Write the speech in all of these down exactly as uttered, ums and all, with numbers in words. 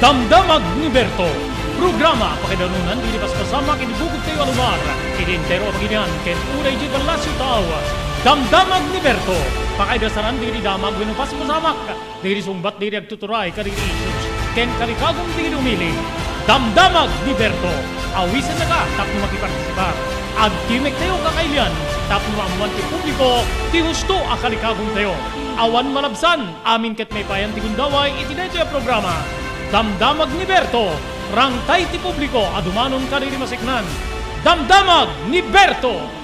Damdamag ni Berto, programa pakaidanunan iti paspasamak iti bukod tayo a lugar, iti entero a pagilian ken unay iti Palacio Tao. Damdamag ni Berto, pakaidasanan dagiti damag wenno paspasamak, dagiti sungbat dagiti agtuturay kadagiti issues, ken kalikagum dagiti umili. Damdamag ni Berto, awisennaka tapno makipartisipar. Agtimek tayo kakailian tapno maammoan ti publiko ti husto a kalikagum tayo. Awan malabsan, amin ket maipayan ti gundaway iti daytoy a programa. Damdamag ni Berto, rangtay ti publiko a dumanon kadagiti maseknan. Damdamag ni Berto!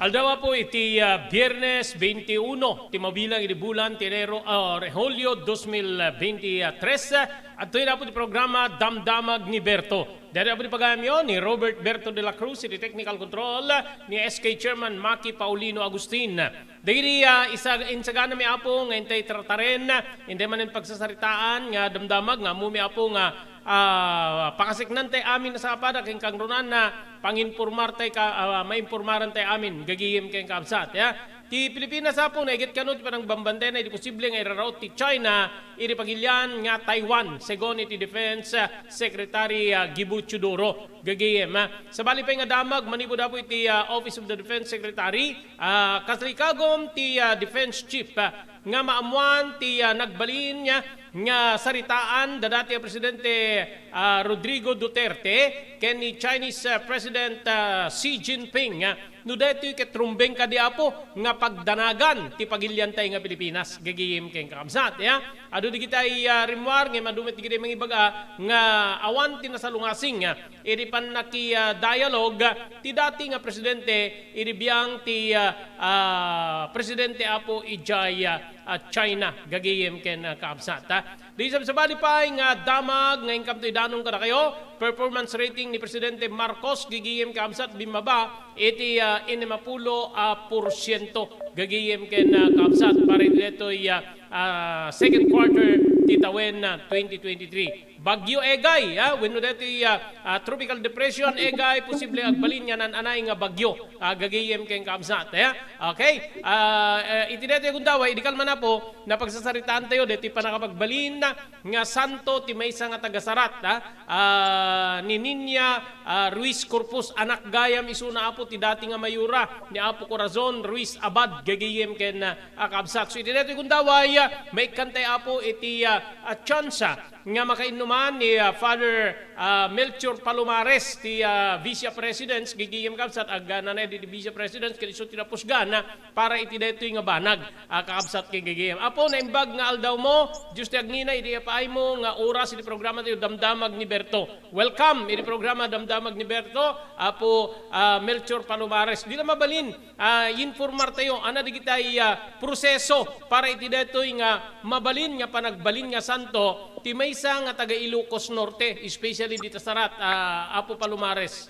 Aldaw, Apo, iti, ah, Biyernes twenty-one ti mabilang iti bulan ti Enero, ah, Hulio dos mil veintitrés. Adtoy na, Apo, ti programa Damdamag ni Berto. Daytoy, Apo, ti pagayamyo ni Robert Berto de la Cruz iti technical control, ni S K Chairman Maki Paulino Agustin. Dagiti, ah, isa, insaganami, Apo, nga intay tartaren, intay manen pagsasaritaan nga damdamag nga ammomi, Apo, nga, ah, pakaseknantay amin a sapada ken kangrunaan a panginpormartay ka, ah, mainpormarantay amin, gagayem ken kabsat, ya. Ti Pilipinas, Apo, naiget kano ti panangbambantayna iti posible nga iraraut ti China iti pagilian nga Taiwan, segun iti Defense, ah, Secretary, ah, Gibu Teodoro, gagayem, ah. Sabali pay nga damag manipud, Apo, iti, ah, Office of the Defense Secretary, ah, kasalikagum ti, ah, Defense Chief, ah, nga maammoan ti, ah, nagbalin nga, nga saritaan da dati a Presidente, ah, Rodrigo Duterte ken ni Chinese, ah, President, ah, Xi Jinping, ah, no daytoy ket rumbeng kadi, Apo, nga pagdanagan ti pagiliantay nga Pilipinas, gagayem ken kakabsat, ya. Adu digitay, ah, rimmuar ngem adu met digitay mangibaga nga awan ti nasalungasing, ah, iti pannaki, ah, dialogue ti dati nga presidente iti biang ti, ah, ah, presidente, Apo, idiay, ah, ah, China, gagayem ken, ah, kaabsat, ah. Di sabsabali pay nga damag nga inkamto idanon kadakayo, performance rating ni Presidente Marcos, gagayem kaabsat, bimmaba iti, ah, inim a pulo a porsiento, gagayem ken, ah, kaabsat, para iti daytoy, ah, ah, second quarter ti tawen, ah, twenty twenty-three. Bagyo Egay, ah, wenno daytoy, ah, ah, tropical depression Egay, posible agbalin nga naan-anay nga bagyo, ah, gagayem ken kaabsat, eh. Okay? Ah, eh, iti daytoy a gundaway, idi kalman, Apo, napagsasaritaan tayo daytoy pannakapagbalin nga santo ti maysa nga taga-Sarat, ah, ah, ni Niña, ah, Ruiz Corpus, anak gayam isuna, Apo, ti dati nga mayora ni Apo Corazon Ruiz Abad, gagayem ken, ah, kaabsat. So, iti daytoy a gundaway, ah, maikkantay, Apo, iti, ah, ah, tsansa nga makainnuman ni, ah, Father, ah, Melchor Palomares ti, ah, Vice Presidents, gagayem kaabsat, agnanayon iti Vice Presidents, ket isu ti napusgan, ah, para iti daytoy nga banag, ah, kaabsat ken gagayem. Apo, naimbag nga aldawmo, Dios ti agnina iti ipaaymo nga oras iti programa tayo, Damdamag ni Berto. Welcome iti programa Damdamag ni Berto, Apo, ah, Melchor Palomares. Di la mabalin, ah, informartayo, ania dagitay, ah, proseso para iti daytoy nga mabalin nga panagbalin nga santo ti maysa nga taga Ilocos Norte, especially dita Sarat, ah, Apo Palomares.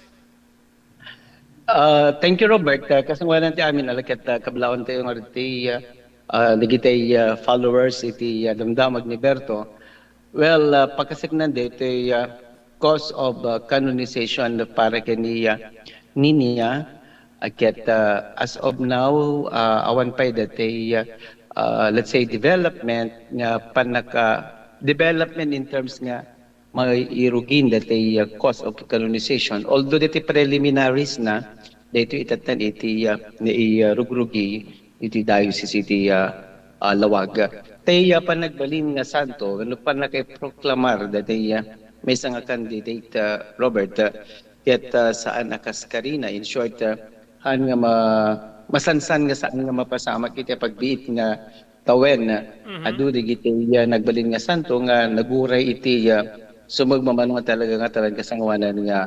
Ah, thank you, Robert. Ah, kasangoanan ti amin a ket, ah, kablawan tayo nga ti, ah, ah, dagitay, ah, followers iti, ah, Damdamag ni Berto. Well, ah, pakaseknan daytoy, ah, cause of, ah, canonization para ken ni, ah, Niña, ah, ket, ah, as of now, ah, awan pay daytoy, ah, ah, let's say, development nga pannaka-, development in terms nga mairugin daytoy, ah, cause of canonization. Although daytoy preliminaries na, daytoy itattan iti, ah, nairugrugi iti diocese iti, ah, ah, Laoag. Tay, ah, panagbalin nga santo, wenno pannakaiproklamar daytoy, ah, maysa nga candidate, ah, Robert, ah, ket, ah, saan a kas karina. In short, ah, haan nga ma-, masansan nga saan nga mapasamak iti pagbiit nga tawen, ah, Mhm. adu dagiti, ah, nagbalin nga santo nga naguray iti, ah, sumagmamano nga talaga nga talan kasangoanan nga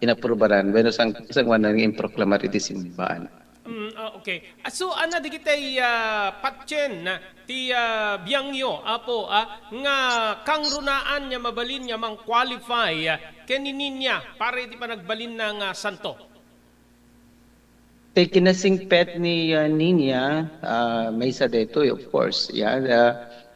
inaprubaran, wenno sang-, kasangoanan nga improklamar iti simbaan. Mm, ah, okay. Ah, so, ania dagitay, ah, patien ti, ah, biangyo, Apo, ah, nga kangrunaan nga mabalin nga mang-qualify, ah, ken ni Niña para iti panagbalinna nga santo? Ti kinasingpet ni, ah, Niña, ah, maysa daytoy, of course, yeah, ah,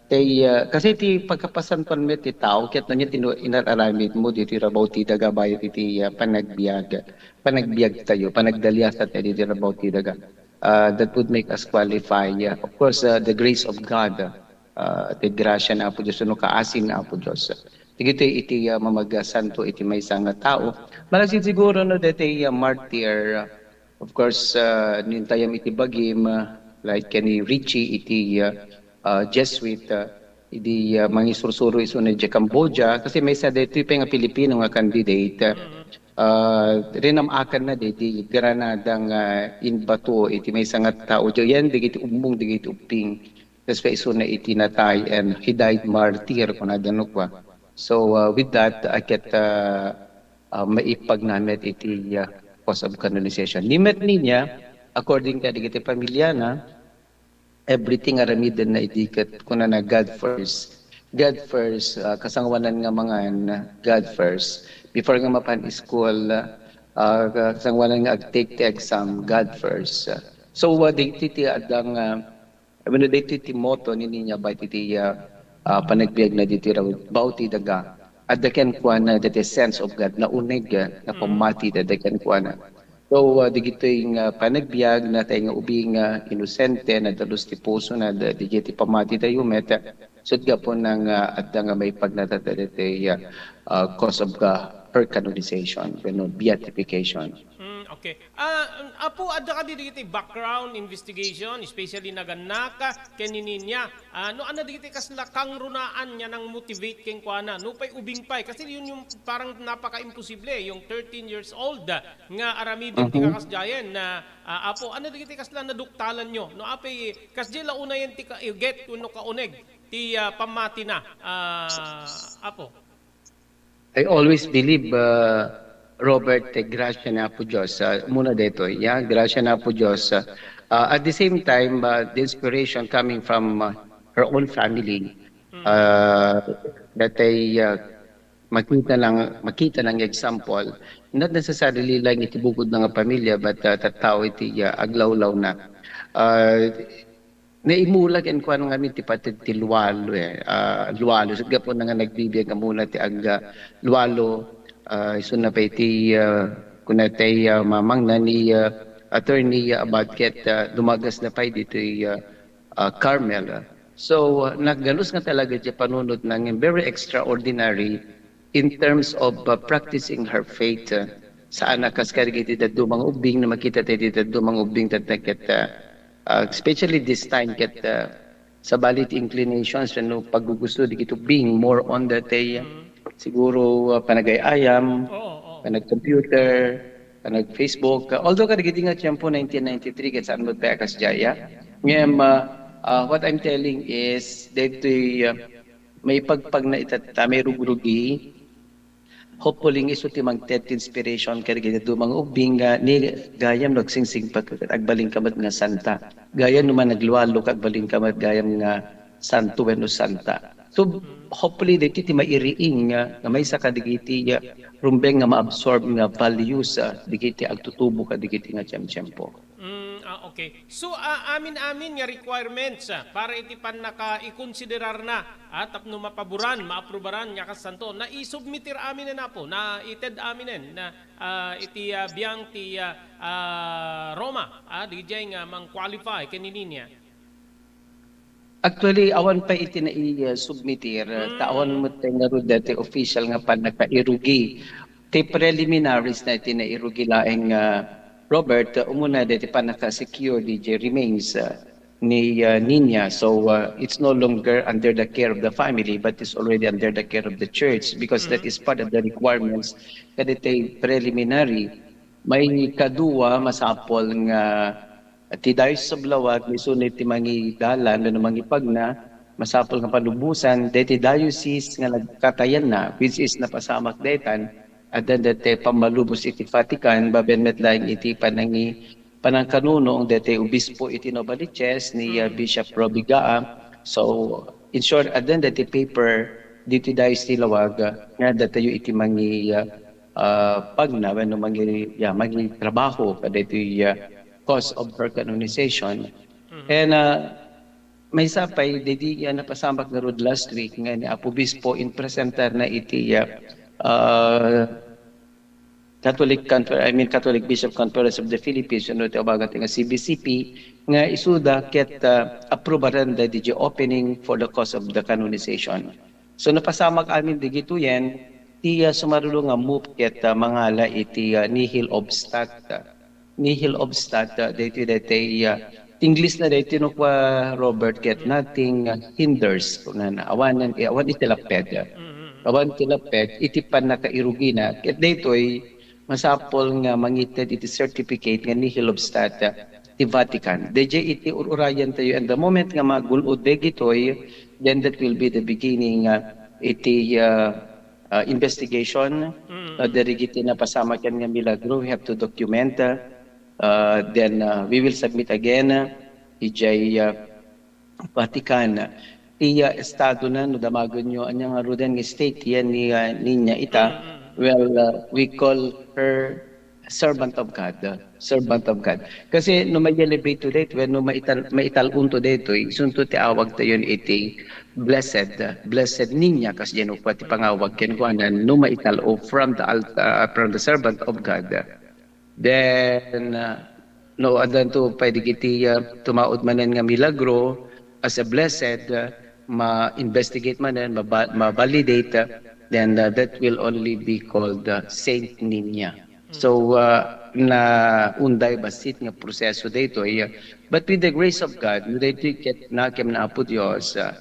ti, ah, kasi ti pagkapasantoan met ti tao, ket no ania ti inar-aramidmo ditoy rabaw ti daga bayat iti, ah, panagbiag, panagbiagtayo, panagdaliasat ditoy rabaw ti daga. uh, that would make us qualify. Uh, of course, uh, the grace of God, uh, ti grasya ni Apo Dios, no kaasin ni Apo Dios. Dagitoy iti, uh, mamagsanto iti maysa nga tao. Malaksid siguro no daytoy, uh, martyr, uh, of course, uh, no intayam iti bagim, uh, like ken ni Richie iti, uh, uh, Jesuit, uh, idi, uh, mangisursuro isuna idiay Cambodia, kasi maysa daytoy pay nga Pilipino nga candidate, uh, uh, rinam-akanna daydi Granada nga imbato iti maysa nga tao, diay yan dagiti ummong dagiti ubbing. Tapno isuna iti natay, and he died martyr, kunada no kua. So, uh, with that, I get, uh, uh, maipagna met iti, uh, cause of canonization. Ni met Niña, according kadagiti pamiliana, everything aramidenna idi ket kunana, "God first." God first, uh, kasangoanan nga mangan, God first. Before nga mapan school, uh, kasangoanan nga ag-take ti exam, God first. Uh, so, uh, dagiti ti adda nga, uh, I mean, daytoy ti motto ni Niña Bay iti, uh, uh, panagbiagna ditoy rabii, "Bao ti daga." Adda kenkuana daytoy sense of God, nauneg, uh, nga pammati daytoy kenkuana. So, uh, dagitoy nga panagbiag, natay nga ubing, uh, inosente, nadalus ti pusona, da-, daytoy ti pammatitayo met, uh, so, gapuna nga adda nga maipagnatatta daytoy, uh, uh, cause of, uh, her canonization, wenno beatification. Mm, okay. Ah, Apo, adda kadi dagiti background investigation, especially nagannak ken ni Niña? Ah, no adda dagiti kasla kangrunaan nga nang-motivate kenkuana, nupay ubing pay, kasi yun yung parang napaka-imposible, yung thirteen years old, ah, nga aramiden ti Mhm. kakasdiayen na, ah, Apo, adda dagiti kasla naduktalanyo? No apay, kasdiay la unayen ti ka-, get wenno kauneg ti, ah, pammatina, ah, Apo? I always believe, uh, Robert, ti grasya ni Apo Dios, uh, umuna daytoy, yeah, grasya ni Apo Dios. Uh, uh, at the same time, uh, the inspiration coming from, uh, her own family, Mm. uh, that I, uh, makita lang, makita lang example, not necessarily lang iti bukod na nga pamilya, but, uh, tattao iti, uh, aglawlawna. Uh, Naimula kenkuana ngamin ti pateg ti lualo, eh, ah, lualo. Ket gapuna nga nagbibiag ammona ti ag-, ah, lualo, ah, isuna pay ti, ah, kuna ti, ah, mamangna ni, ah, Attorney, ah, Abad ket, ah, dumagasna pay ditoy, ah, ah, Carmel. So, ah, naggalus nga talaga ti panunotna nga very extraordinary in terms of, uh, practicing her faith, uh, saan a kas kadagiti dadduma nga ubbing, no makita tayo ti dadduma nga ubbing, tatta ket, uh, uh, especially this time ket, uh, sabali ti inclinations wenno paggugusto dagiti ubbing, more on that, eh, Mm. siguro, uh, panagay-ayam, Oo, oo. panag-computer, panag-Facebook. Uh, although kadagiti nga tiempo nineteen ninety-three ket saan met pay a kasdiay, ah. Ngem, uh, uh, what I'm telling is, daytoy, uh, maipagpagna itatta, mairugrugi. Hopefully, nga isu ti mangted ti inspiration kadagiti dadduma nga ubbing nga ni gayam no agsingsingpet ket agbalinka met nga santa. Gayam no managlualo ka, agbalinka met gayam nga santo wenno santa. So, hopefully, daytoy ti mairiing nga, nga maysa kadagiti, ah, rumbeng nga maabsorb nga values, ah, dagiti agtutubo kadagiti nga tiemtiempo. Mm, ah, okay. So, ah, amin-amin nga requirements, ah, para iti pannakaikonsiderarna, ah, tapno mapaboran, maaprubaran nga kasanto, naisubmitir aminen, Apo, naited aminen na, ah, iti, ah, biang ti, ah, ah, Roma, ah, didiay nga mang-qualify ken ni Niña. Actually, awan pay iti nai-, ah, submitir, ta awan Mm. met pay ngarud daytoy official nga pannakairugi. Ti preliminaries na iti nairugi laeng, ah, Robert, ah, umuna daytoy pannaka-secure didiay remains, ah, ni, ah, Niña. So, ah, it's no longer under the care of the family, but it's already under the care of the church because that Mm. is part of the requirements kadaytoy preliminary. Maikadua, masapul nga ti Diocese of Laoag, no isu ti mangidalan wenno mangipagna, masapul nga palubosan daytoy diocese nga nagkatayanna, which is napasamak daytan, addan daytoy pammalubos iti Vatican, babaen met laeng iti panangi-, panangkanunong daytoy obispo iti Novaliches ni, uh, Mm. Bishop Robigaa. So, in short, addan daytoy paper ditoy Diocese ti Laoag, uh, nga addatayo iti mangi-, uh, uh, pagna wenno mangi-, yeah, mangitrabaho kadaytoy, uh, cause of her canonization. Mhm. And, uh, maysa pay, daydi, uh, napasamak ngarud last week nga ni Apo Bispo, impresentarna iti, uh, uh, Catholic Confer-, I mean, Catholic Bishop Conference of the Philippines, wenno ti awagan nga C B C P, nga isuda ket, ah, approbaran da di opening for the cause of the canonization. So, napasamak amin digitoyen, ti, ah, sumaruno nga move ket, ah, mangala iti, ah, nihil obstat, ah, nihil obstat, ah, daytoy, daytoy, ah, English na daytoy no kua Robert ket nothing, ah, hinders, kunana, awanen, eh, awan iti lapped. Mm-hmm. Awan ti lapped, iti pannakairugina, ket daytoy, masapul nga mangited iti certificate nga nihil obstat ti Vatican. Daydiay iti ur-urayan tayo, and the moment nga magun-od dagitoy, then that will be the beginning, uh, iti, uh, uh, investigation, Mm. uh, dagiti napasamak nga milagro. We have to document, uh, uh, then, uh, we will submit again, uh, idiay, uh, Vatican. Ti, ah, estado na, no damagenyo, ania ngaruden nga state yan ni, ah, Niña ita? Mm, mm. Well, ah, we call her servant of God, ah, servant of God. Kasi no ma-elevate to daytoy, wenno maital-, maital-on to daytoy, isunto ti awagtayon iti blessed, ah, blessed Niña, kas diay no kua ti pangawag kenkuana, no maital-o from the alt-, ah, from the servant of God. Then, uh, no, addanto pay dagiti, uh, tumaud manen nga milagro as a blessed, uh, ma-investigate manen, maba-, ma-validate, uh, then, uh, that will only be called, uh, Saint Nina. So, uh, naunday bassit nga proseso daytoy, uh, but with the grace of God, no daytoy ket nakem na Apo Dios, uh,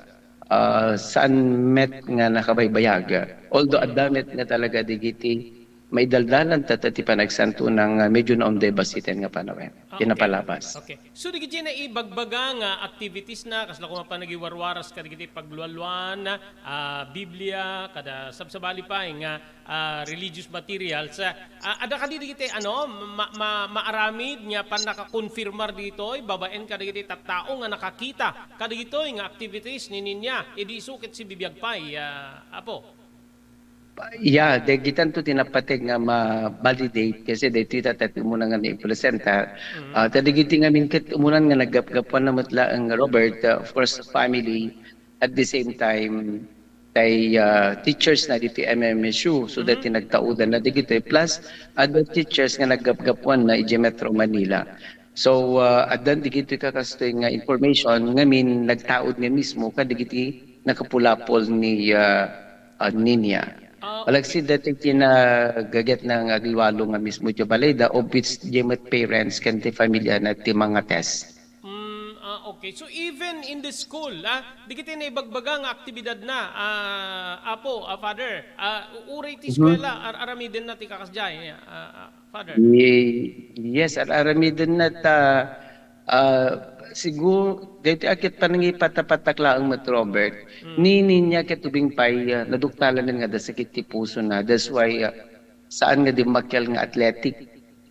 uh, saan met nga nakabaybayag. Although adda met nga talaga dagiti maidaldalan ta, ta ti panagsanto nga medyo naunday bassiten nga panawen. Ah, okay. Pinapalabas. Okay. So, dagiti naibagbaga nga activities na, kasla koma panagiwarwaras kadagiti paglualuan, ah, Biblia, kada sabsabali pay nga, ah, religious materials, ah, adda kadi dagiti, ano, ma-, ma-, maaramid nga pannakakonfirmar ditoy, babaen kadagiti tattao nga nakakita kadagitoy nga activities ni Niña, idi isu ket sibibiag pay, ah, Apo? Yeah, dagitanto ti napateg nga ma-validate kasi daytoy ita ti umuna nga naipresenta. Mm. Ah, ta dagiti ngamin ket umunan nga naggapgapuan na met laeng, Robert, ah, of course, family, at the same time, tay, ah, teachers na ditoy M M S U, so that Mm. ti nagtaudan na dagitoy. Plus, other teachers nga naggapgapuan na idiay Metro Manila. So, ah, addan dagitoy kakastoy nga information ngamin nagtaud nga mismo kadagiti nakapulapol ni, ah, ah, Niña. Ah, okay. Malagsid daytoy kinagaget na nga aglualo nga mismo ti balay da, of which diay met parents ken ti familia na ti mangates. Mm, ah, okay. So, even in the school, ah, dagiti naibagbaga nga aktibidad na, ah, Apo, ah, Father, ah, uray ti Mhm. eskwela, ar-, aramiden na ti kakasdiay, ah, ah, Father? Ye-, yes, ar-aramiden na ta, ah, siguro, daytoy a ket panangipatapatak laeng met, Robert. Mm. Ni Niña ket ubing pay, ah, naduktalan nga adda sakit ti puso na. That's why, ah, saan nga dimmakkel nga athletic.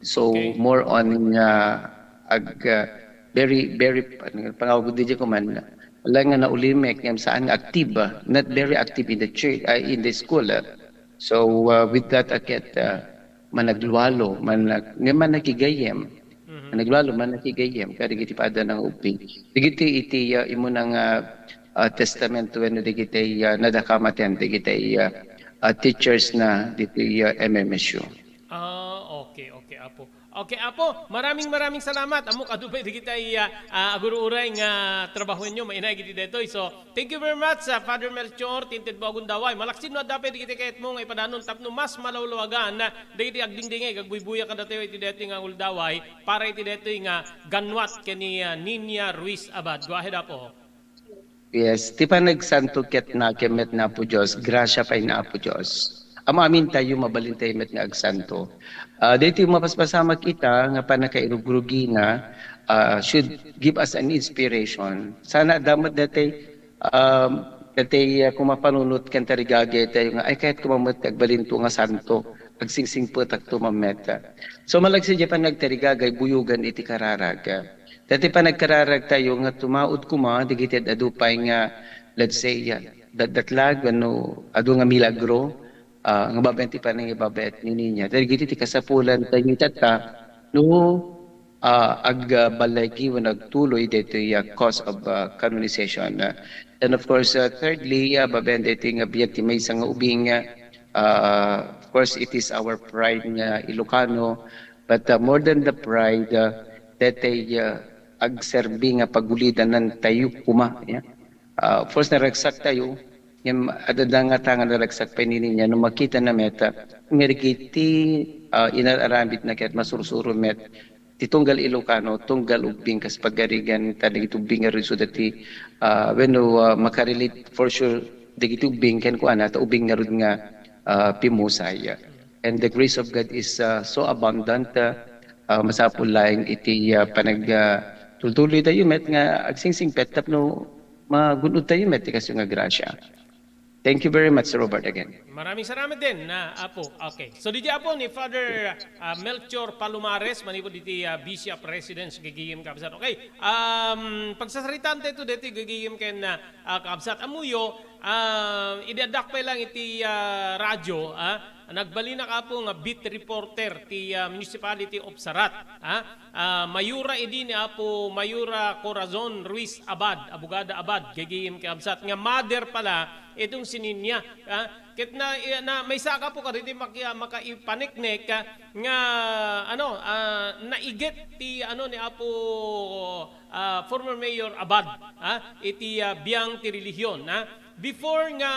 So, Okay. more on, ah, ag-, ah, very, very, ano, pangawag di koma, wala nga naulimek, ngem saan nga active, ah, not very active in the church, ah, in the school, ah. So, ah, with that, a ket, ah, managlualo, manag-, nga manakigayyem. Mhm. Managlualo, manakigayyem, kadagiti padanan nga ubing. Dagiti iti, ah, imuna nga, ah, testamento wenno dagiti, ah, nadakamaten dagiti, ah, ah, teachers na diti, ah, M M S U. Ah, okay, okay, Apo. Okay, Apo, maraming, maraming salamat. Ammok adu pay dagiti, ah, ah, agur-uray nga trabahoenyo, mainaig iti daytoy. So, thank you very much, ah, Father Melchor, ti intedmo a gundaway. Malaksid no adda pay dagiti kayatmo nga ipadanon tapno mas malawlawagan, ah, dagiti agdingdingeg, agbuybuya kadatayo iti daytoy nga gundaway, para iti daytoy nga ganwat ken ni, ah, Niña Ruiz Abad. Go ahead, Apo. Yes, ti panagsanto ket nakem met ni Apo Dios, grasia pay ni Apo Dios. Am-amin tayo, mabalin tayo met nga agsanto. Ah, daytoy mapaspasamak ita nga pannakairugrugina, ah, should give us an inspiration. Sana adda met daytoy, um, daytoy, ah, koma panunot ken tarigagay tayo nga, "Ay, kayat koma met ti agbalinto nga santo, agsingsingpetakto man met." So, malagsid diay panagtarigagay, buyogan iti kararag. Daytoy panagkararag tayo nga tumaud koma dagiti ad-adu pay nga, let's say, ah, datdatlag wenno adu nga milagro, ah, nga babaen ti panangibabaet ni Niña. Dagiti ti kasapulan tayo itatta no, ah, agballigi wenno agtuloy daytoy, ah, cause of, ah, canonization. Ah, and of course, ah, thirdly, ah, babaen daytoy nga biag ti maysa nga ubing, ah, Uh, of course, it is our pride nga Ilocano, but, uh, more than the pride, uh, daytoy, uh, agserbi nga pagulidanantayo koma, yeah. Uh, of course, naragsaktayo, ngem adda nga ta nga naragsak pay nini, no makitana met, uh, nga dagiti, uh, inar-aramidna ket masursuro met ti tunggal Ilocano, tunggal ubbing kas pagarigan, ta dagiti ubbing ngarud isu dati, ah, wenno, ah, makarelate for sure dagiti ubbing kenkuana, ta ubbing ngarud nga, ah, pimusay. And the grace of God is, ah, so abundant, ah, ah, masapul laeng iti, ah, panag, ah, tultuloytayo met nga agsingsingpet tapno magun-odtayo met ti kastoy nga grasya. Thank you very much, Robert, again. Maraming salamat din, ah, Apo. Okay. So, didiay, Apo, ni Father, ah, Melchor Palomares, manipud iti, ah, Bishop Residence, gagayem, kabsat. Okay. Um, pagsasaritaan tayo dito, gagayem ken, ah, ah, kabsat. Ammoyo, ah, idi addak pay lang iti, ah, radyo, ah, nagbalinak, Apo, nga beat reporter ti, ah, Municipality of Sarat, ah. Ah, mayora idi ni Apo Mayora Corazon Ruiz Abad, Abogada Abad, gagayem, kabsat, nga mother pala itong si Ninya, ah, ket na, na maysa ka po kaditi maki-, makaipaniknek, ah, nga, ano, ah, naiget ti, ano, ni Apo, ah, former Mayor Abad, ah, iti, ah, biang ti relihiyon, ah. Before nga,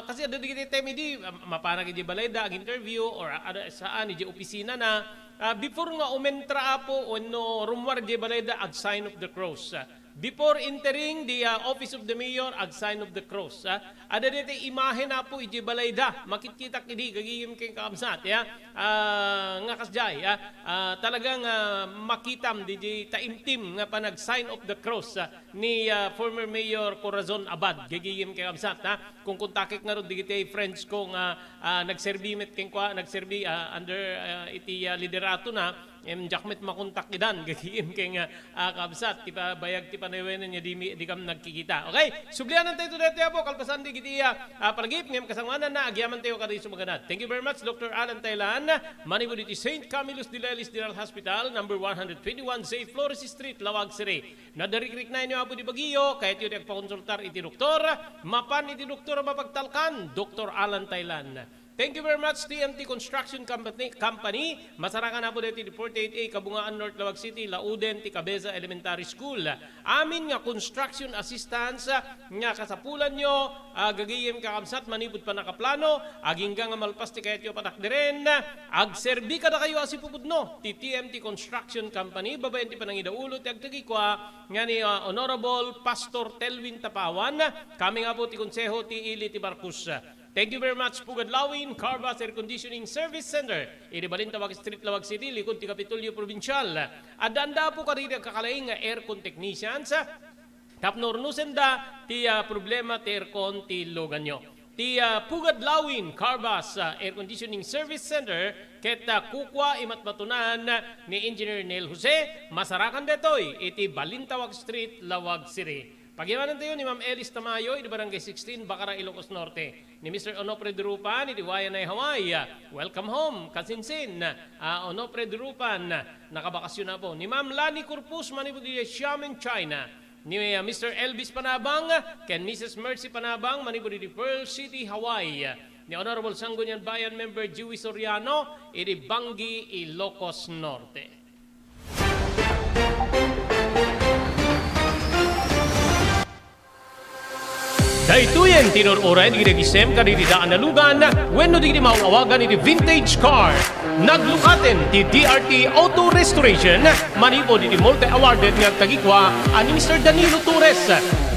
kasi adda dagiti time idi, ah, mapanak iti balayda, ag-interview, or, ah, saan, iti opisina na, ah, before nga umentra, Apo, wenno rummuar iti balayda, ag-sign of the cross. Ah, before entering the, ah, office of the mayor, ag-sign of the cross. Ah, adda daytoy imahen, Apo, iti balayda. Makitkitak idi, gagayem ken kakabsat, ya. Ah, nga kasdiay, ah, ah, talagang, ah, makitam didi taimtim nga panag-sign of the cross, ah, ni, ah, former Mayor Corazon Abad, gagayem ken kakabsat, ha. Kung kontakek ngarud dagiti friends ko nga, ah, nagserbi met kenkua, nagserbi, ah, under, ah, iti, ah, liderato na, em, diak met makontak idan, gagayem ken, ah, ah, kabsat, ti pa-, bayag ti panaywaynan nga di mi, dikam nagkikita. Okay? Sublianan tayo today, Apo, kalpasan dagiti, ah, ah, panagip, ngem kasangoanan na, agyaman tayo kadagiti sumaganad. Thank you very much, Doctor Alan Thailan, manipud iti Saint Camillus de Lelis General Hospital, number one hundred twenty-one C Flores Street, Laoag City. No adda rikriknaenyo, Apo, ti Baguio, kayatyo ti agpakonsultar iti doktor, mapan iti doktor a mapagtalkan, Doctor Alan Thailan. Thank you very much, T M T Construction Company, Company. Masarakan, Apo, daytoy ti forty-eight A Kabungaan North, Laoag City, lauden ti Cabeza Elementary School. Amin nga construction assistance, ah, nga kasapulanyo, ah, gagayem kakabsat, manipud pannakaplano, agingga nga malpas ti kayatyo a patakderen, agserbi kadakayo a sipupudno ti T M T Construction Company, babaen ti panangidaulo ti agtagikua nga ni, ah, Honorable Pastor Telwin Tapawan, coming, Apo, ti Konseho ti Ili ti Marcos. Thank you very much, Pugad Lawin, Carvas Air Conditioning Service Center, iti Balintawak Street, Laoag City, likod ti Kapitolyo Provincial. Adda, Apo, kadagiti agkakalaing nga aircon technicians, tapno rnusenda ti, ah, problema ti aircon ti luganyo. Ti, ah, Pugad Lawin, Carvas, ah, Air Conditioning Service Center, ket, ah, kukua imatmatunan ni Engineer Neil Jose, masarakan daytoy iti Balintawak Street, Laoag City. Pagyamanantayo ni Ma'am Elis Tamayo, iti Barangay sixteen, Bacara, Ilocos Norte. Ni Mister Onofre Durupan, iti Wayanay, Hawaii. Welcome home, kasinsin. Ah, Onofre Durupan, nakabakasyon, Apo. Ni Ma'am Lani Corpus, manipud iti Xiamen, China. Ni, ah, Mister Elvis Panabang, ken Missus Mercy Panabang, manipud iti Pearl City, Hawaii. Ni Honorable Sangguniang Bayan Member Joey Soriano, iti Bangui, Ilocos Norte. Daytoyen ti inur-uray dagiti agisem kadagiti daan a lugan wenno dagiti maaw-awagan iti vintage car. Naglukaten ti D R T Auto Restoration manipud iti multi-awarded nga agtagikua a ni Mister Danilo Torres.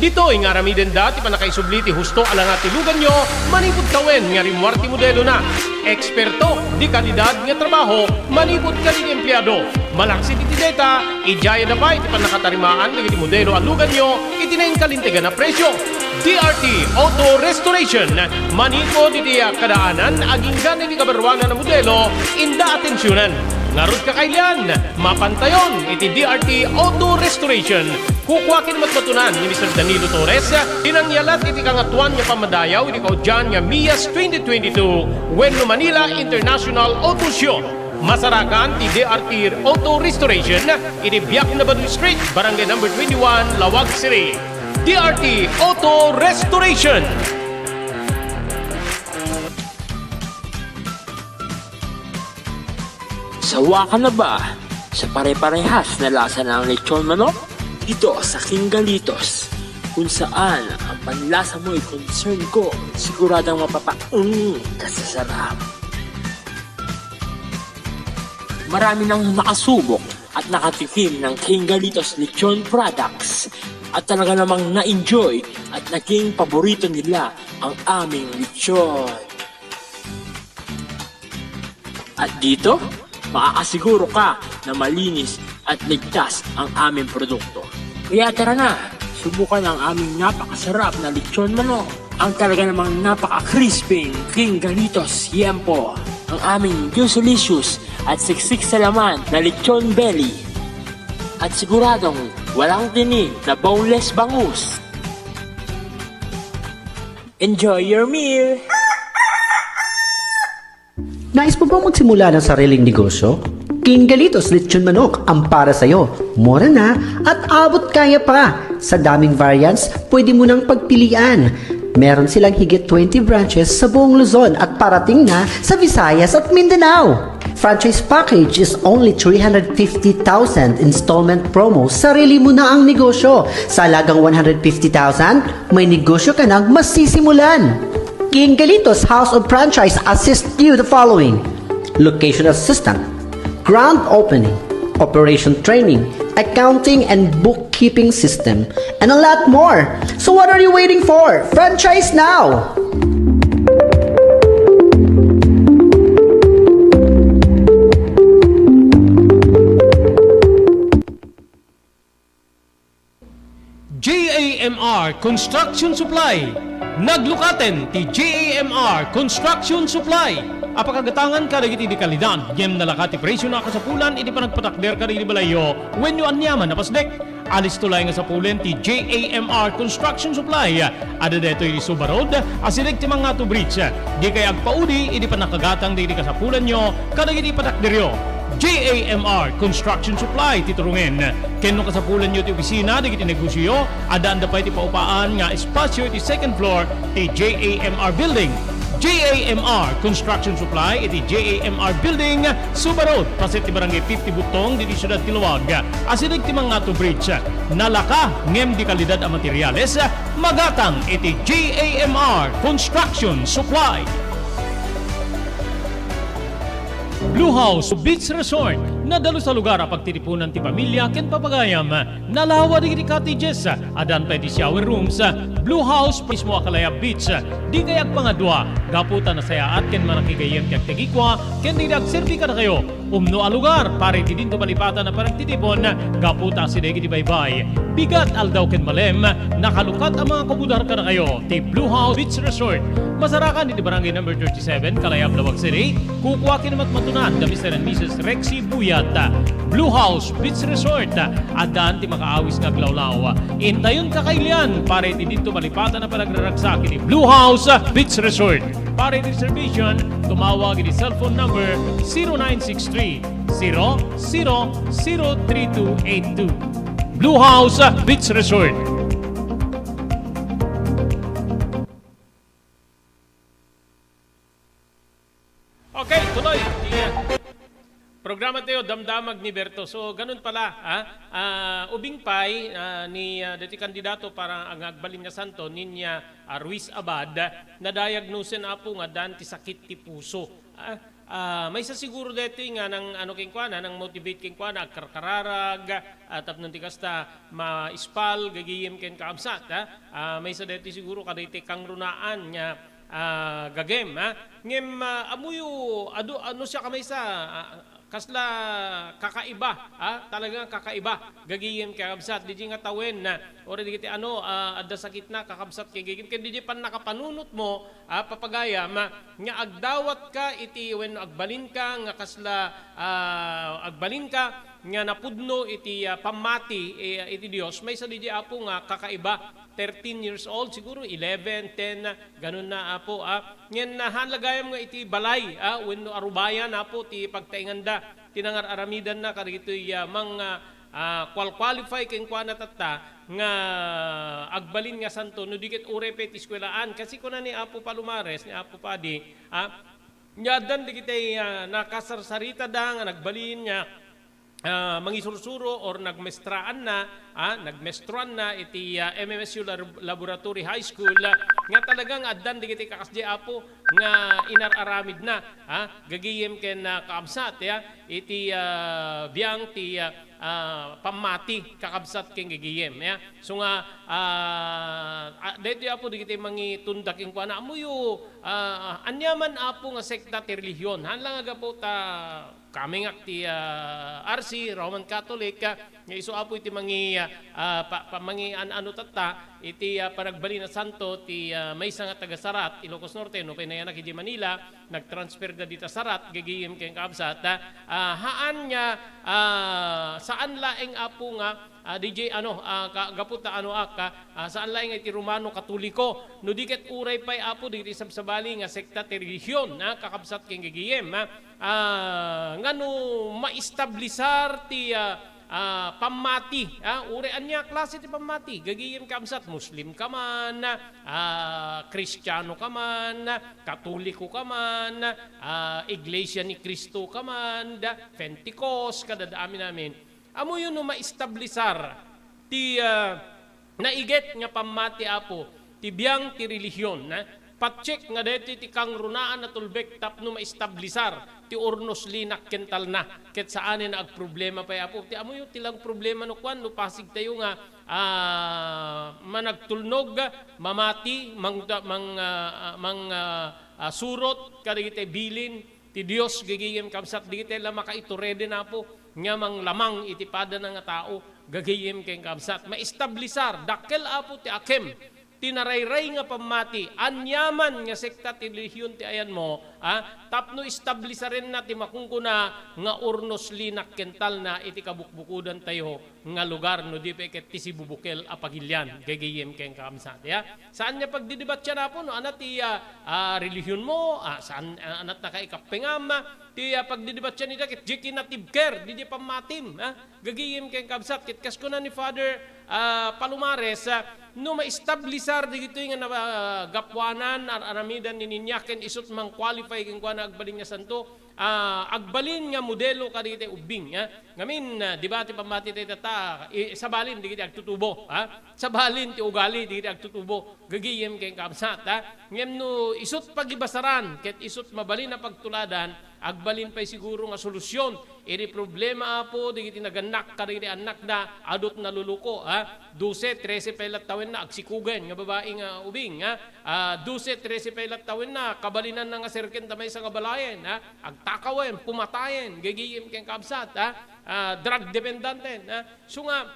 Ditoy nga aramidenda ti pannakaisubli ti husto a langa ti luganyo manipud tawen nga rimmuar ti modelona. Eksperto, de kalidad nga trabaho manipud kadagiti empleado. Malaksid iti deta, idiayada pay ti pannakatarimaan dagiti modelo a luganyo iti nainkalintegan a presio. D R T Auto Restoration, manipud iti kadaanan agingga iti kabaruanan a modelo, inda atensionen. Ngarud, kakailian, mapantayon iti D R T Auto Restoration. Kukua ken matmatunan ni Mister Danilo Torres ti nangyalat iti Kangatoan nga Pammadayaw iti kaudian nga MIAS twenty twenty-two wenno Manila International Auto Show. Masarakan ti D R T Auto Restoration iti Biak na Badu Street, Barangay Number twenty-one, Laoag City. D R T Auto Restoration. Nawa ka na ba sa pare-parehas na lasa ng lechon manok? Dito sa King Galitos, kung saan ang panlasa mo'y concern ko, siguradong mapapaung ka sa sarap. Marami nang nakasubok at nakatikim ng King Galitos Lechon Products at talaga namang na-enjoy at naging paborito nila ang aming lechon. At dito, makakasiguro ka na malinis at ligtas ang aming produkto. Kaya tara na, subukan ang aming napakasarap na lechon manok, ang talaga namang napaka-crispy King Galitos Yempo, ang aming juicy-licious at siksik sa laman na lechon belly. At siguradong walang tinig na boneless bangus. Enjoy your meal! Nais mo bang magsimula ng sariling negosyo? King Galitos Lechon Manok ang para sa'yo. Mura na at abot kaya pa. Sa daming variants, pwede mo nang pagpilian. Meron silang higit twenty branches sa buong Luzon at parating na sa Visayas at Mindanao. Franchise package is only three hundred fifty thousand, installment promo, sarili mo na ang negosyo. Sa halagang one hundred fifty thousand, may negosyo ka nang masisimulan. King Galitos House of Franchise assist you the following: location assistant, grand opening, operation training, accounting and bookkeeping system, and a lot more. So what are you waiting for? Franchise now! J A M R Construction Supply. Naglukaten ti J A M R Construction Supply a pakagatangan kadagiti di kalidad ngem nalaka ti presio a kasapulan iti panagpatakder kadagiti balayyo wenno aniaman a pasdek. Alisto laeng a sapulen ti J A M R Construction Supply. Adda daytoy iti Suba Road, asideg ti Mangato Bridge. Dikay agpaudi iti pannakagatang dagiti kasapulanyo kadagiti patakderyo. J A M R Construction Supply ti turongen. Ken no kasapulanyo ti opisina dagiti negosioyo, addaanda pay ti paupaan nga espasio iti second floor ti J A M R Building. J A M R Construction Supply iti J A M R Building, Suba Road, paset ti Barangay fifty Butong, ditoy siudad ti Laoag, asideg ti Mangato Bridge. Nalaka ngem di kalidad a materiales, magatang iti J A M R Construction Supply. Blue House Beach Resort, nadalus a lugar a pagtitipunan ti pamilia ken papagayam. Nalawa dagiti cottages, addan pay ti shower rooms, Blue House mismo a Calaya Beach. Dikay agpangadua, gapu ta nasayaat ken manakigayyem ti agtagikua ken dagiti agserbi kadakayo. Umno a lugar para iti dinto malipatan a panagtitipon, gapu ta asideg iti baybay, bigat, aldaw ken malem, nakalukat a mangakubudar kadakayo ti Blue House Beach Resort. Masarakan iti Barangay Number thirty-seven, Calaya, Laoag City. Kukua ken matmatunan da Mister and Missus Rexy Buyat. Blue House Beach Resort, addan ti makaawis nga aglawlaw. Intayon kakailian para iti dinto malipatan a panagraragsak iti Blue House Beach Resort. Para iti reservation, tumawag iti cellphone number zero nine six three, zero zero zero three two eight two. Blue House Beach Resort. Okay, tuloy. Ti, ah, programa tayo, Damdamag ni Berto. So, ganun pala, ha? Ah, ubing pay, ah, ni, ah, dati kandidato para ang agbalin nga santo, Niña, ah, Ruiz Abad, na-diagnosen, Apo, nga dan ti sakit ti puso. Ah, ah, maysa siguro daytoy nga nang, ano, kenkuana, nang motivate kenkuana, agkarkararag, ah, tapno ti kasta, ma-spal, gagayem ken kakabsat, ha? Ah, maysa daytoy siguro kadaytoy kangrunaan nga ah, gagem, ha? Ngem, ah, ammoyo, adu-, ano siya kamaysa, ah, kasla kakaiba, ha? Talagang kakaiba. Gagayem kakabsat, diay nga tawen, ha? Uray dagiti ano, ah, adda sakitna, kakabsat ken gagem. Ken diay pannakapanunotmo, ha? Papagayam, ha? Nga agdawatka iti, wenno agbalinka, nga kasla, ah, agbalinka, nga napudno iti, ah, pammati, eh, iti Dios, maysa diay Apo nga kakaiba. Thirteen years old, siguro eleven, ten, ganun na, Apo, ah. Ngem, ah, haan la gayam nga iti balay, ah, wenno arubayan, Apo, ti pagtaenganda, ti nangar-aramidanna kadagitoy, ah, mang, ah, ah, qual-, qualify kenkuana tatta nga agbalin nga santo, no di ket uray pay ti eskuelaan. Kasi kuna ni Apo Palomares, ni Apo Padi, ah, Nga addan dagiti, ah, nakasarsaritada nga nagbalin nga, ah, mangisursuro or nagmestraanna, ah, nagmestruanna iti, ah, M M S U Lab-, Laboratory High School, ah, nga talagang addan dagiti kakasdi, Apo, nga inar-aramidna, ah, gagayem ken, ah, kaabsat, ya, iti, ah, biang ti, ah, ah, pammati, kakabsat ken gagayem, ya. So nga, ah, ah, daytoy, Apo, dagiti mangitunda kenkuana, ammoyo, ah, aniaman, Apo, nga sekta ti relihion. Haan lang a gapu ta kami nga ti, ah, R C, Roman Catholic, ah, nga isu, Apo, iti mangi-, ah, pa, pa, mangi-an-ano tatta, iti, ah, panagbalin a santo ti, ah, maysa nga taga Sarat, Ilocos Norte, nupay nayanak idiay Manila, nagtransfer da dita Sarat, gagayem ken kaabsat, ah, ah, haan nga, ah, saan laeng, Apo, nga, ah, D J, ano, ah, ka-, gapu ta, ano, ah, ka-, ah, saan laeng nga iti Romano Katoliko, no di ket uray pay, Apo, dagiti sabsabali nga sekta ti relihion, ah, kakabsat ken gagayem, ah, ah, nga no maestablisar ti, ah, ah, pammati, ah, uray ania klase ti pammati, gagayem kaabsat, Muslim ka man, ah, Kristiano ka man, Katoliko ka man, ah, Iglesia ni Cristo ka man, da, Pentecost, kadada amin-amin. Ammoyo no maestablisar ti, ah, naiget nga pammati, Apo, ti biang ti relihion, na? Patchek nga daytoy ti kangrunaan a tulbek tapno maestablisar ti urnos linak ken talna. Ket saanen a agproblema pay, Apo. Ti ammoyo ti lang problema no kuan, no pasigtayo nga, ah, managtulnog, mamati, mang-, mang-, ah, mang-, ah, ah, surot kadagiti bilin ti Dios, gagayem kaabsat, dagiti la makaitureden, Apo, nga manglamang iti padana nga tao, gagayem ken kaabsat. Maestablisar, dakkel, Apo, ti akem, ti narayray nga pammati, aniaman nga sekta ti relihion ti ayanmo, ah, tapno establisarenna ti makunkuna nga urnos linak ken talna iti kabukbukodantayo nga lugar no di pay ket ti sibubukel a pagilian, gagayem ken kaabsat, ya. Saan nga pagdidebatian, Apo, no ania ti, ah, ah, relihionmo, ah, saan, ah, ania ti nakaikappengam, ah, ti, ah, pagdidebatian ida ket diay kinatibker, diay pammatim, ah, gagayem ken kaabsat, ket kas kuna ni Father, ah, Palomares, ah, no maestablisar dagitoy nga na, ah, gapuanan, ar-, aramidan ni Niña ken isut' mangqualify kenkuana agbalin nga santo, ah, agbalin nga modelo kadagiti ubbing, ah. Ngamin, ah, di ba ti pammati tayo tatta, i-, sabalin dagiti agtutubo, ah? Sabalin ti ugali dagiti agtutubo, gagayem ken kaabsat, ah? Ngem no isut' pagibasaran, ket isut' mabalin a pagtuladan, agbalin pay siguro nga solusion iti problema, Apo, dagiti nagannak kadagiti annakda, adut naluluko, ah? Dose, trese pay latta wenna, agsikogen nga babai nga ubing, ah? Ah, dose, trese pay latta wenna, kabalinanna nga serken ta maysa nga balayen, ah? Agtakawen, pumatayen, gagayem ken kaabsat, ah? Ah, drug dependanten, ah? So nga,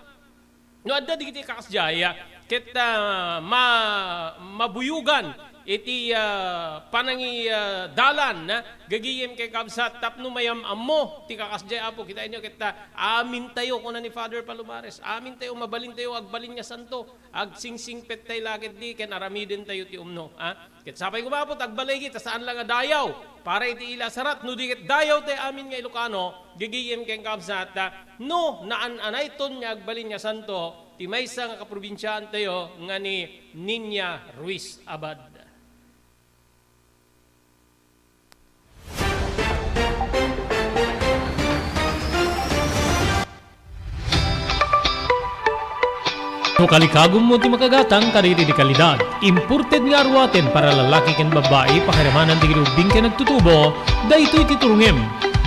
no adda dagiti kakasdiay, ah, ket, ah, ma-, mabuyogan iti, ah, panangi-, ah, dalan, ah, gagayem ken kaabsat tapno mayam-ammo ti kakasdiay, Apo. Kitaenyo ket, ah, amintayo, kuna ni Father Palomares, amintayo, mabalintayo agbalin nga santo. Agsingsingpettayo la ketdi ken aramidentayo ti umno, ah. Ket sapay koma, Apo, ta agbaligi ta saan la nga dayaw para iti ila a Sarat, no di ket dayaw ti amin nga Ilocano, gagayem ken kaabsat, ah, no naan-anayton nga agbalin nga santo ti maysa nga kaprobinsiaantayo nga ni Niña Ruiz Abad. No kalikagummo ti makagatang kadagiti dekalidad, imported nga aruaten para lalaki ken babbai, pakiramanan dagiti ubbing ken agtutubo, daytoy ti turongem.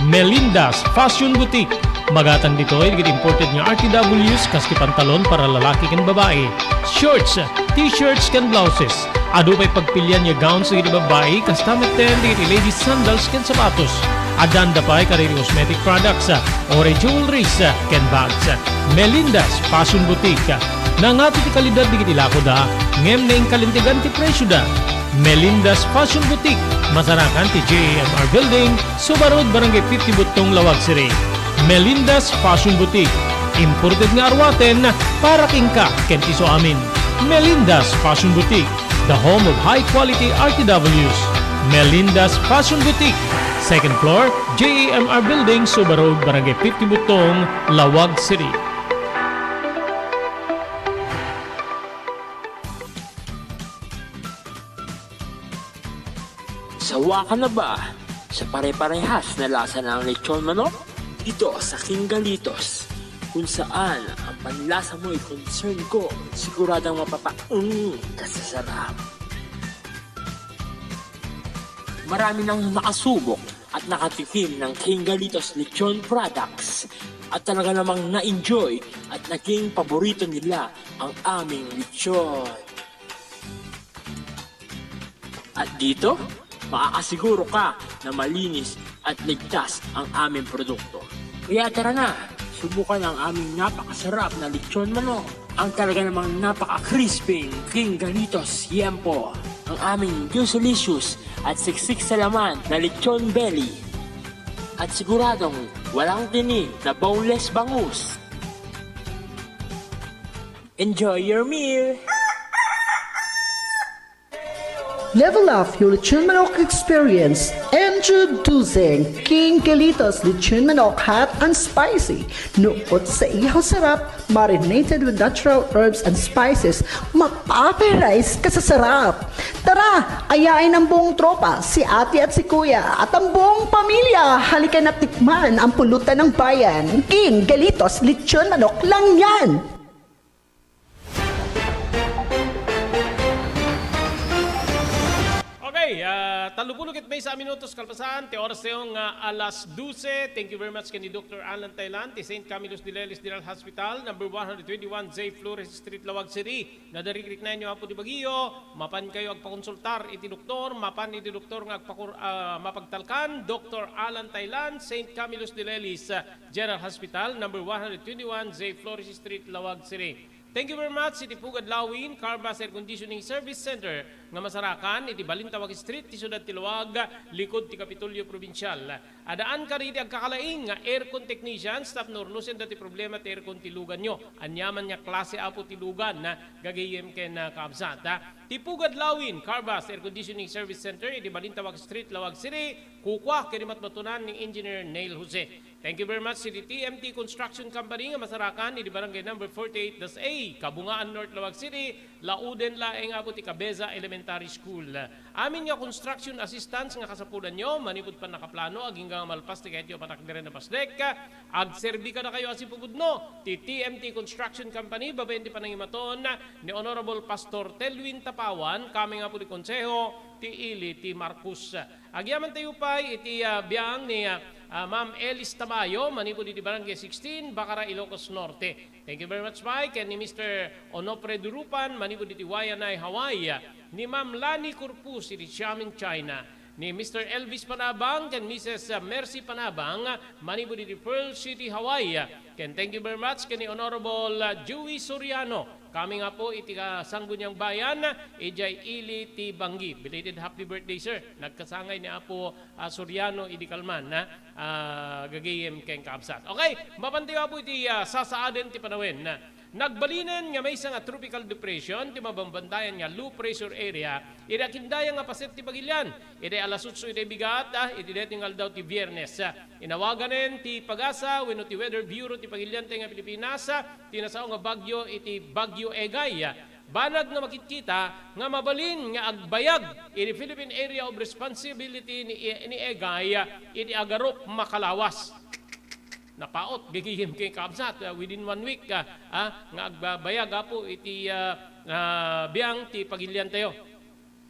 Melinda's Fashion Boutique. Magatang ditoy dagiti imported nga R T Ws kas ti pantalon para lalaki ken babbai, shorts, t-shirts ken blouses. Adu pay pagpilian nga gowns dagiti babbai, kasta metten dagiti ladies sandals ken sapatos. Addaanda pay kadagiti cosmetic products, uray jewelries, ken bags. Melinda's Fashion Boutique. Nangato ti kalidad dagiti lakoda, ngem naingkalintegan ti presioda. Melinda's Fashion Boutique, masarakan ti J A M R Building, Suba Road, Barangay fifty Buttong, Laoag City. Melinda's Fashion Boutique, imported nga aruaten para kenka ken ti isuamin. Melinda's Fashion Boutique, the home of high quality R T Ws. Melinda's Fashion Boutique, second floor, J A M R Building, Suba Road, Barangay fifty Buttong, Laoag City. Sawa ka na ba? Sa pare-parehas na lasa ng lechon manok dito sa King Galitos, kung saan ang panlasa mo'y concern ko, siguradong mapapaeng ka sa sarap. Marami nang nakasubok at nakatikim ng King Galitos Lechon Products at talaga namang na-enjoy at naging paborito nila ang aming lechon. At dito, makakasiguro ka na malinis at ligtas ang aming produkto. Kaya tara na, subukan ang aming napakasarap na lechon manok, ang talaga namang napaka-crispy King Galitos Yempo, ang aming juicelicious at siksik sa laman na lechon belly, at siguradong walang tinik na boneless bangus. Enjoy your meal! Level up your lechon manok experience. Introducing King Galitos Lechon Manok Hot and Spicy. Nukot sa ihaw sarap, marinated with natural herbs and spices, mapaparise ka sa sarap. Tara, ayain ang buong tropa, si ate at si kuya, at ang buong pamilya. Halika na tikman ang pulutan ng bayan. King Galitos Lechon Manok lang yan. Okay, ah, tallo pulo ket maysa a minutos kalpasan ti oras tayo nga alas dose. Thank you very much ken ni Doctor Alan Thailand ti Saint Camillus de Lelis General Hospital, number one hundred twenty-one J Flores Street, Laoag City. Nadarikrik na inyo Apo ti Baguio, mapan kayo agpakonsultar iti doktor, mapan iti doktor nga agpakur-, ah, mapagtalkan, Doctor Alan Thailand, Saint Camillus de Lelis, ah, General Hospital, number one hundred twenty-one J Flores Street, Laoag City. Thank you very much iti Pugad Lawin Carvas Air Conditioning Service Center nga masarakan iti Balintawak Street ti siudad ti Laoag, likud ti Kapitolyo Probinsial. Addaan kadi ti agkakalaing nga aircon technicians tapno urnosen dati problema ti aircon ti luganyo. Aniaman nga klase, Apo, ti lugan, gagayem ken, ah, kabsat, ah. Ti Pugad Lawin Carvas Air Conditioning Service Center iti Balintawak Street, Laoag City, kukua ken imatmatunan ni Engineer Neil Jose. Thank you very much iti T M T Construction Company nga masarakan iti Barangay Number forty-eight das A, Kabungaan North, Laoag City. Lauden laeng, Apo, ti Cabeza Elementary School. Amin nga construction assistance nga kasapulanyo, manipud pannakaplano, agingga nga malpas ti kayatyo a panagderen a pasdek, agserbi kadakayo a sipupudno ti T M T Construction Company babaen ti panangimaton ni Honorable Pastor Telwin Tapawan, coming, Apo, ti Konseho ti Ili ti Marcos. Agyamantayo pay iti, ah, biang ni, ah, ah, Ma'am Elis Tamayo, manipud iti Barangay sixteen, Bacara, Ilocos Norte. Thank you very much pay ken ni Mister Onofre Durupan, manipud iti Waianae, Hawaii, ni Ma'am Lani Corpus iti Xiamen, China, ni Mister Elvis Panabang ken Missus Mercy Panabang, manipud iti Pearl City, Hawaii, ken thank you very much ken ni Honorable, ah, Joey Soriano, coming, Apo, iti, ah, Sangguniang Bayan, idiay Ili ti Banggi. Belated happy birthday, sir. Nagkasangay ni Apo, ah, Soriano idi kalman, ah, ah, gagayem ken kabsat. Okay, mapantayo, Apo, iti, ah, sasaaden ti panawen. Nagbalinen nga maysa nga tropical depression ti mabambantayan nga low pressure area iti akindaya nga paset ti Pagilian. Iti alas otso iti bigat, ah, iti daytoy nga aldaw ti Biyernes, ah, inawaganen ti Pagasa wenno ti Weather Bureau ti Pagilian tayo nga Pilipinas, ah, ti nasao nga bagyo iti Bagyo Egay. Banag nga makitkita nga mabalin nga agbayag iti Philippine Area of Responsibility ni, ni Egay iti agarup makalawas. Napaut, gagayem ken kabsat, ah, within one week, ah, ah, nga agbayag, Apo, iti, ah, ah, biang ti Pagilian tayo.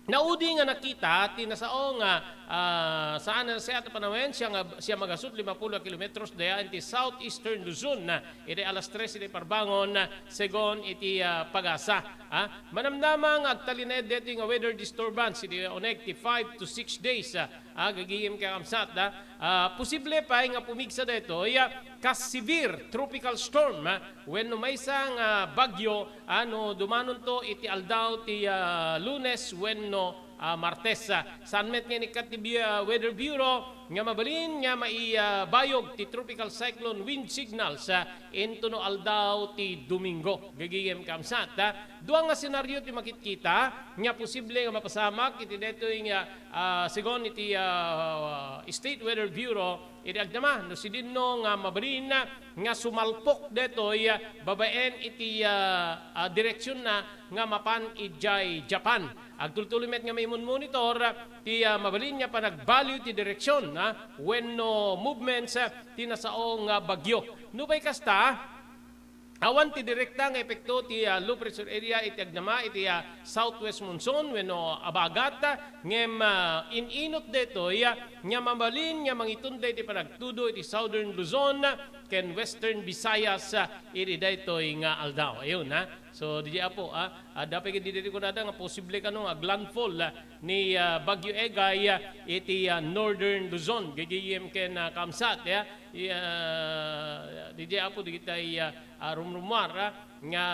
Naudi nga nakita ti nasao nga, ah, saan a nasayaat a panawen, siya nga, siya magasut lima pulo a kilometros dayaen ti southeastern Luzon, ah, iti alas tres iti parbangon, ah, segun iti, ah, Pagasa. Ah, manamnama nga agtalinaed daytoy nga weather disturbance iti uneg ti five to six days, ah, ah, gagayem ken kabsat, ah, ah, posible pay nga pumigsa daytoy, ah, kas severe tropical storm, ah, wenno maysa nga bagyo, ah, no dumanonto iti aldaw ti, ah, Lunes wenno, ah, Martes. Ah, saan met nga inikkat ti bi-, ah, Weather Bureau nga mabalin nga mai-, ah, bayog ti tropical cyclone wind signals, ah, intono aldaw ti Domingo. Gagayem ken kabsat, ah, dua nga senaryo ti makitkita nga posible nga mapasamak iti daytoy nga, ah, segun iti, ah, State Weather Bureau, iti agdama no sidinno nga mabalin nga sumalpok daytoy babaen iti, ah, ah, direksionna nga mapan idiay Japan. Agtultuloy met nga maimmonitor ti, ah, mabalin nga panagbaliw ti direksion, ah, wenno movements, ah, ti nasao nga bagyo. Nupay kasta, awan ti direkta nga epekto ti, ah, low pressure area iti agdama iti, ah, southwest monsoon wenno abagat, ngem, ah, in-inut daytoy, ah, nga mabalin nga mangitunday ti panagtudo iti southern Luzon ken western Visayas, ah, iti daytoy nga aldaw. Ayun, ha. So, didiay Apo, ah, ah, dapay ket didiay kunada nga posible kano nga aglandfall, ah, ni, ah, Bagyo Egay, ah, iti, ah, northern Luzon, gagayem ken, ah, kaamsat, ya. I, ah, didiay Apo, dagitay, ah, ah, rumrumuar, ah, nga,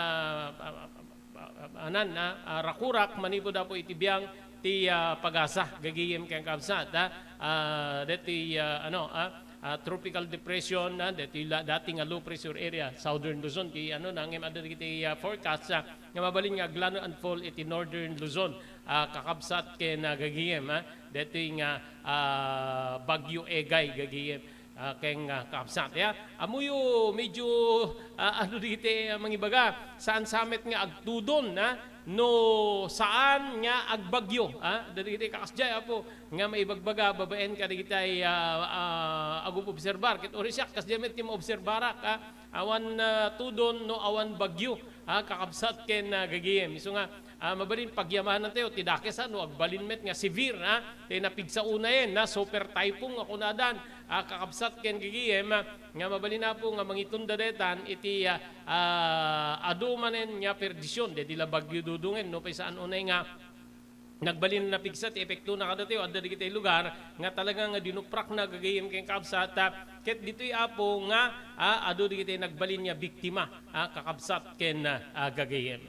ah, ah, ah, anan, ah, ah, rakurak manipud Apo iti biang ti, ah, pag-asa, gagayem ken kaamsat, ah, ah, deti, ah, ano, ah, ah, tropical depression, ah, deti la-, dati nga low pressure area, southern Luzon, ti, ano, nangem adda dagiti, ah, forecast, ah, nga mabalin nga aglandfall iti northern Luzon, ah, kakabsat ken, ah, gagayem, ah, deti nga, ah, Bagyo Egay, gagayem, ah, ken, ah, kakabsat, ya. Ammoyo, medyo, ah, ano dagiti, ah, mangibaga, saan sa met nga agtudon, ah, no saan nga agbagyo, ah, dagiti kakasdiay, Apo, nga maibagbaga babaen kadagitay, ah, ah, agobobserbar. Ket uray siak, kasdiay met ti maobserbarak, ah, awan, ah, tudon no awan bagyo, ah, kakabsat ken, ah, gagayem. Isu nga, ah, mabalin pagyamanantayo ti dakes, ah, no agbalin met nga severe, ah, ti napigsa unayen, ah, super typhoon nga kunadan, ah, kakabsat ken gagayem, ah, nga mabalin Apo nga mangitunda daytan iti, ah, ah, adu manen nga perdision, deti la Bagyo Dudong, nupay saan unay nga nagbalin a napigsa ti epektona kadatayo, adda dagiti lugar nga talaga nga dinuprakna gagayem ken kakabsat, ah, ket ditoy Apo nga, ah, adu dagiti nagbalin nga biktima, ah, kakabsat ken, ah, gagayem.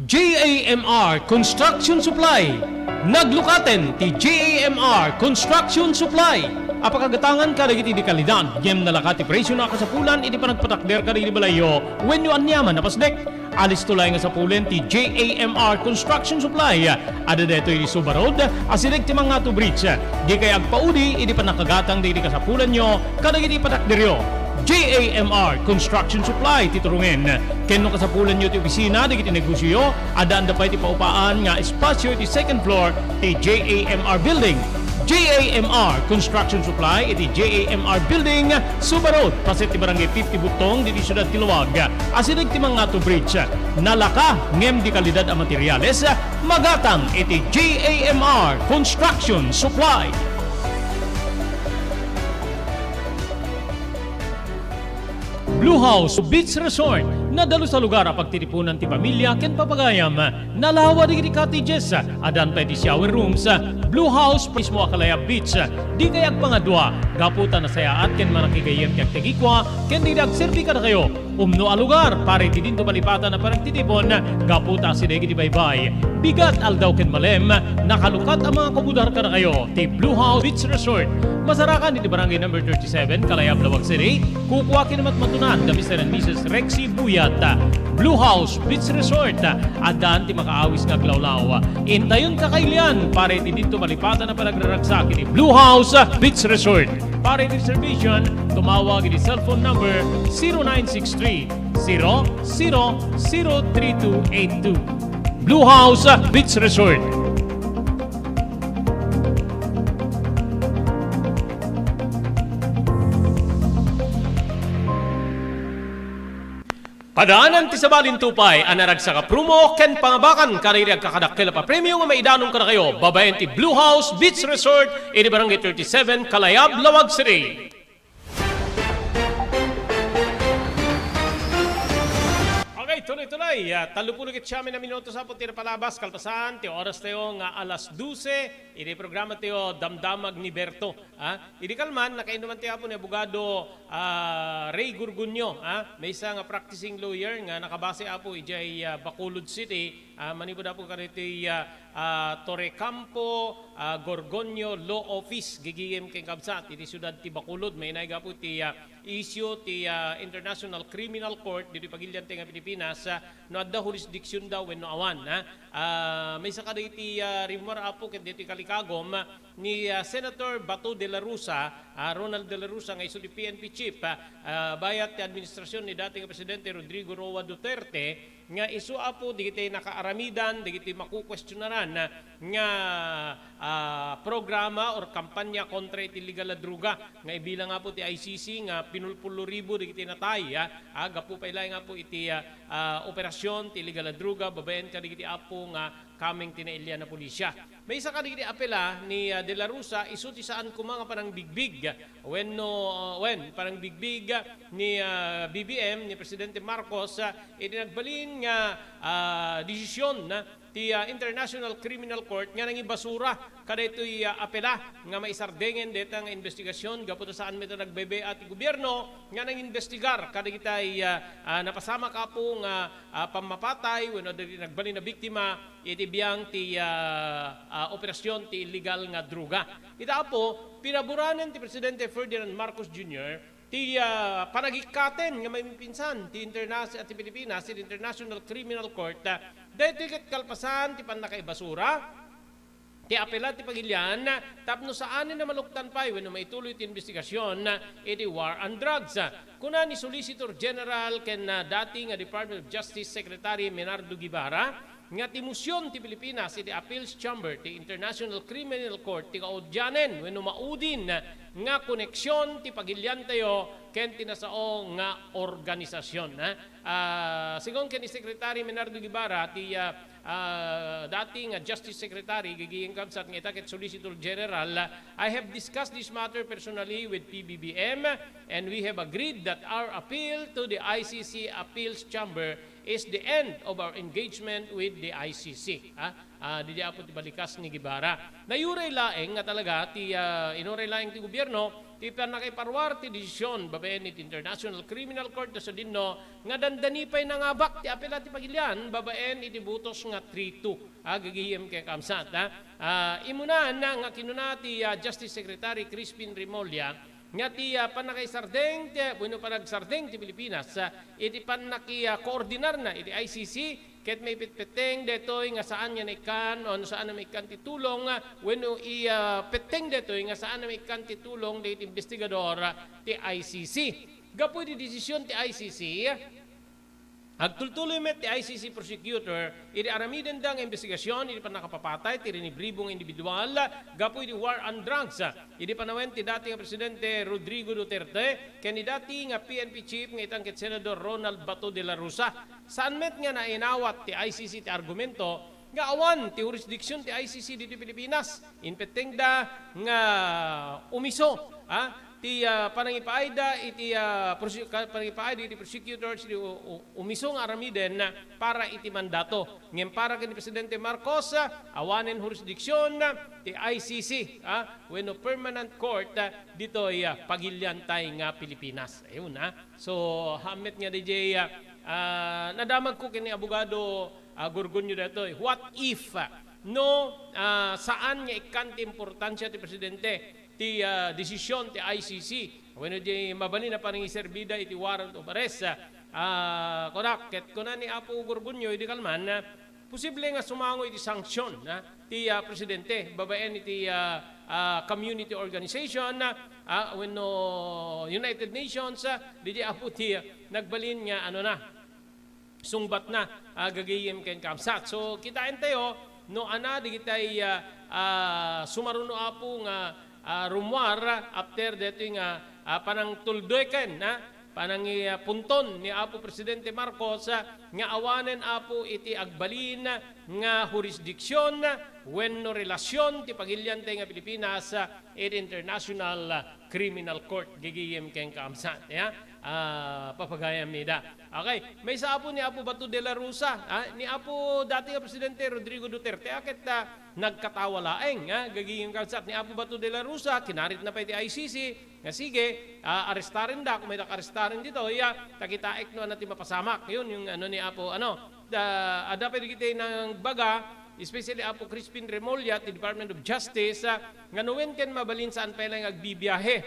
J A M R Construction Supply. Naglukaten ti J A M R Construction Supply a pakagatangan kadagiti dekalidad ngem nalaka ti presiona a kasapulan iti panagpatakder kadagiti balayyo wenno aniaman a pasdek. Alisto laeng a sapulen ti J A M R Construction Supply. Adda daytoy iti Suba Road, asideg ti Mangatu Bridge. Dikay agpaudi iti pannakagatang dagiti kasapulanyo kadagiti patakderyo. J A M R Construction Supply ti turongen. Ken no kasapulanyo ti opisina dagiti negosioyo, addaanda pay ti paupaan nga espasio iti second floor ti J A M R Building. J A M R Construction Supply iti J A M R Building, Suba Road, paset ti Barangay fifty Butong, ditoy siudad ti Laoag. Asideg ti Mangatu Bridge. Nalaka ngem dekalidad a materiales, magatang iti J A M R Construction Supply. Blue House Beach Resort, nadalus a lugar a pagtitipunan ti pamilia ken papagayam. Nalawa dagiti cottages, addan pay ti shower rooms. Blue House mismo a Kalayab Beach. Dikay agpangadua, gapu ta nasayaat ken mannakigayem ti agtagikua ken dagiti agserbi kadakayo. Umno a lugar para iti dinto malipatan a panagtitipon, gapu ta asideg iti baybay. Bigat aldaw ken malem, nakalukat a mangakubudar kadakayo ti Blue House Beach Resort. Masarakan iti Barangay Number thirty-seven, Kalayab, Laoag City. Kukua ken matmatunan da Mister and Missus Rexy Buyat. Blue House Beach Resort, addan ti makaawis nga aglawlaw. Intayon kakailian para iti dinto malipatan a panagraragsak iti Blue House Beach Resort. Para iti reservation, tumawag iti cellphone number zero nine six three, zero zero zero three two eight two. Blue House Beach Resort. Padaanan ti sabali ti upay a naragsak a promo ken pangabakan kadagiti agkakadakkel a papremio nga maidanon kadakayo babaen ti Blue House Beach Resort iti Barangay thirty-seven, Kalayab, Laoag City. Okay, tuloy-tuloy. Ah, tallopulo ket siam a minutos apo ti napalabas, kalpasan ti oras tayo nga alas dose. Iti programa tayo, Damdamag ni Berto. Ah, idi kalman, nakainduman tayo apo ni Abogado, ah, Ray Gurgunyo, ah, maysa nga practicing lawyer nga nakabase apo idiay, ah, Bacolod City. Ah, manipud apo kadagiti, ah, ah, Torrecampo, ah, Gorgonio Law Office, gigiyem ken kabsat, iti siudad ti Bacolod, mainaig apo ti, ah, issue ti, ah, International Criminal Court, ditoy pagilian tayo nga Pilipinas, ah, no adda jurisdiction da wenno awan, ha? Ah, maysa kadagiti, ah, rumor apo ket ditoy kalikagom, ni, ah, Senator Bato de la Rosa, ah, Ronald de la Rosa, nga isu ti P N P chief, ah, ah, bayat ti administrasyon ni dati nga Presidente Rodrigo Roa Duterte, nga isu apo dagiti nakaaramidan, dagiti makukwestiyonaran, ah, nga, ah, programa or kampanya kontra iti illegal a droga, nga ibilang apo ti I C C nga pinulpullo ribu dagiti natay, ah, ah, gapu pay laeng apo iti, ah, ah, operasyon ti illegal a droga, babaen kadagiti apo nga kameng ti nailian a pulisia. Maysa kadagiti apela ni, ah, De La Rosa, isu ti saan koma nga panangbigbig wenno, ah, wen, panangbigbig ni, ah, B B M, ni Presidente Marcos, ah, iti nagbalin nga, ah, desisyon na ti, ah, International Criminal Court nga nangibasura kadaytoy, ah, apela nga maisardengen dayta nga investigasyon gapu ta saan met a nagbebea ti gobierno nga nangimbestigar kadagitay, ah, ah, napasamak apo nga, ah, pammapatay wenno dagiti nagbalin a biktima iti biang ti, ah, ah, operasyon ti illegal nga droga. Ita apo, pinaboranen ti Presidente Ferdinand Marcos Junior ti, ah, panagikkaten nga maipinsan ti internas-, ti Pilipinas iti International Criminal Court, ah, daytoy ket kalpasan ti pannakaibasura ti apela ti pagilian tapno saanen a maluktan pay wenno maituloy ti investigasyon iti war on drugs. Kuna ni Solicitor General ken, ah, dati nga Department of Justice Secretary Menardo Guevara nga ti mosion ti Pilipinas iti Appeals Chamber ti International Criminal Court ti kaudyanen wenno maudin nga koneksion ti pagiliantayo ken ti nasao nga organisasyon, ha? Ah, sigun ken ni Secretary Menardo Guevara, ti, ah, ah, dati nga Justice Secretary, gigiyem kabsat nga ita ket Solicitor General, ah, "I have discussed this matter personally with P B B M, and we have agreed that our appeal to the I C C Appeals Chamber is the end of our engagement with the I C C." Ha? Ah, didi apo ti balikas ni Guevara. Nayuray laeng nga talaga ti, ah, inuray laeng ti gobierno ti pannakaiparuar ti desisyon babaen iti International Criminal Court ta sadinno nga dandani pay nangabak ti apela ti pagilian babaen iti butos nga three two. Ah, gigiyem ken kabsat, ha? Ah, imunan nga kinuna ti, ah, Justice Secretary Crispin Remulla nga ti, ah, pannakaisardeng ti, wenno panagsardeng ti Pilipinas, ah, iti pannaki, ah, koordinarna iti I C C, ket maipitpetteng daytoy nga saan nga naikkan, o saan a maikkan ti tulong, ah, wenno i, ah, petteng daytoy nga saan a maikkan ti tulong dagiti investigador, ah, ti I C C. Gapu iti desisyon ti I C C, agtultuloy met ti I C C prosecutor iti aramidenda nga investigasyon iti pannakapapatay ti rinibribo nga individual gapu iti war on drugs, ah, idi panawen ti dati nga Presidente Rodrigo Duterte ken ni dati nga P N P chief nga itan ket Senador Ronald Bato de la Rosa. Saan met nga nainawat ti I C C ti argumento nga awan ti jurisdiction ti I C C ditoy Pilipinas. Impettengda nga umiso, ah, ti, ah, panangipaayda iti, ah, prosi-, ka-, panangipaayda iti prosecutors iti u-, u-, umiso nga aramiden para iti mandato. Ngem para ken ni Presidente Marcos, ah, awanen jurisdiction, ah, ti I C C, ah, wenno Permanent Court, ah, ditoy, ah, pagiliantay nga Pilipinas. Ayun, ah. So, hamet nga D J, ah, ah, nadamagko ken ni Abogado, ah, Gorgonio daytoy. What if, ah, no, ah, saan nga ikkan ti importansia ti Presidente ti, ah, desisyon ti I C C wenno di mabalin a panangiserbida iti warrant of arrest? Ah, kunak, ket kuna ni Apo Gorgonio idi kalman, ah, posible nga sumango iti sanction, ah, ti, ah, Presidente babaen iti, ah, ah, community organization, ah, ah, wenno United Nations, ah, didi apo ti, ah, nagbalin nga ano na, sungbat na, ah, gagayem ken kabsat. So, kitaentayo, no, ana, digitay, ah, ah, sumaruno apo nga, ah, rummuar after detoy nga, ah, panangtuldoy ken, ah, panangi-, ah, punton ni Apo Presidente Marcos, ah, nga awanen apo iti agbalin nga jurisdiction wenno relasyon ti pagiliantay nga Pilipinas, ah, iti International, ah, Criminal Court, gigiyem ken kaamsan, ya? Ah, papagayam ida. Okay, maysa apo ni Apo Bato de la Rosa, ah, ni Apo dati nga Presidente Rodrigo Duterte, a ket, ah, nagkatawa laeng, ah, gagingin kabsat ni Apo Bato de la Rosa, kinarit na pay ti I C C, nga sige, ah, arestaren da, kung may arestaren dito, ya, takitaek no, ano ti mapasamak. Yun, yung ano ni Apo, ano, Ah, adda pay dagiti nangbaga, especially Apo Crispin Remulla ti Department of Justice, ah, nga no wen ken mabalin saan pay la nga agbibiahe.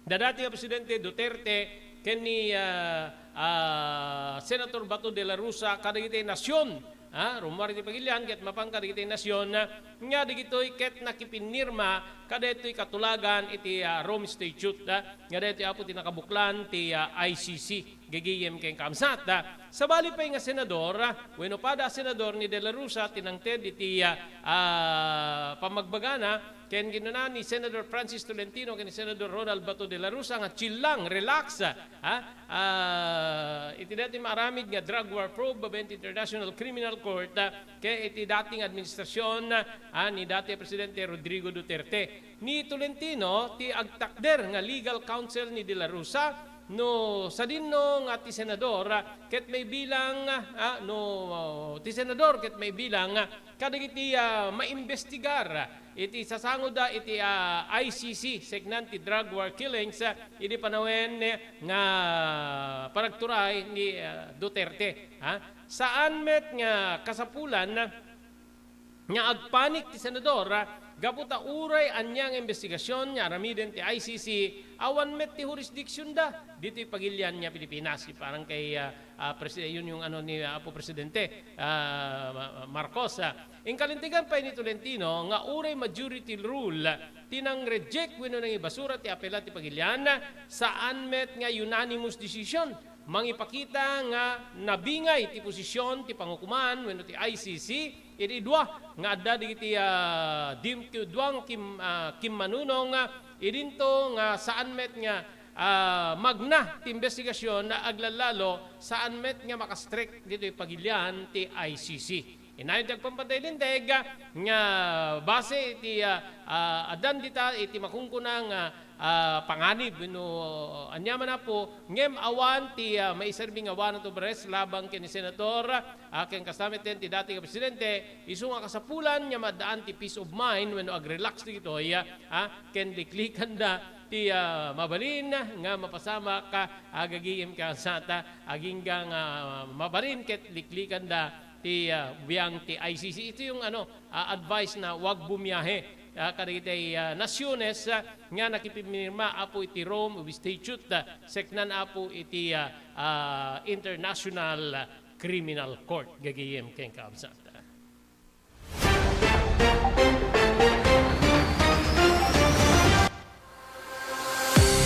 Dada ti Presidente Duterte ken ni, ah, ah, Senator Bato de la Rosa kadagiti nasion, ah, rummuar iti pagilian ket mapan kadagiti nasion, ah, nga dagitoy ket nakipinnirma kadaytoy katulagan iti, ah, Rome Statute, ah, nga daytoy apo ti nakabuklan ti, ah, I C C. Gagayem ken kaamsat, ah, sabali pay nga senador, ah, wenno pada a senador ni De La Rosa ti nangted iti, ah, ah, pamagbagana, ken kinuna ni Senador Francis Tolentino ken ni Senador Ronald Bato de la Rosa nga chill lang, relax, ah, ah, iti daytoy maaramid nga drug war probe babaen ti International Criminal Court, ah, ken iti dating administrasyon, ah, ni dati Presidente Rodrigo Duterte. Ni Tolentino ti agtakder nga legal counsel ni De La Rosa, no sadinno nga ti senador, ah, ket maibilang, ah, no, ti senador ket maibilang, ah, kadagiti, ah, maimbestigar iti sasangoda iti, ah, I C C, seknan ti drug war killings, ah, idi panawen nga panagturay ni, ah, Duterte, ha? Saan met nga kasapulan nga agpanik ti senador, ah, gapu ta uray ania nga imbestigasyon nga aramiden ti I C C, awan met ti jurisdictionda ditoy pagilian nga Pilipinas. Parang kay, ah, ah, presi-, yun yung ano ni, ah, Apo Presidente, ah, Ma-, Marcos, ah. Inkalintegan pay ni Tolentino nga uray majority rule ti nang-reject wenno nangibasura ti apela ti pagilian, saan met nga unanimous decision. Mangipakita nga nabingay ti posisyon ti pangukoman wenno ti I C C iti dua nga adda dagiti, ah, dim-, dua nga kim-, ah, kimmanunong, ah, idinto nga saan met nga, ah, magna ti imbestigasyon nga aglallalo, saan met nga makastrek ditoy pagilian ti I C C. Inayon ti agpampatay linteg nga base iti, ah, ah, addan dita iti makunkuna nga, ah, panganib wenno ania man, Apo, ngem awan ti, ah, maiserbi nga warrant of arrest laban ken ni Senator, ah, ken kasta met ti dati nga presidente, isu nga kasapulan nga maaddaan ti peace of mind wenno agrelax dagitoy, ah, ken liklikanda ti, ah, mabalin nga mapasamak, ah, gagayem kaamsat, agingga nga mabalin ket liklikanda ti, ah, biang ti I C C. Ito yung ano, ah, advice na wag bumiyahe, ah, kadagiti, ah, nasiones, ah, nga nakipirma, Apo, iti Rome of Statute, ah, seknan, Apo, iti, ah, ah, International Criminal Court. Gagayem ken kaamsat.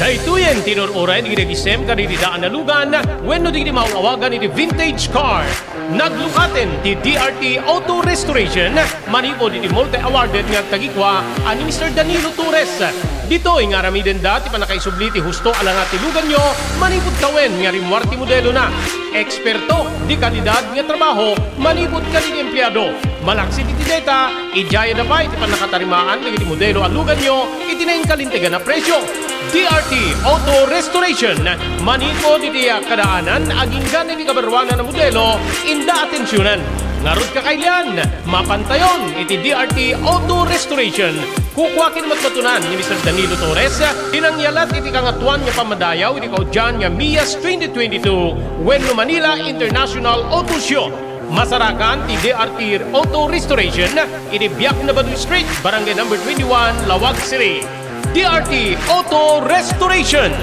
Daytoyen ti inur-uray dagiti agisem kadagiti daan a lugan wenno dagiti maaw-awagan iti vintage car. Naglukaten ti D R T Auto Restoration manipud iti multi-awarded nga agtagikua a ni Mister Danilo Torres. Ditoy nga aramidenda ti pannakaisubli ti husto a langa ti luganyo manipud tawen nga rimmuar ti modelona. Eksperto di kalidad nga trabaho manipud kadagiti empleado. Malaksid iti deta, idiayada pay ti pannakatarimaan dagiti modelo a luganyo iti nainkalintegan a presio. D R T Auto Restoration, manipud iti kadaanan agingga iti kabaruanan a modelo, inda atensionan. Ngarud, kakailian, mapantayon iti D R T Auto Restoration. Kukua ken matmatunan ni Mister Danilo Torres ti nangyalat iti Kangatoan nga Pammadayaw iti kaudian nga MIAS twenty twenty-two wenno Manila International Auto Show. Masarakan ti D R T Auto Restoration iti Biak na Baduy Street, Barangay Number twenty-one, Laoag City. D R T Auto Restoration.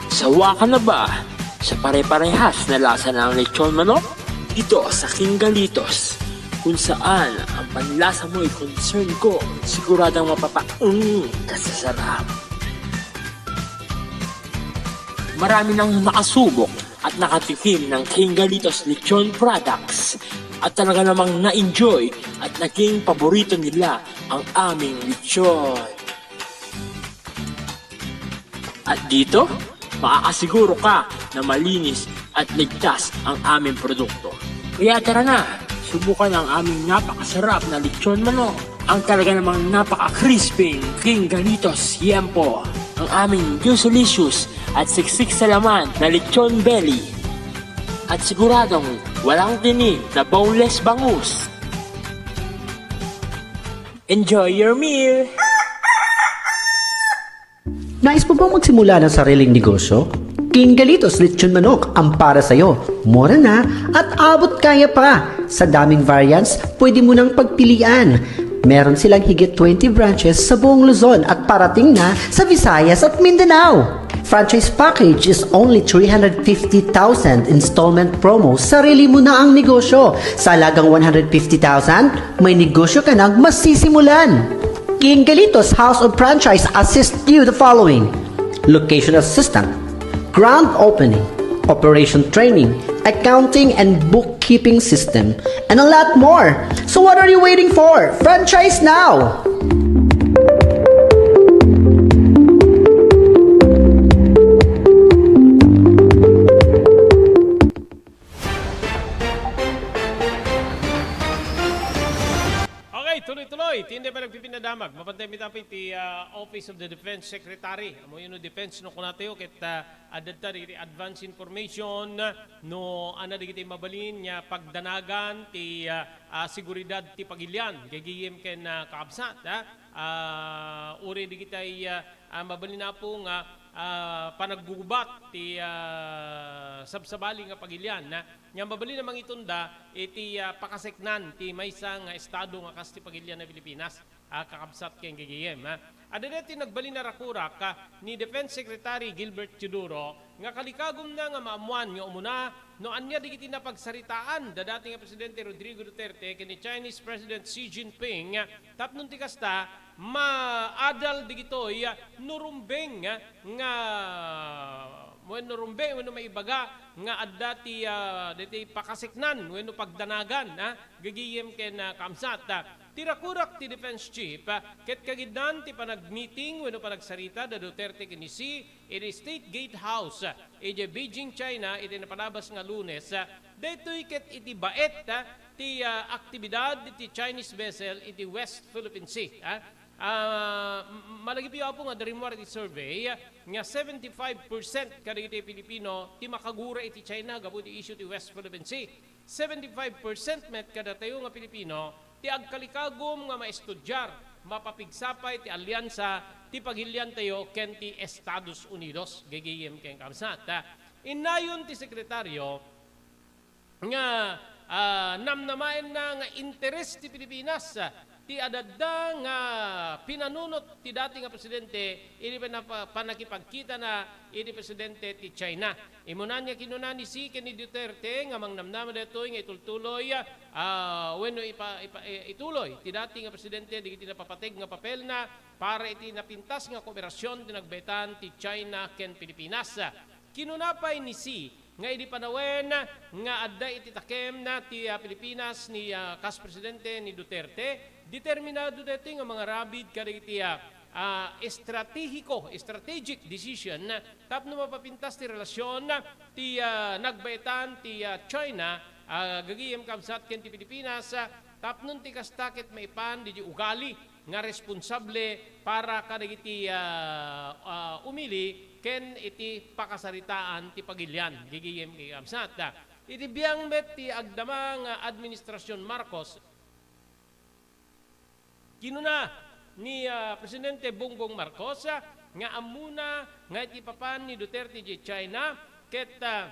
Sawa ka na ba sa pare-parehas na lasa ng lechon manok? Dito sa King Galitos, kung saan ang panlasa mo'y concern ko, siguradong mapapaung ka sa sarap. Marami nang nakasubok at nakatikim ng King Galitos Lechon Products at talaga namang na-enjoy at naging paborito nila ang aming lechon. At dito, makakasiguro ka na malinis at ligtas ang aming produkto. Kaya tara na, subukan ang aming napakasarap na lechon manok. Ang talaga namang napaka-crispy King Galitos Yempo. Ang aming juicelicious at siksik sa laman na lechon belly. At siguradong walang tinik na boneless bangus. Enjoy your meal! Nais mo bang magsimula ng sariling negosyo? King Galitos Lechon Manok ang para sa'yo. Mura na at abot kaya pa. Sa daming variants, pwede mo nang pagpilian. Meron silang higit twenty branches sa buong Luzon at parating na sa Visayas at Mindanao. Franchise package is only three hundred fifty thousand installment promo. Sarili mo na ang negosyo. Sa halagang one hundred fifty thousand, may negosyo ka nang masisimulan. King Galitos House of Franchise assist you the following: location assistant, grand opening, operation training, accounting and bookkeeping system, and a lot more. So what are you waiting for? Franchise now! Okay, tuloy-tuloy. Ti indi pa nagpipinadamag. Mapantay mi tapay ti ah, Office of the Defense Secretary. Amo yun no defense no kunatayo ket ah, adda ta dagiti advance information no ania dagiti mabalin nga pagdanagan ti ah, ah, seguridad ti pagilian. Gagayem ken ah, kaabsat, ah, ah, uri dagiti ah, ah, mabalin apo nga ah, panaggugubat ti ah, sabsabali nga pagilian. Ah, nga mabalin a mangitunda iti ah, pakaseknan ti maysa nga estado nga kas ti pagilian a Pilipinas, ah, kakabsat ken gagayem, ah. Adda daytoy nagbalin a rakurak, ah, ni Defense Secretary Gilbert Teodoro nga kalikagumna nga maammuan nga umuna no ania dagiti napagsaritaan da dati nga Presidente Rodrigo Duterte ken ni Chinese President Xi Jinping, ah, tapno ti kasta, maadal dagitoy, ah, no rumbeng, ah, nga wenno rumbeng wenno maibaga nga adda ti ah, daytoy pakaseknan wenno pagdanagan, ah, gagayem ken ah, kaabsat. Ah, ti rakurak ti defense chief, ah, ket kagiddan ti panagmeeting wenno panagsarita da Duterte ken ni Xi iti State Gate House, ah, idiay Beijing, China iti napalabas nga Lunes. Ah, daytoy ket iti baet, ah, ti ah, aktibidad ti Chinese vessel iti West Philippine Sea. Ah, Ah, m- malagipyo apo nga adda rimmuar iti survey nga seventy-five percent kadagiti Pilipino ti makagura iti China gapu iti issue ti West Philippine Sea. Seventy-five percent met kadatayo nga Pilipino ti agkalikagum nga maistudiar, mapapigsa pay ti aliansa ti pagiliantayo ken ti Estados Unidos, gagayem ken kaabsat. Innayon ti sekretaryo, nga ah, namnamaenna nga interes ti Pilipinas, ah, ti adadda nga pinanunot ti dati nga presidente idi panapa- panakipagkitana idi presidente ti China. Immuna nga kinuna ni Xi ken ni Duterte nga mangnamnama daytoy nga itultuloy, ah, wenno ipa, ipa, i- ituloy ti dati nga presidente dagiti napapateg nga papelna para iti napintas nga kooperasyon ti nagbaetan ti China ken Pilipinas. Kinuna pay ni Xi nga idi panawen nga adda iti takemna ti ah, Pilipinas ni ah, kas presidente ni Duterte, determinado daytoy nga mangarabid kadagiti ah, ah, estratehiko, strategic decision tapno mapapintas ti relasyon ti ah, nagbaetan ti ah, China, ah, gagayem kaabsat ken ti Pilipinas, ah, tapno ti kasta ket maipan didi ugali nga responsable para kadagiti ah, ah, umili ken iti pakasaritaan ti pagilian. Gigiyem iti kabsat. Iti biang met ti agdama nga Administrasion Marcos, kinuna ni ah, Presidente Bongbong Marcos, ah, nga ammona nga iti papan ni Duterte iti China ket ah,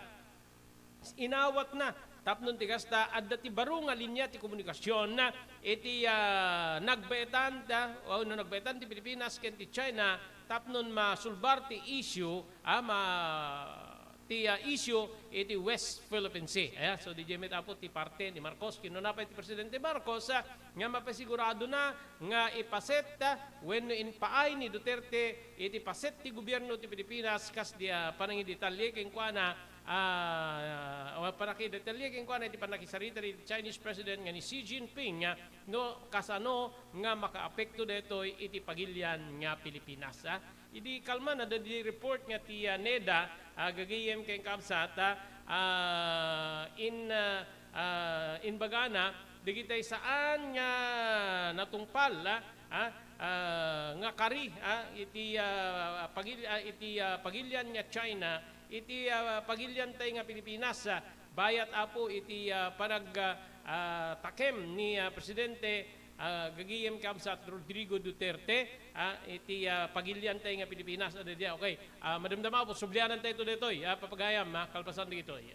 inawatna tapno ti kasta adda ti baro nga linia ti komunikasion iti ah, nagbaetan da, o no nagbaetan ti Pilipinas ken ti China tapno masulbar ti issue, ah, ma, ti ah, issue iti West Philippine Sea. Aya, so, di met apo ti parte ni Marcos. Kinuna pay ti Presidente Marcos, ah, nga mapasiguradona nga ipaset, ah, wenno impaay ni Duterte iti paset ti gobierno ti Pilipinas kas di ah, panangidetalye kenkuana, ah, o panakidetalye kenkuana iti panakisarita ti Chinese President nga ni Xi Jinping, ah, no kasano nga makaapekto daytoy iti pagilian nga Pilipinas, ah. Idi kalman, adda di report nga ti ah, neda, ah, gagayem ken kabsat, ah, in, ah, ah, imbagana, dagitay saan nga natungpal, ah, ah, ah, nga kari, ah, iti, ah, pagil-, ah, iti, ah, pagilian nga China, iti, ah, pagiliantay nga Pilipinas, ah, bayat apo iti, ah, panag, ah, ah, takem ni, ah, Presidente ah, gagayem kabsat Rodrigo Duterte, ah, iti, ah, pagilian tayo nga Pilipinas, adda dia. Okay, ah, madamdama po, sublianan tayo to ditoy, ah, papagayam, ah, kalpasan ditoy.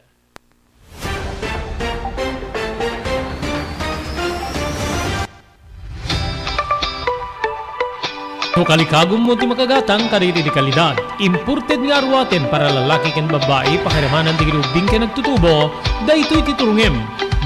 No kalikagummo ti makagatang kadagiti kalidad, imported nga aruaten para lalaki ken babbai, pakiramanan dagiti ubbing ken agtutubo, daytoy ti turongem.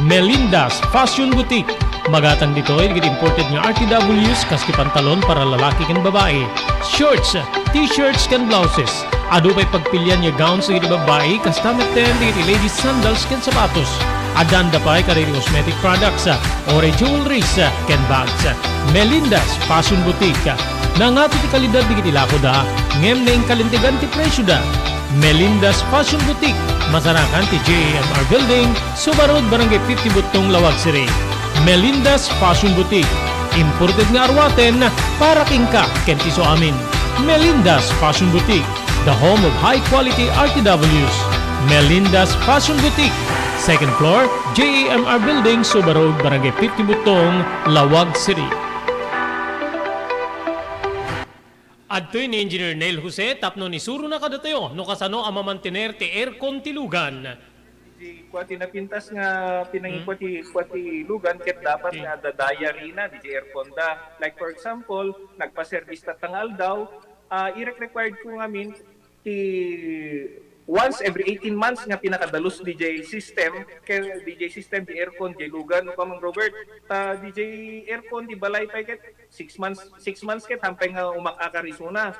Melinda's Fashion Boutique. Magatang ditoy dagiti imported nga R T Ws kas ti pantalon para lalaki ken babbai, shorts, t-shirts ken blouses. Adu pay pagpilian nga gowns dagiti babbai, kasta metten dagiti ladies sandals ken sapatos. Addaan da pay kadagiti cosmetic products, uray jewelries, ken bags. Melinda's Fashion Boutique. Nangato ti kalidad dagiti lakoda, ngem naingkalintegan ti presioda. Melinda's Fashion Boutique, masarakan ti J A M R Building, Suba Road, Barangay fifty Buttong, Laoag City. Melinda's Fashion Boutique, imported nga aruaten para kenka ken ti isuamin. Melinda's Fashion Boutique, the home of high quality R T Ws. Melinda's Fashion Boutique, second floor, J A M R Building, Suba Road, Barangay fifty Buttong, Laoag City. Adtoy ni Engineer Neil Jose tapno isurona kadatayo no kasano a mamantener ti aircon ti lugan. Di kua ti napintas nga pinangikua ti, kua ti lugan ket dapat nga adda diary na, di aircon da. Like for example, nagpa-service tatta nga aldaw, ah, irek-required ko ngamin ti once every eighteen months nga pinakadalus di jay system, ken di jay system, di aircon, di lugan, no, Kamang Robert? Ta di jay aircon, di balay pay ket six months, six months ket hampay nga umak-akar isuna.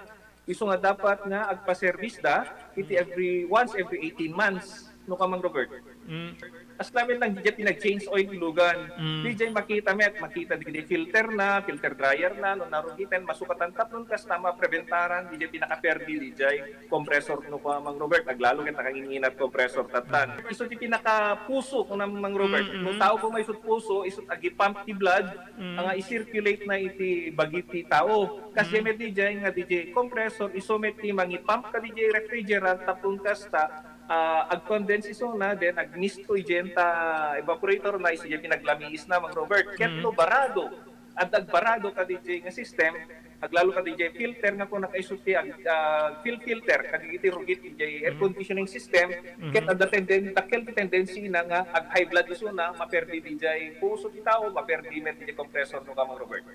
Isu nga dapat nga agpa-service da iti every, once every eighteen months, no, Kamang Robert? Mm. As lamin lang, di jay pinag-change oil ti lugan. Mm. Di jay makita met, makita di filter na, filter dryer na, no, narugiten, masukatan tapnon kasta mapreventaran, di jay pinakaperdi, di jay compressor, no, Kamang Robert, aglalo ket nakanginginat compressor tattan. Isu ti pinakapuso, no, Mang Robert. Mm, mm. No tao ko may isut puso, isut agipump ti blood, nga i-circulate na iti bagi ti tao. Kas met di jay nga di jay compressor, isu met ti mangipump ka di jay refrigerant, tapno kasta, ah, ag-condense isuna, then agmist to ijay ta evaporator na, isu jay pinaglamiis na, Mang Robert. Ket no barado, adda agbarado ka di jay nga system, aglalo ka di jay filter nga kuna isu ti ag-, ah, fil-, filter kadagiti rugit di jay air conditioning system, ket adda tenden-, dakkel ti tendency na nga ag-high blood isuna, maperdi di jay puso ti tao, maperdi met di jay compressor, no, Kamang Robert.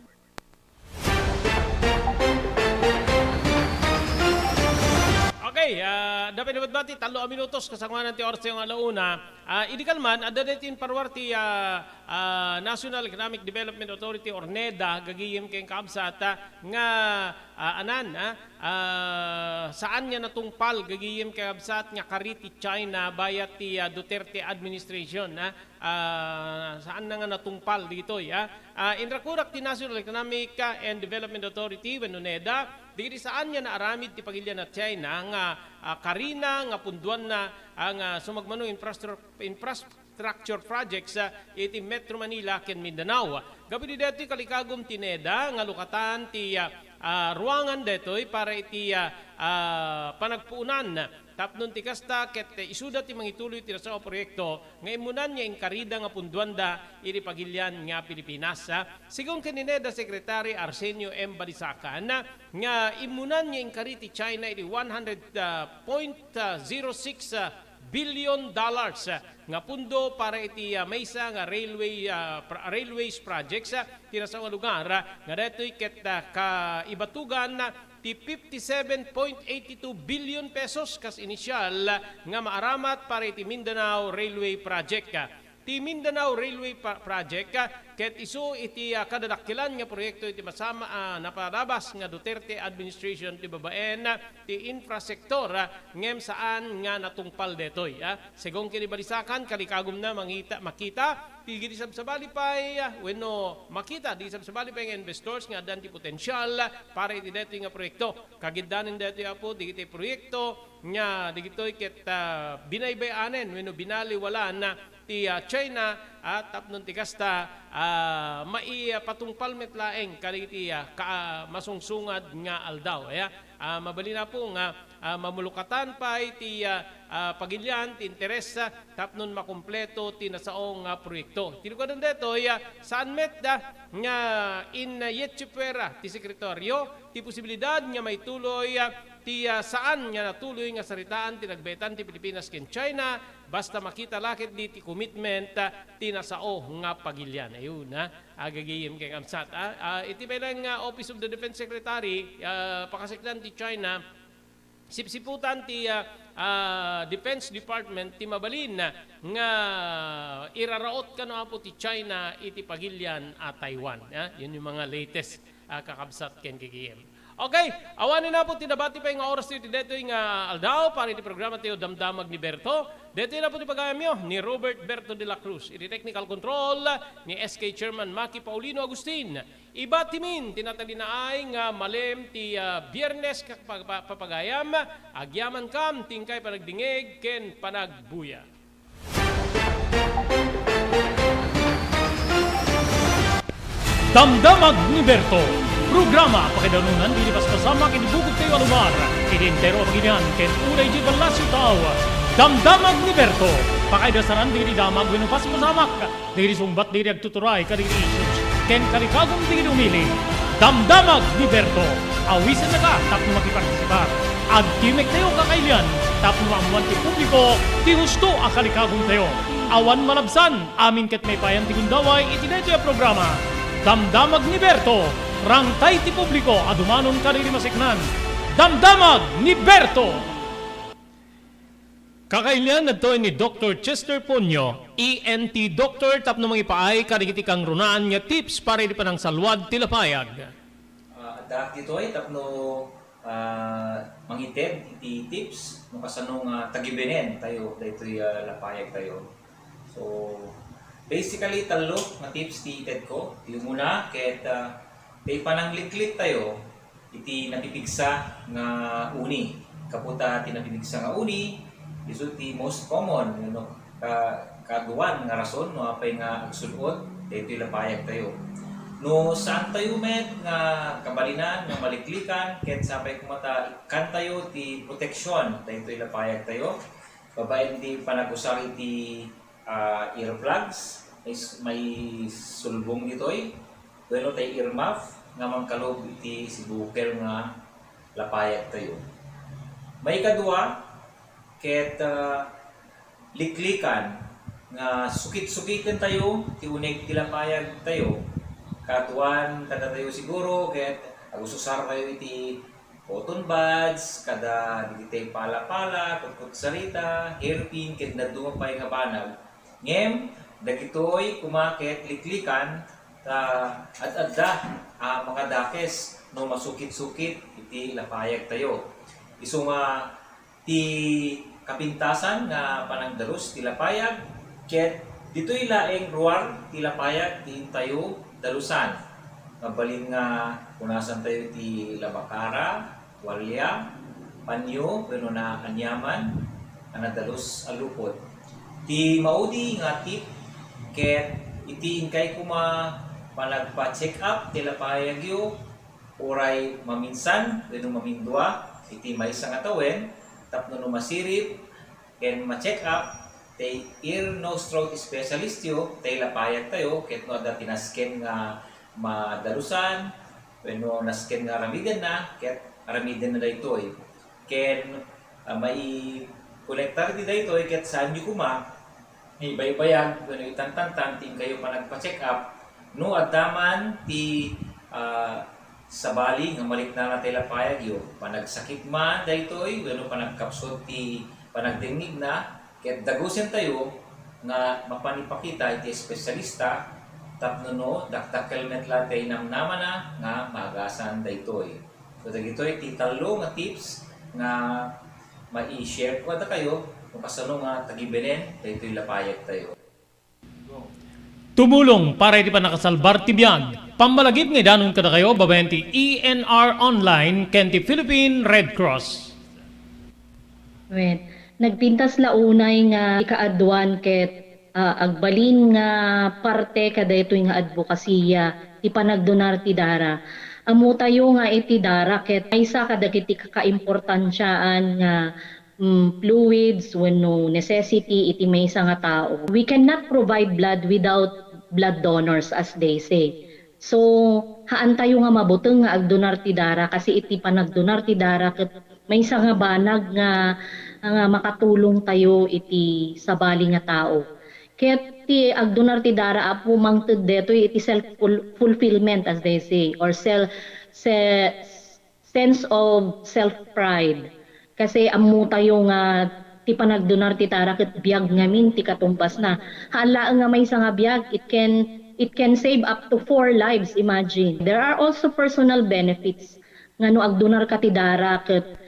Okay, ah, adda pay nabati, tallo a minutos, kasangoanan ti oras nga alauna. Ah, idi kalman, adda daytoy imparuar ti, ah, ah, National Economic Development Authority or neda, gagayem ken kabsat, ah, nga, ah, anan, ah, ah, saan nga natungpal, gagayem ken kabsat, nga kari ti China, bayat ti, ah, Duterte administration, ah. Ah, saan na nga natungpal ditoy, ah. Ah, inrakurak ti National Economic, ah, and Development Authority wenno neda, dagiti saan nga naaramid ti pagilian na China nga, ah, karina nga punduanna, ah, nga sumagmano infrastru-, infrastructure projects, ah, iti Metro Manila ken Mindanao. Gapu ditoy kalikagum ti neda nga lukatan ti, ah, ah, ruangan detoy para iti, ah, ah, panagpuonan. Tapno ti kasta, ket isuda ti mangituloy ti nasao a proyekto nga immunan nga inkarida nga punduanda iti pagilian nga Pilipinas, ah. Segun ken ni neda Secretary Arsenio M. Balisacan, nga immunan nga inkari ti China iti one hundred, ah, point zero six, ah, billion dollars, ah, nga pundo para iti, ah, maysa nga railway, ah, pra-, railways projects, ah, ti nasao a lugar, ah, nga daytoy ket, ah, kaibatugan, ah, ti fifty-seven point eighty-two billion pesos kas initial nga maaramat para iti Mindanao Railway Project. Ti Mindanao Railway Pa-, Project, ket isu iti, ah, kadadakkelan nga proyekto iti masama a napalabas nga Duterte administration ti babaen, ah, ti infrasektor, ah, ngem saan nga natungpal detoy, ah. Segun ken ni Balisacan, kalikagumna mangita-, makita ti dagiti sabsabali pay, ah, wenno makita dagiti sabsabali pay nga investors nga addan ti potensial para iti daytoy nga proyekto. Kagiddanen daytoy, Apo, dagiti proyekto nga dagitoy ket, ah, binaybay-anen wenno binaliwalan, ah, ti, ah, China, ah, tapno ti kasta, ah, maipatungpal met laeng kadagiti, ah, ka-, ah, masungsungad nga aldaw. Aya, ah, mabalin, Apo, nga, ah, mamulukatan pay ti, ah, ah, pagilian ti interes, ah, tapno makumpleto ti nasao nga proyekto. Ti lugaden daytoy, ah, saan met, ah, nga in, ah, yetsi puera ti sekretario ti posibilidad nga maituloy, ah, ti, ah, saan nga natuloy nga saritaan ti nagbaetan ti Pilipinas ken China, basta makita la ketdi ti commitment, ah, ti nasao nga pagilian. Ayun, ah, agagayem ken kamsat, ah. Ah, iti pay laeng nga Office of the Defense Secretary, ah, pakasekdan ti China, sipsiputan ti, ah, ah, Defense Department ti mabalin nga iraraot kano, Apo, ti China iti pagilian a Taiwan. Ah, yun yung mga latest, ah, kakabsat ken gagayem. Okay, awanen, Apo, ti nabati pay nga oras ti detoy nga aldaw para iti programa tayo Damdamag ni Berto. Detoy, Apo, ti pagayamyo ni Robert Berto de la Cruz. Iti technical control ni S K Chairman Maki Paulino Agustin. Ibatimin ti natalinaay nga malem ti, ah, Biyernes, ka-, pa-, pa-, papagayam, agyamankam ti inkay panagdingeg ken panagbuya. Damdamag ni Berto, programa pakaidanunan dagiti paspasamak iti bukod tayo a lugar, iti entero a pagilian ken uray iti Palacio Tao. Damdamag ni Berto, pakaidasaran dagiti damag wenno paspasamak dagiti sungbat dagiti agtuturay kadagiti issues ken kalikagum dagiti umili. Damdamag ni Berto, awisennaka tapno makipartisipar. Agtimek tayo kakailian tapno maammuan ti publiko ti husto a kalikagum tayo. Awan malabsan, amin ket maipayan ti gundaway iti daytoy a programa. Damdamag ni Berto, rangtay ti publiko a dumanon kadagiti maseknan. Damdamag ni Berto! Kakailian daytoy ni Doktor Chester Ponyo, E N T doctor, tapno mangipaay kadagiti kangrunaan nga tips para iti panangsalwad ti lapayag. Ah, addaak ditoy tapno, ah, mangited iti tips no kasano nga tagibenen tayo daytoy, ah, lapayag tayo. So, basically, tallo nga tips ti itedko. Ti umuna, ket, ah, ti panangliklik tayo iti napipigsa nga uni. Gapu ta ti napipigsa nga uni, isu ti most common, you know, ka-, kaaduan nga rason no apay nga agsul-ot daytoy lapayag tayo. No saan tayo met nga kabalinan nga maliklikan, ket sapay koma ta ikkan tayo ti proteksyon daytoy lapayag tayo, babaen ti panagusar iti ah, earplugs, is-, maisulbong ditoy, wenno tay earmuff nga mangkalub iti sibukel nga lapayag tayo. Maikadua, ket, ah, liklikan nga sukit-sukiten tayo ti uneg ti lapayag tayo. Kaaduan kadatayo siguro, ket agususar tayo iti cotton buds, kada dagiti pala-pala, kutkutsarita, hairpin, ken dadduma pay nga banag. Ngem, dagitoy koma ket liklikan ta ad-adda a makadakes no masukit-sukit iti lapayag tayo. Isu nga ti kapintasan nga panagdalus ti lapayag, ket ditoy laeng ruar ti lapayag ti intayo dalusan. Mabalin nga punasan tayo ti labakara, tualya, panyo, wenno naaniaman a nadalus a lupot. Ti maudi nga tip ket iti inkay koma panagpa-check up ti lapayagyo, uray maminsan wenno mamindua iti maysa nga tawen, tapno no masirib ken ma-check up ti ear, nose, throat specialist yo, ti lapayag tayo, ket no adda ti nasken nga madalusan wenno nasken nga aramidenna, ket aramidenna daytoy. Ken, ah, maikonektar ti daytoy ket saanyo koma ibaybayag wenno itantantan ti inkayo panagpa-check up no adda man ti, ah, sabali nga maliknana ti lapayagyo, panagsakit man daytoy wenno panagkapsut ti panagdengngegna, ket dagusentayo nga mapan ipakita iti espesyalista tapno no dakdakkel met la ti namnamana nga maagasan daytoy. So, dagitoy ti tallo nga tips nga mai-share ko kadakayo no kasano nga tagibenen daytoy lapayag tayo. Tumulong para iti pannakasalbar ti biag. Pammalagip nga idanon kadakayo babaen ti E N R Online ken ti Philippine Red Cross. Wen, nagpintas la unay nga ikaaduan ket ah, agbalin nga parte kadaytoy nga adbokasiya ti panagdonar ti dara. Ammotayo nga iti dara ket maysa kadagiti kakaimportantiaan nga, mm, fluids wenno necessity iti maysa nga tao. We cannot provide blood without blood donors, as they say. So, haantayo nga mabuteng nga agdonar ti dara, kasi iti panagdonar ti dara ket maysa nga banag nga, nga makatulongtayo iti sabali nga tao. Ket ti agdonar ti dara, Apo, mangted detoy iti self ful-, fulfillment, as they say, or sel-, se-, sense of self-pride. Kasi ammotayo nga ti panagdonar ti dara ket biag ngamin ti katumbasna. Haan laeng nga maysa nga biag, it can, it can save up to four lives, imagine. There are also personal benefits nga no agdonarka ti dara ket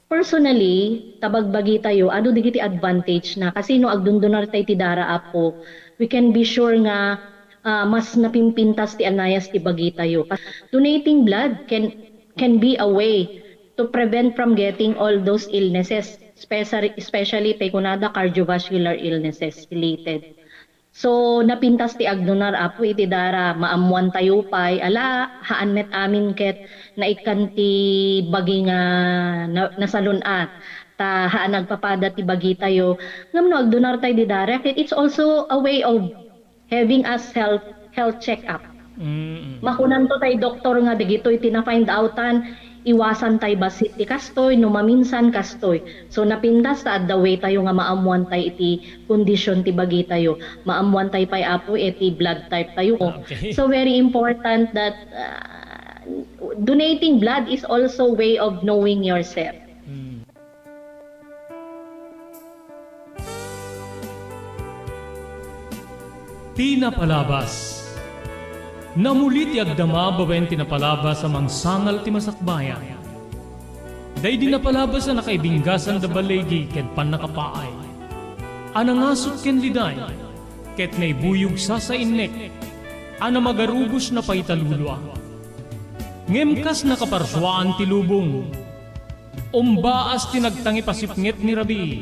personally, ta bagbagitayo, adu dagiti advantage na. Kasi no agdondonartay ti dara, Apo, we can be sure nga, ah, mas napimpintas ti anayas ti bagitayo. Donating blood can, can be a way to prevent from getting all those illnesses, especially, especially tay kunada cardiovascular illnesses related. So, napintas ti agdonar, Apo, iti dara, maammoantayo pay, ala, haan met amin ket naikkan ti bagi nga na-, nasalun-at, ta haan agpapada ti bagitayo. Ngem no agdonartay di dara, ket it's also a way of having a self, health check-up. Mm, mm. Makunanto tay doktor nga dagitoy ti na-find outan, iwasan tay bassit ti kastoy, no maminsan kastoy. So, napintas ta adda way tayo nga maammuan tay iti condition ti bagitayo. Maammuan tay pay, Apo, iti blood type tayo. Okay. So, very important that, uh, donating blood is also way of knowing yourself. Mm. Ti napalabas. Namuli ti agdama babaen ti napalabas a mangsangal ti masakbayan. Daydi napalabas a nakaibinggasan da baligi ken pannakapaay. A nangasut ken liday, ket naibuyog sasainnek, a namagarubos napaitalulua. Ngem kas nakaparsuaan ti lubong, umbaas ti nagtangipasipnget ni rabii.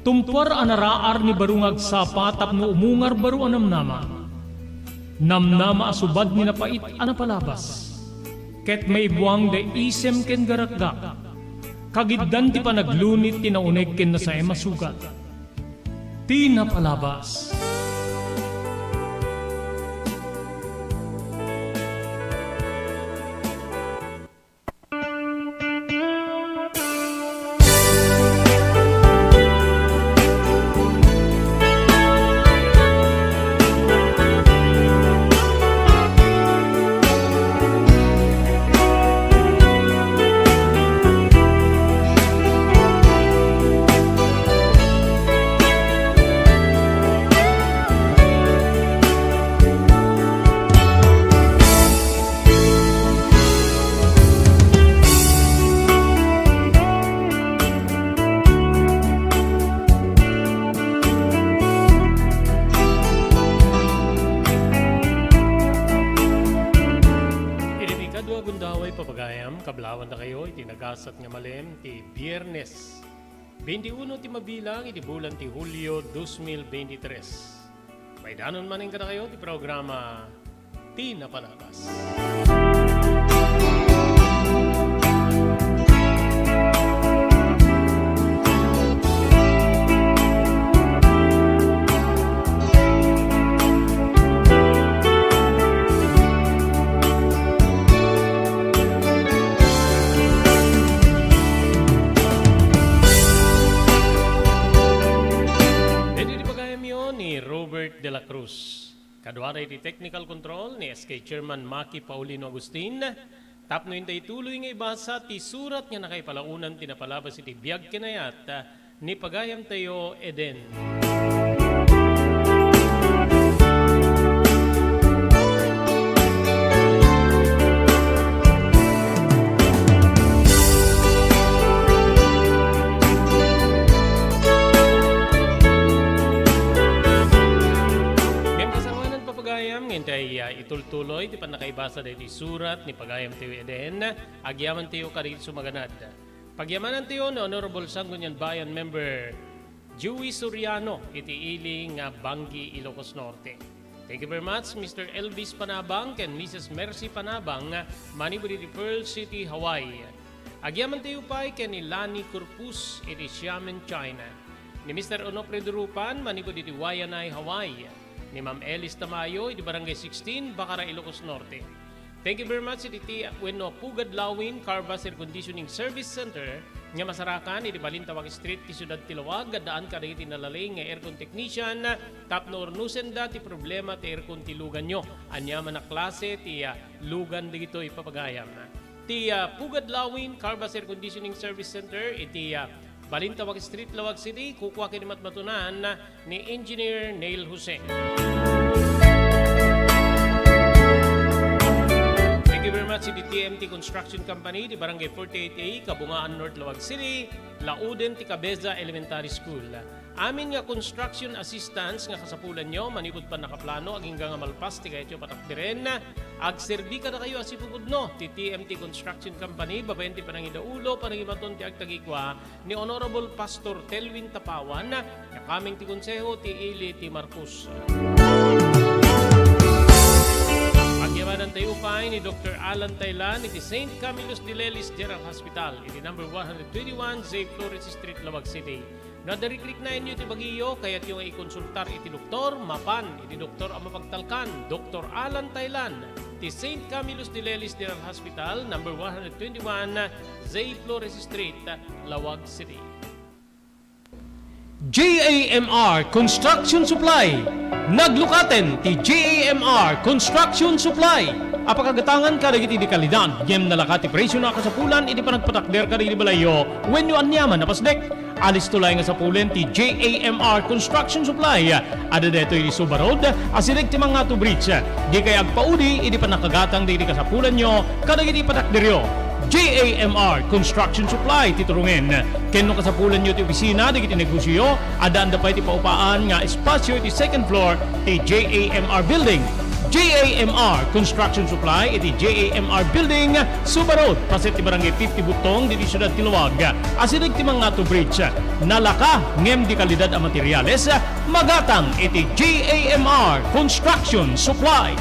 Tumpuar a naraar ni baro nga agsapa tapno umungar baro a namnama. Namnama a subad ni napait a napalabas. Ket maibuang da isem ken garakgak. Kagiddan ti panaglunit ti nauneg ken nasaem a sugat. Ti napalabas. Iti ikadua gundaway, papagayam, kablawandakayo iti nagasat nga malem ti Biernes, twenty-uno ti mabilang iti bulan ti Hulio, dos mil veintitrés. Maidanon manen kadakayo ti programa Ti Napalabas. Daytoy ti pagayamyo ni Robert de la Cruz. Kaduada iti technical control ni S K Chairman Maki Paulino Agustin. Tapno inta ituloy nga ibasa ti surat nga nakaipalaonan ti napalabas iti biag ken ayat ni pagayamtayo Eden. Ngem kasangoanan, papagayam, nga intay, ah, itultuloy ti pannakaibasa daytoy surat ni pagayamtayo Eden, agyamankatayo kadagiti sumaganad. Pagyamanantayo ni Honorable Sangguniang Bayan Member Joey Soriano iti ili nga Bangui, Ilocos Norte. Thank you very much, Mister Elvis Panabang ken Missus Mercy Panabang, manipud iti Pearl City, Hawaii. Agyamanen tayo pay ken ni Lani Corpus iti Xiamen, China. Ni Mister Onofre Durupan, manipud iti Waianae, Hawaii. Ni Ma'am Elis Tamayo iti Barangay sixteen, Bacara, Ilocos Norte. Thank you very much iti ti wenno Pugad Lawin Carvas Air Conditioning Service Center nga masarakan iti Balintawak Street ti Siudad ti Lawag, addaan kadagiti nalaing nga aircon technician tapno urnusenda ti problema ti aircon ti luganyo. Aniaman a klase ti, ah, lugan dagitoy, papagayam. Ti, ah, Pugad Lawin Carvas Air Conditioning Service Center iti, ah, Balintawak Street, Lawag City, kukua ken ni matmatunan ni Engineer Neil Jose. Thank you very much iti T M T Construction Company, di Barangay forty-eight A, Kabungaan North, Lawag City, lauden ti Cabeza Elementary School. Amin nga construction assistance nga kasapulanyo, manipud pannakaplano, agingga nga malpas ti kayatyo patakderen, agserbi kadakayo a sipupudno ti T M T Construction Company, babaen ti panangidaulo, panangimaton ti agtagikua, ni Honorable Pastor Telwin Tapawan, nga kameng ti konseho ti ili ti Marcos. Agyamanen tayo pay ni Doktor Alan Taylan iti Saint Camillus de Lelis General Hospital, iti number one hundred twenty-one Zay Flores Street, Lawag City. No adda rikriknaenyo ti bagiyo, kayatyo nga ikonsultar iti doktor, mapan iti doktor a mapagtalkan, Doktor Alan Taylan, ti Saint Camillus de Lelis General Hospital, number one hundred twenty-one, Zay Flores Street, Lawag City. J A M R Construction Supply. Naglukaten ti J A M R Construction Supply a pakagatangan kadagiti di kalidad ngem nalaka ti presio a kasapulan iti panagpatakder kadagiti balayyo wenno aniaman a pasdek. Alisto laeng a sapulen ti J A M R Construction Supply. Adda daytoy iti Suba Road, asideg ti Mangatu Bridge. Dikay agpaudi idi pannakagatang dagiti kasapulanyo kadagiti patakderyo. J A M R Construction Supply ti turungen. Ken no kasapulanyo ti opisina dagiti negosioyo, addaanda pay ti paupaan nga espasio iti second floor ti J A M R Building. J A M R Construction Supply iti J A M R Building, Suba Road, paset ti Barangay fifty Butong, ditoy siudad ti Laoag. Asideg ti Mangatu Bridge. Nalaka ngem di kalidad a materiales, magatang iti J A M R Construction Supply.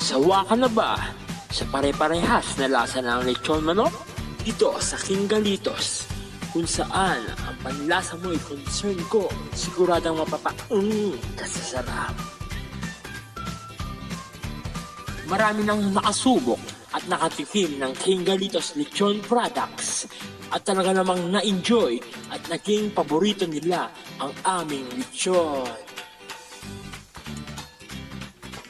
Sawa ka na ba sa pare-parehas na lasa ng lechon manok? Dito sa King Galitos, kung saan ang panlasa mo'y concern ko, siguradong mapapaung ka sa sarap. Marami nang nakasubok at nakatikim ng King Galitos Lechon Products at talaga namang na-enjoy at naging paborito nila ang aming lechon.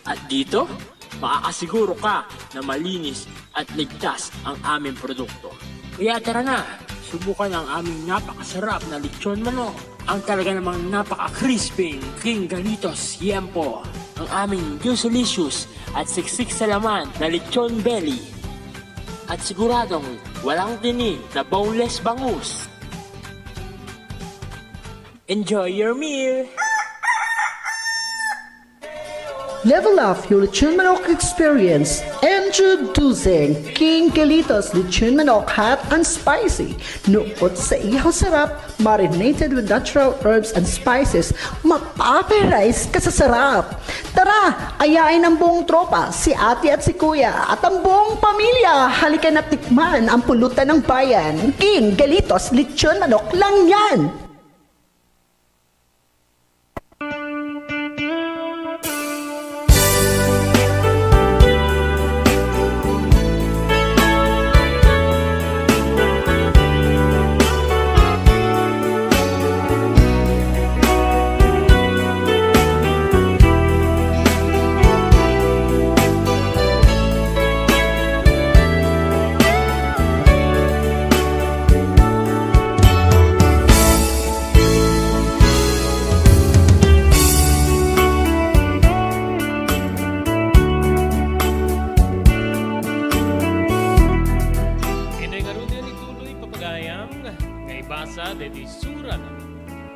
At dito, makakasiguro ka na malinis at ligtas ang aming produkto. Kaya tara na, subukan ang aming napakasarap na lechon manok, ang talaga namang napaka-crispy King Galitos Yempo, ang aming juicy-licious at siksik sa laman na lechon belly, at siguradong walang tinik na boneless bangus. Enjoy your meal! Level up your lechon manok experience. Introducing King Galitos Lechon Manok Hot and Spicy. Nukot sa ihaw sarap, marinated with natural herbs and spices, mapaparay ka sa sarap. Tara, ayain ang buong tropa, si ate at si kuya, at ang buong pamilya. Halika na tikman ang pulutan ng bayan. King Galitos Lechon Manok lang yan! Inday ngaruden ituloy, papagayam, nga ibasa daytoy surat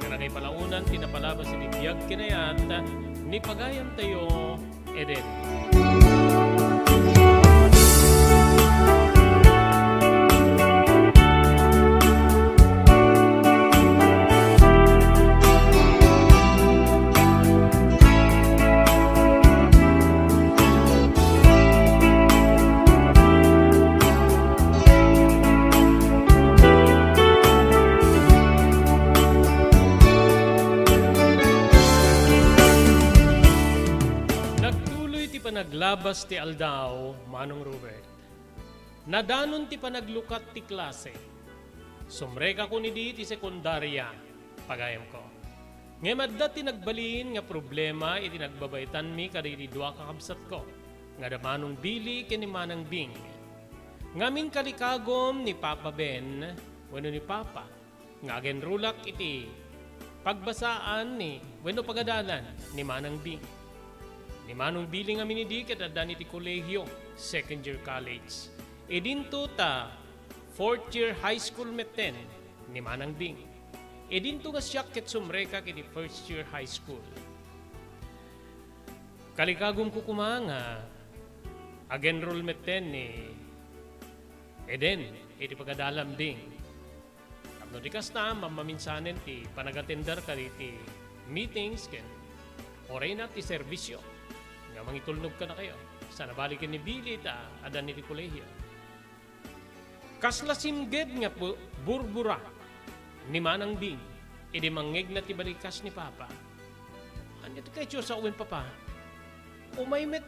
nga nakaipalaonan ti napalabas iti biag ken ayat ni pagayamtayo Eden. Nagtuloy ti panaglabas ti aldaw, Manong Robert. Nadanon ti panaglukat ti klase. Sumrekakon idi ti sekundaria, pagayamko. Ngem adda ti nagbalin nga problema iti nagbabaytanmi kadagiti dua kakabsatko, nga da Manong Billy ken ni Manang Bing. Ngamin kalikagum ni Papa Ben wenno ni Papa nga agenrolak iti pagbasaan ni wenno pagadalan ni Manang Bing. Ni Manong Billy ngamin idi ket addan iti kolehio, second year college. Idinto ta fourth year high school metten ni Manang Bing. Idinto nga siak ket sumrekak iti first year high school. Kalikagumko koma nga agenrol metten ni Eden iti pagadalan, Bing. Tapno di kasta, mammaminsanen ti panagatender kaditi meetings ken urayna ti serbisio nga mangitulnog kadakayo. Sa nabali ken ni Billy ta addan iti kolehio. Kasla simged nga bu-, burbura ni Manang Bing idi mangngegna ti balikas ni Papa. Ania ti kayatyo a sawen, Papa? Umay met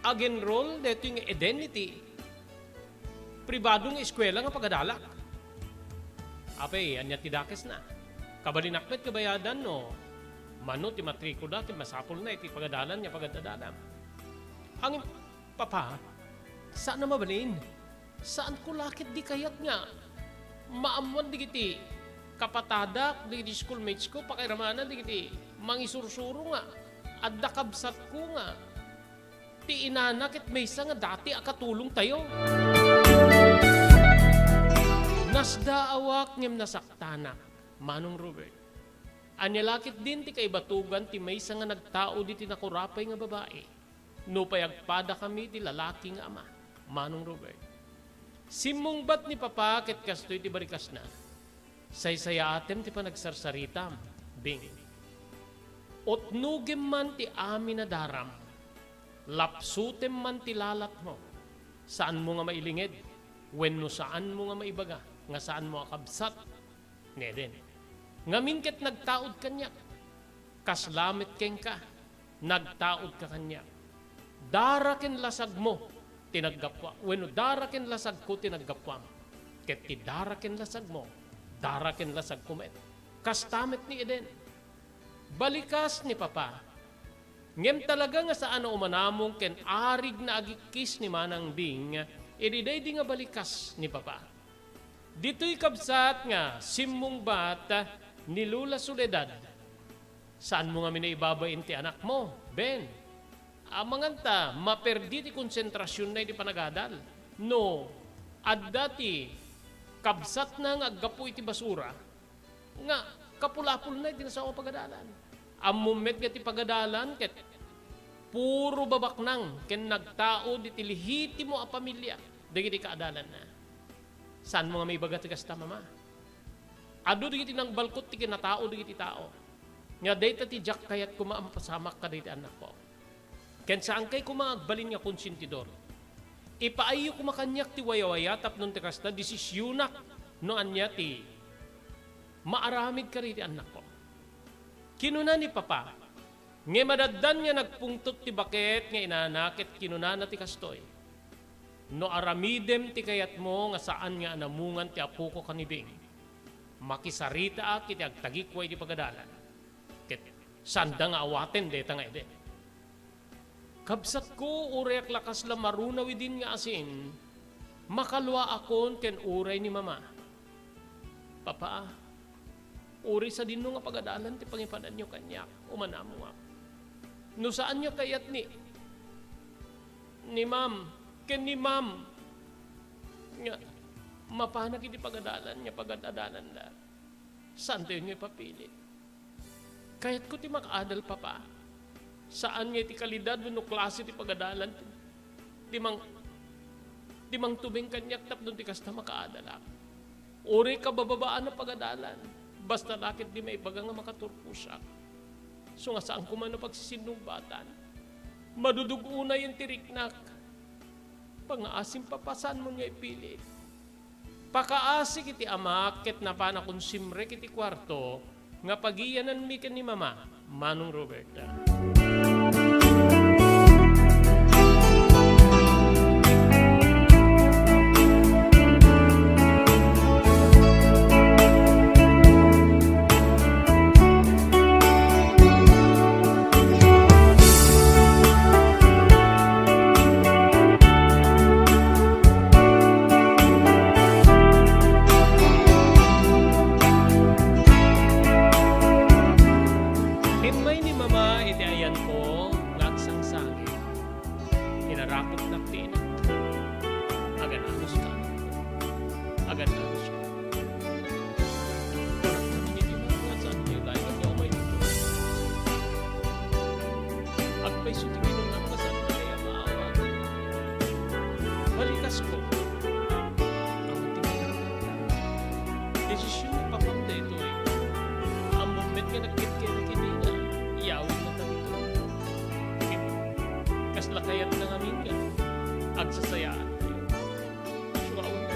agenrol daytoy nga Eden iti pribado nga eskuela nga pagadalak. Apay, ania ti dakesna? Kabalinak met nga bayadan no mano ti matrikula ket masapulna iti pagadalan nga pagadadalam. Ngem, Papa, saan a mabalin. Saanko la ket di kayat nga maammoan dagiti kapatadak, dagiti schoolmates ko, pakairamana dagiti mangisursuro nga adda kabsatko nga ti inana ket maysa nga dati a katulongtayo. Nasdaawak ngem nasaktanak, Manong Robert. Ania la ketdin ti kaibatugan ti maysa nga nagtaud iti nakurapay nga babai? Nupay agpadakami ti lalaki nga ama, Manong Robert. Simmungbat ni Papa ket kastoy ti barikasna. Saysayaatem ti panagsarsaritam, Bing. Utnogem man ti amin a daram. Lapsutem man ti lalatmo. Saanmo nga mailinged, wenno saanmo nga maibaga nga saanmo a kabsat ni Eden. Ngamin ket nagtaud kaniak. Kasla met kenka, nagtaudka kaniak. Dara ken lasagmo ti naggapuak, wenno dara ken lasagko ti naggapuam. Ket ti dara ken lasagmo, dara ken lasagko met. Kasta met ni Eden. Balikas ni Papa. Ngem talaga nga saan a umanamong ken arig na agikkis ni Manang Bing idi daydi nga balikas ni Papa. Ditoy kabsat nga simmungbat ni Lola Soledad. Saanmo ngamin a ibabain ti anakmo, Ben? Amangan ta maperdi ti konsentrasionna iti panagadal. No adda ti kabsatna nga aggapu iti basura, nga kapulapulna iti nasaoa a pagadalan. Ammom met nga ti pagadalan ket puro babaknang ken nagtaud iti lehitimo a pamilia dagiti kaadalanna. Saanmo nga maibaga ti kasta, Mama? Adu dagiti nangbalkot ti kinatao dagiti tao. Nga dayta ti diak kayat koma a mapasamak kadagiti annakko. Ken saankay koma agbalin nga konsentidor. Ipaayyo koma kaniak ti wayawaya tapno ti kasta, desisionak no ania ti maaramid kadagiti annakko. Kinuna ni Papa, ngem adaddan nga nagpungtot ti baket nga inana ket kinunana ti kastoy, "No aramidem ti kayatmo nga saan nga anamungan ti apoko ken ni Bing, makisaritaak iti agtagikwa iti pagadalan." Ket sanda nga awaten dayta nga idi. Kabsatko, urayak la kasla marunaw idin nga asin, makaluaakon ken uray ni Mama. Papa, uray sadinno nga pagadalan ti pangipadanyo kaniak, umanamongak. No saan nga kayat ni, ni Ma'am, ken ni Ma'am, nga mapanak iti pagadalan nga pagad-adananda. Saantayon nga ipapilit. Kayatko ti makaadal, Papa. Saan nga iti kalidad wenno klase ti pagadalan ti mang-, ti mangtubeng kaniak tapno ti kasta makaadalak. Uray kabababaan a pagadalan, basta la ket di maibaga nga makaturposak. Isu nga saanko man a pagsisinnubbatan. Madudug-onayen ti riknak. Pangaasim, Papa, saanmon nga ipilit. Pakaasik iti amak ket napanakon simrek iti kuarto nga pagiyananmi ken ni Mama, Manong Roberta. Immay ni Mama iti ayanko nga agsangsangit. Inarakopnak ti inak. Agan-anuska. Agan-anuska. Iti mga saan ti laeng nga umay dito. Agpayso ti kinunam nga saan ti kaya maawat. Balikasko. Awan ti makanaka. Desisyon ni Papam daytoy. Ammom met nga nagketkenek idi nga iyawidna ta ditoy. Ket kasla kayatna ngamin nga agsasayaat. Isu nga awan nga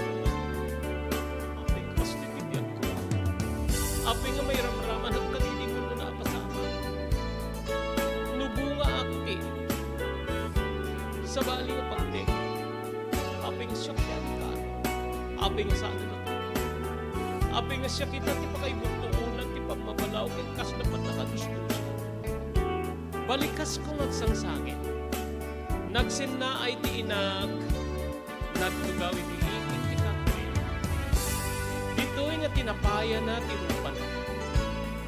apay, kas ti biag ko. Apay nga mairamramanak kadagiti umuna a pasamak. No bungaak ti sabali nga pagdeng. Apay nga siak ti angka. Apay nga saan a natulog. Apay nga siak ita ti pakaibutbutngoan ti pammabalaw ken kasla pannakadusdus. Balikasko nga agsangsangit. Nagsennaay ti inak, nagtugaw iti ikit ti kahoy. Ditoy nga tinapayana ti rupana.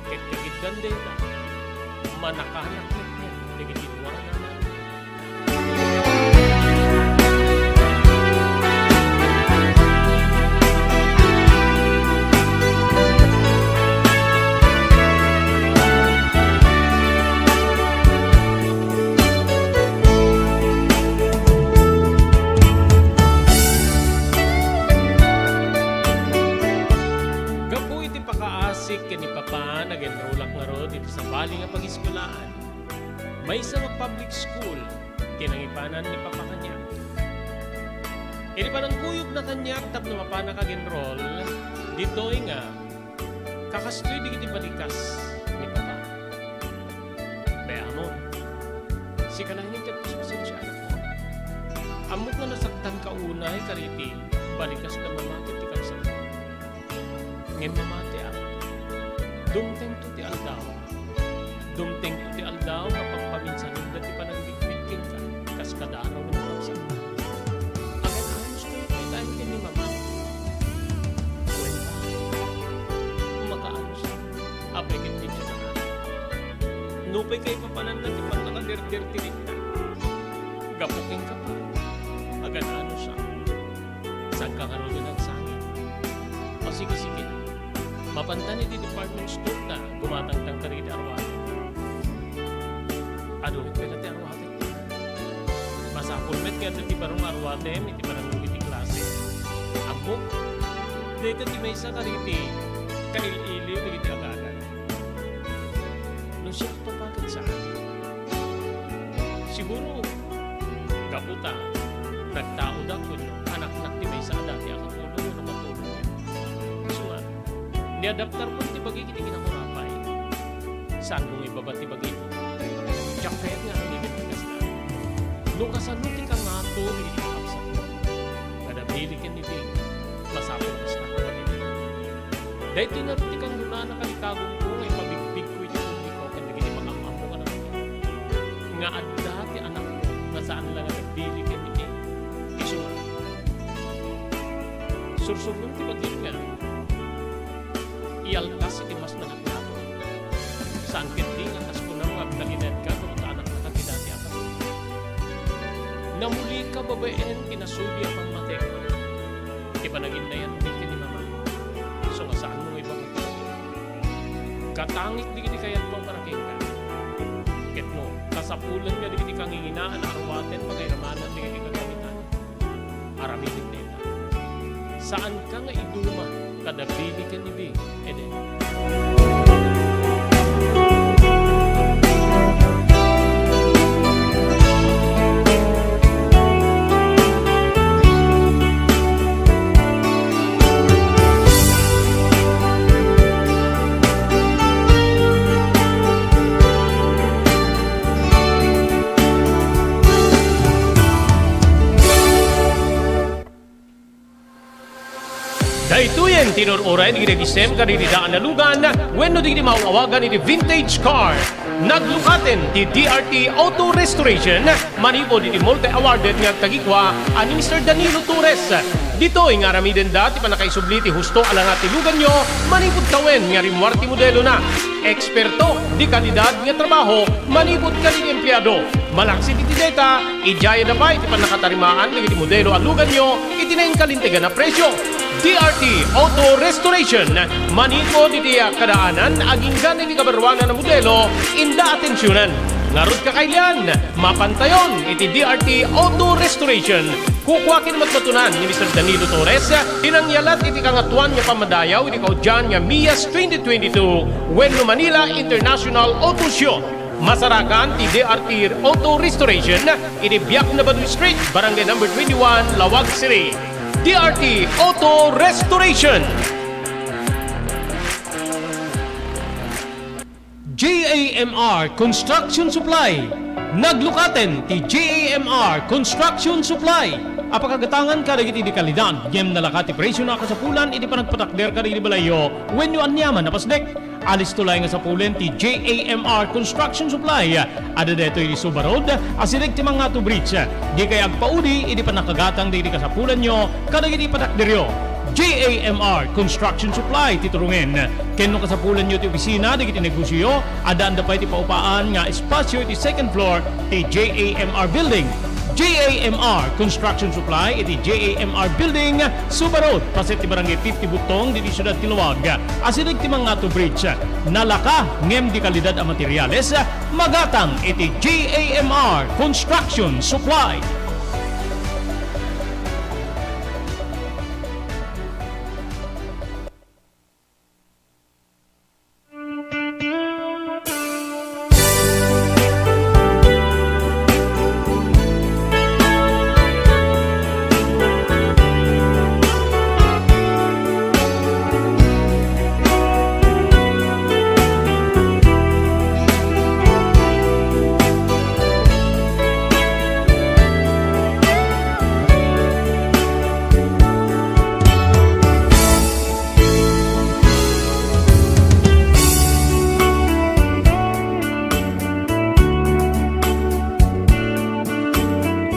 Ket kagiddan dayta, manakanak met dagiti nuanana. Gapu iti pakaasik ken ni Papa, nag-enrolak ngarud iti sabali nga pagiskulaan. Maysa nga public school ti nangipanan ni Papa kaniak. Idi panangkuyogna kaniak tapno mapanak ag-enroll, ditoy nga kakastoy dagiti balikas ni Papa. Bay, Amo, sika laeng ti agpaspasensia, anakko. Ammok nga nasaktanka unay kadagiti balikas da Mama ken ti kabsatmo. Ngem mamati, a, dumtengto ti aldaw. Dumtengto ti aldaw nga pagpaminsanenda ti panagbigbig kenka, kas kadaro nga kabsatmo. Agan-anuskayo pay ken ni Mama. Kuenta, makaanus. Apay ket ti Dios a. Nupay kaipapananna ti pannakaderder ti rikna. Gapu kenka, Pa, agan-anusak. Saanka ngaruden agsangit. O, sige, sige. Mapantan iti department store ta, gumatangtang kadagiti aruatem. Adu met pay la ti aruatem. Masapul met nga adda ti baro nga aruatem iti panangtug iti klase. Ammok, dayta ti maysa kadagiti kail-iliw dagiti agadan. No siak, Papa, ket saan. Siguro, gapu ta nagtaodak wenno anaknak ti maysa a dati a katulong wenno katulong. Isu nga, niadaptarkon ti bagik iti kinakurapay. Saanmo nga ibaba ti bagik? Diak kayat nga aramiden ti kasta. No kasano ti kangato iti kakabsatmo, kada bili ken ni Bing, masapul a kasta nga aramiden. Daytoy ngarud ti kangrunaan a kalikagumko nga ipabigbigko iti publiko ken dagiti mangam-ammo kadakayo nga adda ti anakmo nga saan la nga nagbili ken iti isu nga. Sursurnom ti bagik nga ialtas iti mas nangatngato. Saan ketdi nga kas kunam nga agtalinaedka gapu ta anaknaka ti dati a patay. Namulika babaen ti nasudi a pammatek. Ti panaginnayan ti ken ni Mama. Isu nga saanmo nga ibaba. Katangik dagiti kayatko a para kenka. Ket no, kas Sapulen nga dagiti kanginginaan a ruaten pakairamanan dagiti kagamitan. Aramiden dayta. Saanka nga iduma kada bili ken ni Bing Eden. Daytoyen ti inur-uray dagiti nagisem kadagiti daan a lugan wenno dagiti maaw-awagan iti vintage car. Naglukaten ti D R T Auto Restoration manipud iti multi-awarded nga agtagikua a ni Mister Danilo Torres. Ditoy nga aramidenda ti pannakaisubli ti husto a langa ti luganyo manipud tawen nga rimmuar ti modelona. Eksperto, de kalidad nga trabaho manipud kadagiti empleado. Malaksid iti dayta, idiayada pay ti pannakatarimaan dagiti modelo a luganyo iti nainkalintegan a presio. D R T Auto Restoration, manipud iti kadaanan agingga iti kabaruanan a modelo, inda atensionan. Ngarud, kakailian, mapantayon iti D R T Auto Restoration. Kukua ken matmatunan ni Mister Danilo Torres ti nangyalat iti Kangatoan nga Pammadayaw iti kaudian nga MIAS twenty twenty-two wenno Manila International Auto Show. Masarakan ti D R T Auto Restoration iti Biak na Badu Street, Barangay Number twenty-one, Laoag City. D R T Auto Restoration. J A M R Construction Supply. Naglukaten ti J A M R Construction Supply a pakagatangan kadagiti de kalidad ngem nalaka ti presiona a kasapulan iti panagpatakder kadagiti balayyo wenno aniaman a pasdek. Alisto laeng nga sapulen ti J A M R Construction Supply. Adda daytoy iti Suba Road, asideg ti Mangato Bridge. Dikay agpaudi iti pannakagatang dagiti kasapulanyo kadagiti patakderyo. J A M R Construction Supply ti turungen. Ken no kasapulanyo ti opisina dagiti negosioyo, addaanda pay ti paupaan nga espasio iti second floor ti J A M R Building. J A M R Construction Supply iti J A M R Building, Suba Road, paset ti Barangay fifty Butong, ditoy siudad ti Laoag, asideg ti Mangato Bridge. Nalaka ngem de kalidad a materiales, magatang iti J A M R Construction Supply.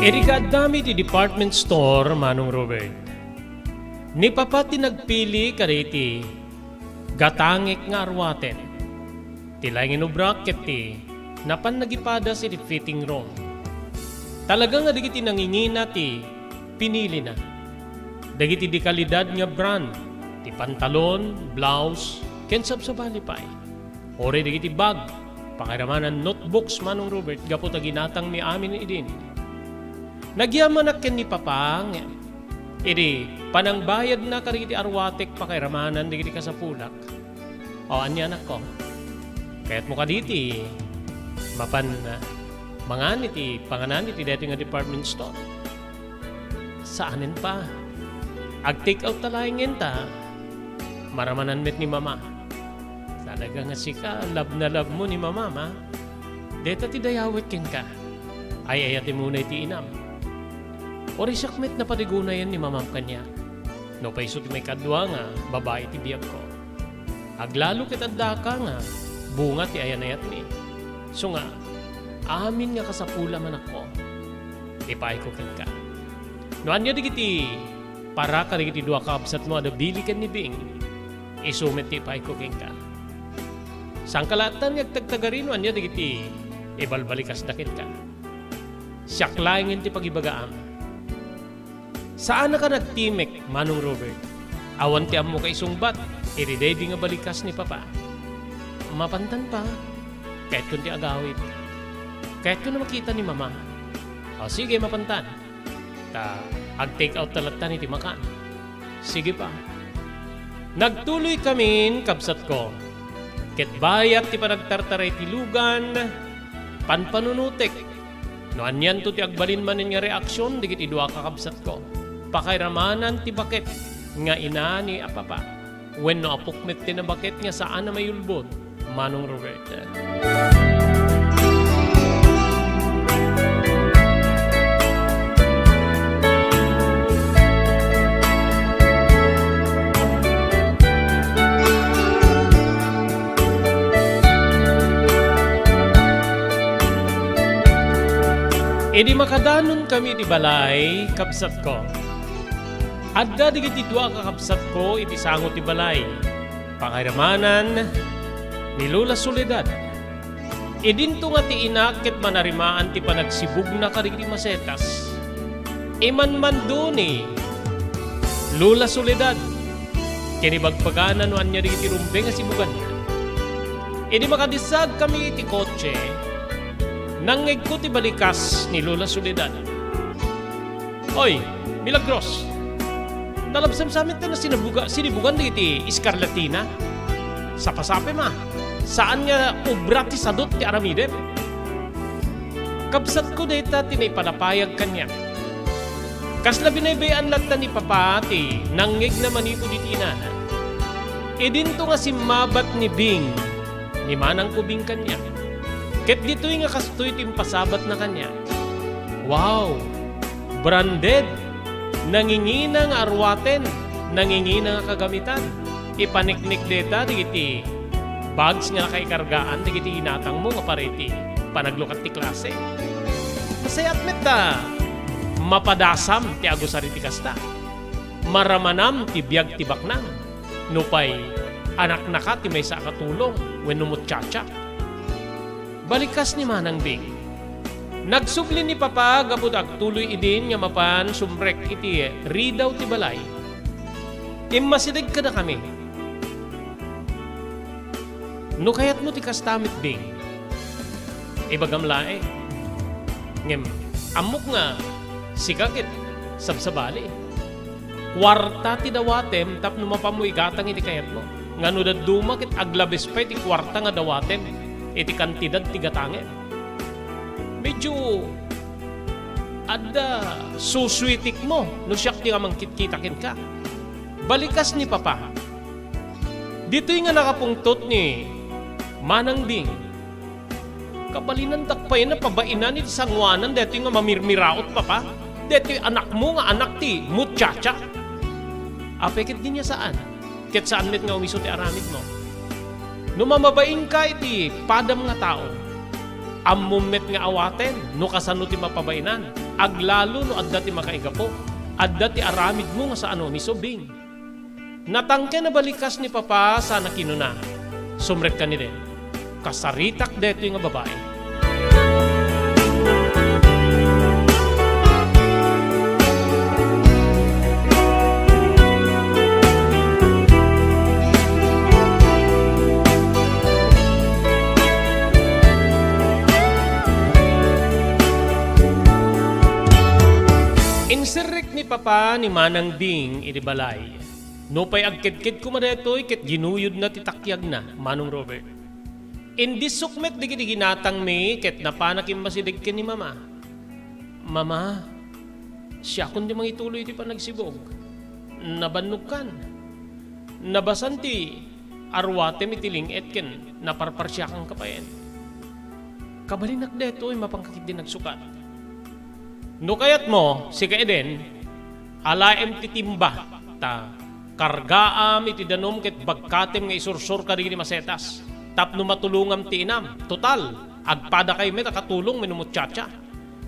Idi kaaddami ti department store, Manong Robert, ni Papa ti nagpili kadagiti gatangek nga aruaten. Ti laeng inubrak ket ti napan nagipadas iti fitting room. Talaga nga dagiti nangingina ti pinilina. Dagiti de kalidad nga brand ti pantalon, blouse, ken sabsabali pay. Uray dagiti bag, pakairamanan notebooks, Manong Robert, gapu ta ginatangmi amin idin. Nagyamanak ken ni Papa ngem idi panangbayadna kadagiti aruatek pakairamanan dagiti kasapulak. O, ania, anakko? Kayatmo kadi ti mapan, ah, mangan iti panganan iti daytoy nga department store? Saanen, Pa. Ag-take out ta laengen ta maramanan met ni Mama. Talaga nga sika, love na love mo ni Mama, Ma. Deta ti dayawek kenka. Ay-ayatem unay ti inam. Uray siak met napatigunayan ni Mamam kaniak. Nupay isu ti maikadua nga babai ti biagko. Aglalo ket addaka nga bunga ti ayanayatmi. Isu nga, amin nga kasapula, anakko, ipaayko kenka. No ania dagiti para kadagiti dua kabsatmo a nabili ken ni Bing, isu met ti ipaayko kenka. Saanka laeng nga agtagtagari no ania dagiti ibalbalikasda kenka. Siak laengen ti pagibagaam. Saanaka nagtimek, Manong Robert. Awan ti ammoka isungbat iti daydi nga balikas ni Papa. Mapantan, Pa, kayatkon ti agawid. Kayatko a makita ni Mama. O, sige, mapantan. Ta ag-take out ta lattan iti makan. Sige pa. Nagtuloykamin, kabsatko. Ket bayat ti panagtartaray ti lugan, panpanunotek no anianto ti agbalin manen nga reaksion dagiti dua a kakabsatko. Pakairamanan ti baket nga ina ni a papa. Wenno apok met ti nabaket nga saan a mayulbod, Manong Robert. Idi makadanon kami iti balay, kabsatko, adda dagiti dua a kakabsatko iti sango ti balay. Pakairamanan ni Lola Soledad. Idinto nga ti inak ket manarimaan ti panagsibugna kadagiti masetas. Imanmando ni Lola Soledad ken ibagbagana no ania dagiti rumbeng a sibuganna. Idi makadisaag kami iti kotse, nangngegko ti balikas ni Lola Soledad. Oy, Milagros! Nalabsam sa met ta sinabuga-, sinibugan dagiti iskarlatina? Sapasapem a, saan nga obra ti sadut ti aramidem? Kabsatko dayta ti naipadapayag kaniak. Kasla binaybay-an latta ni Papa ti nangngegna manipud iti inana. Idinto nga simmabat ni Bing, ni manangko Bing kaniak. Ket ditoy nga kastoy ti impasabatna kaniak. Wow! Branded! Nangingina nga aruaten, nangingina nga kagamitan. Ipaniknik dayta dagiti bags nga nakaikargaan dagiti inatangmo nga para iti panaglukat ti klase. Nasayaat met ta mapadasam ti agusar iti kasta. Maramanam ti biag ti baknang. Nupay anaknaka ti maysa a katulong wenno muchacha. Balikas ni Manang Bing. Nagsubli ni Papa gapu ta agtuloy idin nga mapan sumrek iti ridaw ti balay. Immasideg kadakami. No kayatmo ti kasta met, Bing, ibagam laeng. Ngem ammok nga sika ket sabsabali. Kuarta ti dawatem tapno mapanmo igatang iti kayatmo. Nga no dadduma ket aglabes pay ti kuarta nga dawatem iti kantidad ti gatangem. Medyo adda susuitikmo no siak ti nga mangkitkita kenka. Balikas ni Papa. Ditoy nga nakapungtot ni Manang Bing. Kabalinandak pay a pabainan iti sangoanan daytoy nga mamirmiraot, Papa. Daytoy anakmo nga anak ti muchacha. Apay ket diay saan? Ket saan met nga umiso ti aramidmo. No mamabainka iti padam nga tao, ammom met nga awaten no kasano ti mapabainan, aglalo no adda ti makaigapu, adda ti aramidmo nga saan a umiso, Bing. Natangken a balikas ni Papa sana kinuna, "Sumrekka ni den. Kasaritak daytoy nga babai." Inserrek ni Papa ni Manang Bing iti balay. Nupay agkedked koma daytoy ket ginuyodna ti takiagna, Manong Robert. Indissok met dagiti ginatangmi ket napanak immasideg ken ni Mama. "Mama, siakon ti mangituloy iti panagsibug. Nabannogkan. Nabasan ti aruatem iti ling-et ken naparparsiakanka payen. Kabalinak daytoy, mapanka ketdi nagsukat. No kayatmo, sika Eden, alaem ti timba, ta kargaam iti danum ket bagkatem nga isursor kadagiti masetas, tapno matulongam ti inam. Total, agpadakay met a katulong wenno muchacha.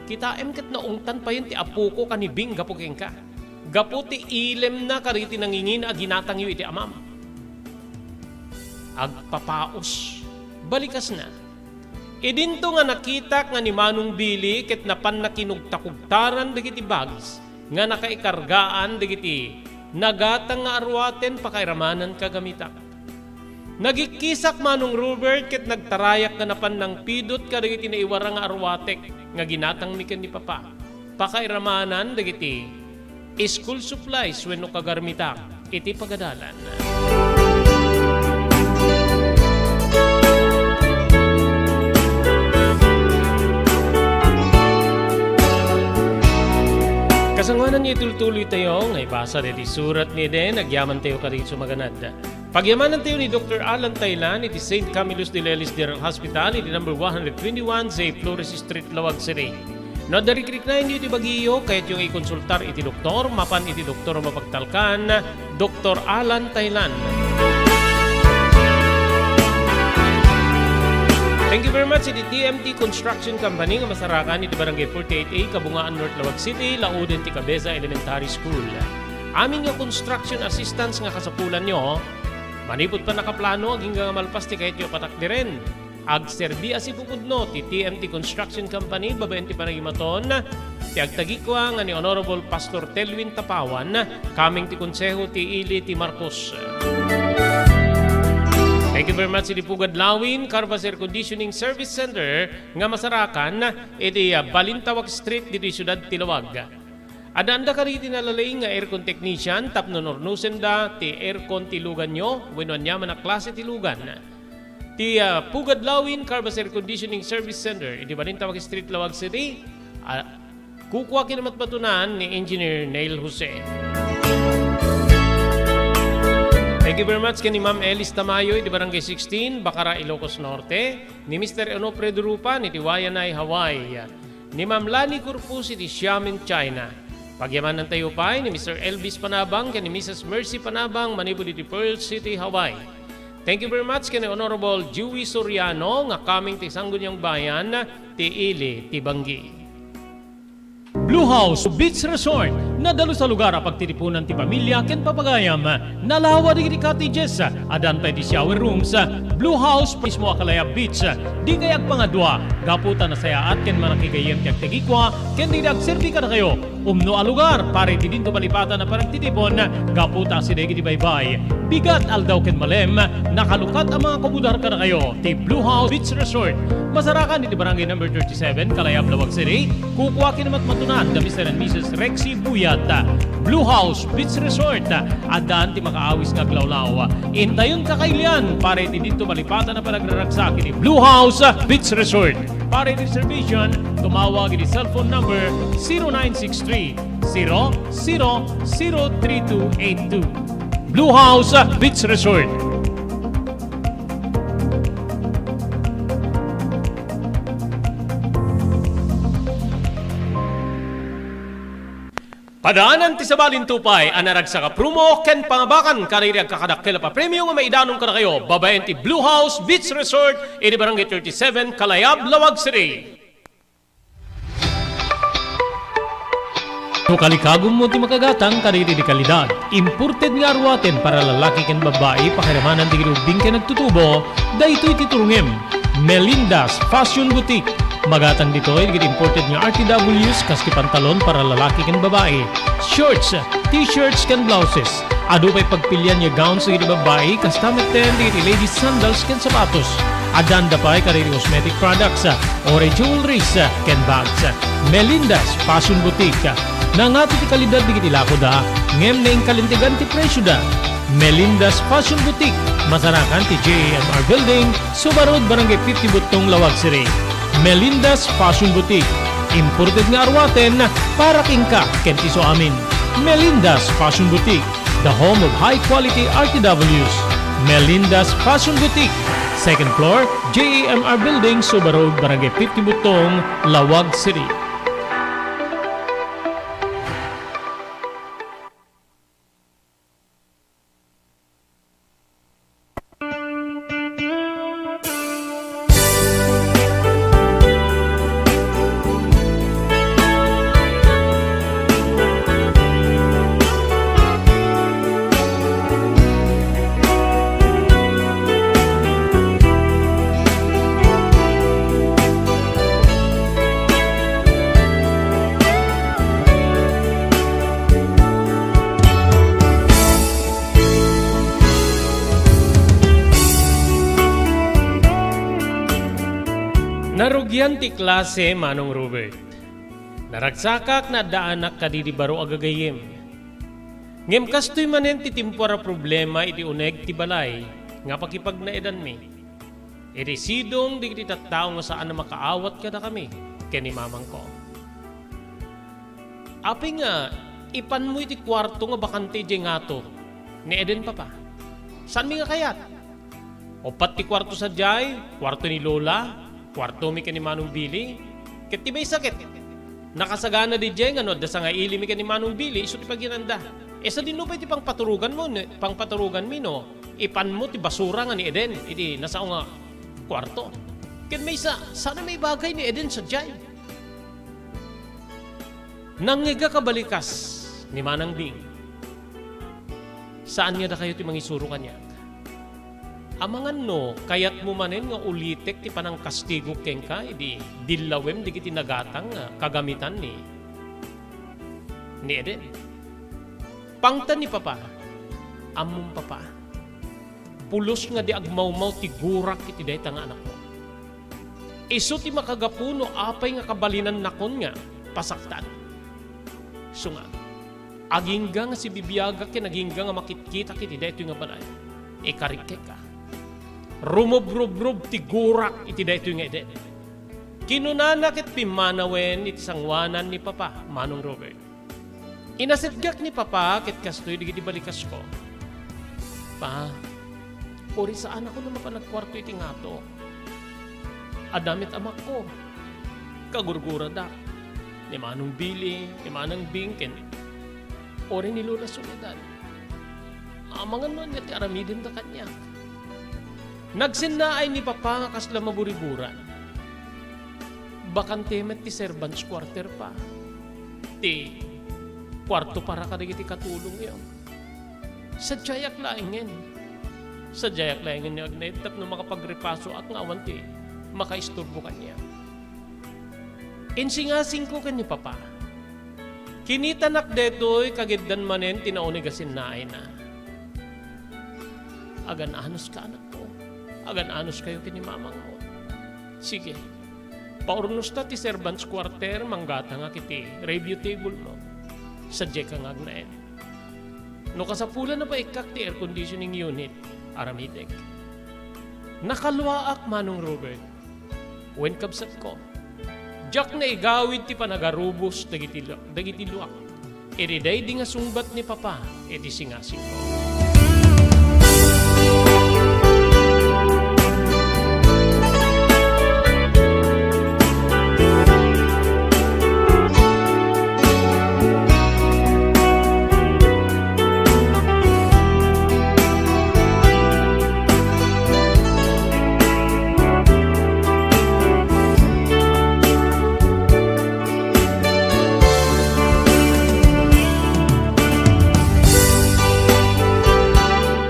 Kitaem ket naungtan payen ti apoko ken ni Bing gapu kenka, gapu ti ilemna kadagiti nangingina a ginatangyo iti amam." Agpapaus. Balikasna. Idinto nga nakitak nga ni Manong Billy ket napanna kinugtakugtaran dagiti bags nga nakaikargaan dagiti nagatang nga aruaten pakairamanan kagamitak. Nagikkisak, Manong Robert, ket nagtarayak nga napan nangpidot kadagiti naiwara nga aruatek nga ginatangmi ken ni Papa. Pakairamanan dagiti school supplies wenno kagarmitak iti pagadalan. Kasangoanan nga itultuloy tayo nga ibasa daytoy surat ni Eden, agyaman tayo kadagiti sumaganad. Pagyamanantayo ni Doktor Alan Taylan iti Saint Camillus de Lelis General Hospital iti number one hundred twenty-one J Flores Street, Laoag City. No adda rikriknaenyo iti bagiyo, kayatyo nga ikonsultar iti doktor, mapan iti doktor a mapagtalkan, Doktor Alan Taylan. Thank you very much iti T M T Construction Company nga masarakan iti Barangay forty-eight A, Kabungaan, North Laoag City, laoden ti Cabeza Elementary School. Amin nga construction assistance nga kasapulanyo, manipud pannakaplano, agingga nga malpas ti kayatyo a patakderen, agserbi a sipupudno ti T M T Construction Company babaen ti panagimaton ti agtagikua nga ni Honorable Pastor Telwin Tapawan, coming ti Konseho ti Ili ti Marcos. Thank you very much iti Pugad Lawin Carvas Air Conditioning Service Center nga masarakan iti, ah, Balintawak Street ditoy siudad ti Laoag. Addaanda kadagiti nalalaing nga aircon technician tapno nurnusenda ti aircon ti luganyo wenno aniaman a klase ti lugan. Ti, ah, Pugad Lawin Carvas Air Conditioning Service Center iti Balintawak Street, Laoag City, ah, kukua ken matmatunan ni Engineer Neil Jose. Thank you very much ken ni Ma'am Elis Tamayo iti Barangay sixteen, Bacara, Ilocos Norte, ni Mister Onofre Durupan iti Waianae, Hawaii, ni Ma'am Lani Corpus iti Xiamen, China. Pagyamanantayo pay ni Mister Elvis Panabang ken ni Missus Mercy Panabang manipud iti Pearl City, Hawaii. Thank you very much ken ni Honorable Joey Soriano nga coming ti Sangguniang Bayan ti Ili ti Banggi. Blue House Beach Resort, nadalus a lugar a pagtitipunan ti pamilia ken papagayam. Nalawa dagiti cottages, addan pay ti shower rooms. Blue House mismo a Kalayab Beach. Dikay agpangadua, gapu ta nasayaat ken manakigayyem ti agtagikua ken dagiti agserbi kadakayo. Umno a lugar para iti dinto malipatan a panagtitipon, gapu ta asideg iti baybay. Bigat aldaw ken malem, nakalukat a mga kumudar kadakayo ti Blue House Beach Resort. Masarakan iti Barangay Number thirty-seven, Kalayab, Laoag City. Kukua ken matmatunan da Mister and Missus Rexy Buyat. Blue House Beach Resort. Addan ti makaawis nga aglawlaw. Intayon kakailian para iti dinto malipatan a panagraragsak iti Blue House Beach Resort. Para iti reservation, tumawag iti cellphone number zero nine six three, zero zero zero three two eight two. Blue House Beach Resort. Padaanan ti sabali ti upay a naragsak a promo ken pangabakan kadagiti agkakadakkel a papremio nga maidanon kadakayo babaen ti Blue House Beach Resort iti Barangay thirty-seven, Kalayab, Laoag City. No kalikagummo ti makagatang kadagiti kalidad, imported nga aruaten para lalaki ken babbai, pakairamanan dagiti ubbing ken agtutubo, daytoy ti turongem. Melinda's Fashion Boutique. Magatang ditoy dagiti imported nga R T Ws kas ti pantalon para lalaki ken babai, shorts, t-shirts ken blouses. Adu pay pagpilian nga gowns dagiti babbai, kasta metten dagiti ladies sandals ken sapatos. Addanda pay kadagiti cosmetic products, uray jewelries, ken bags. Melinda's Fashion Boutique. Nangato ti kalidad dagiti lakoda, ngem naingkalintegan ti presioda. Melinda's Fashion Boutique, masarakan ti J A M R Building, Suba Road, Barangay fifty Buttong, Laoag City. Melinda's Fashion Boutique, imported nga aruaten para kenka ken ti isuamin. Melinda's Fashion Boutique, the home of high quality R T Ws. Melinda's Fashion Boutique, second floor, J A M R Building, Suba Road, Barangay fifty Buttong, Laoag City. Narugian ti klase, Manong Robert. Naragsakak nga addaanak kadidi baro a gagayyem. Ngem kastoy manen ti timpuar a problema iti uneg ti balay nga pakipagnaedanmi. Iti sidong dagiti tattao nga saan a makaawat kadakami ken ni mamangko. Apay nga ipanmo iti kuarto nga bakante idiay ngato ni Eden, Papa? Saanmi nga kayat? Uppat ti kuarto sadiay, kuarto ni Lola, kuartomi ken ni Manong Billy, ket ti maysa ket nakasagana didiay nga no adda sangailimi ken ni Manong Billy, isu ti pagyananda. E, sadino pay ti pangpaturoganmo, ne-, pangpaturoganmi no ipanmo ti basura nga ni Eden iti nasao nga kuarto? Ket maysa, saan a maibagay ni Eden sadiay. Nangngegak a balikas ni Manang Bing. Saan nga dakayo ti mangisuro kaniak? Amangan no kayatmo manen nga ulitek ti panangkastigok kenka idi dillawem dagiti nagatang nga kagamitan ni, ni Eden. Pangtan ni Papa, ammom, Papa, pulos nga di agmawmaw ti gurak iti dayta nga anakmo. Isu ti makagapu no apay nga kabalinannakon nga pasaktan. Isu nga, agingga nga sibibiagak ken agingga nga makitkitak iti daytoy nga balay, ikarikkeka. Rumubrubrub ti gurak iti daytoy nga Eden. Kinunana ket pimmanawen iti sangoanan ni Papa, Manong Robert. Inasitgak ni Papa ket kastoy dagiti balikasko. Pa, uri saanakon a mapan agkuarto iti ngato. Adda met amakko. Kagurguradak. Ni Manong Billy, ni Manang Bing, ken uri ni Lola Soledad. Amangan no ania ti aramidenda kaniak. Nagsennaay ni Papa nga kasla maburibura. Bakante met ti servants quarter, Pa. Ti kuarto para kadagiti katulongyo. Sadiayak laengen. Sadiayak laengen nga agnaed tapno makapagrepasoak nga awan ti makaisturbo kaniak. Insingasingko ken ni Papa. Kinitanak daytoy kagiddan manen ti nauneg a sennaayna. Agan-anuska, anakko. Agan-anuskayo ken ni mamangmo. Sige. Paurnosta ti servants quarter, manggatangak iti review table mo. Sadiayka nga agnaed. No kasapulan a paikkak ti air conditioning unit, aramidek. Nakaluaak, Manong Robert. Wen, kabsatko, diak naigawid ti panagarubos dagiti lu-, dagiti luak. Iti daydi nga sungbat ni Papa iti singasingko.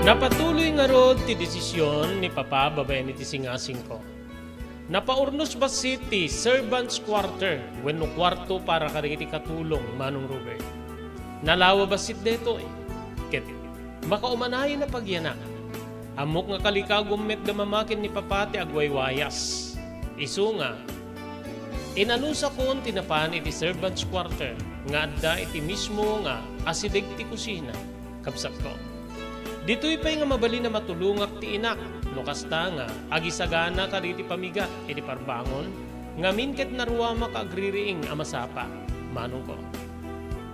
Napatuloy ngarud ti desisyon ni Papa babaen iti singasingko. Napaurnos bassit ti servants' quarter wenno kuarto para kadagiti katulong, Manong Robert. Nalawa bassit daytoy, ket makaumanayen a pagyanak. Ammok nga kalikagom met da Mama ken ni Papa ti agwaywayas. Isu nga, inanusakon ti napan iti servants' quarter nga adda iti mismo nga asideg ti kusina. Kabsatko, ditoy pay nga mabalin a matulongak ti inak no kasta nga agisagana kadagiti pamigat iti parbangon, ngamin ket naruamak a agririing a masapa, manongko.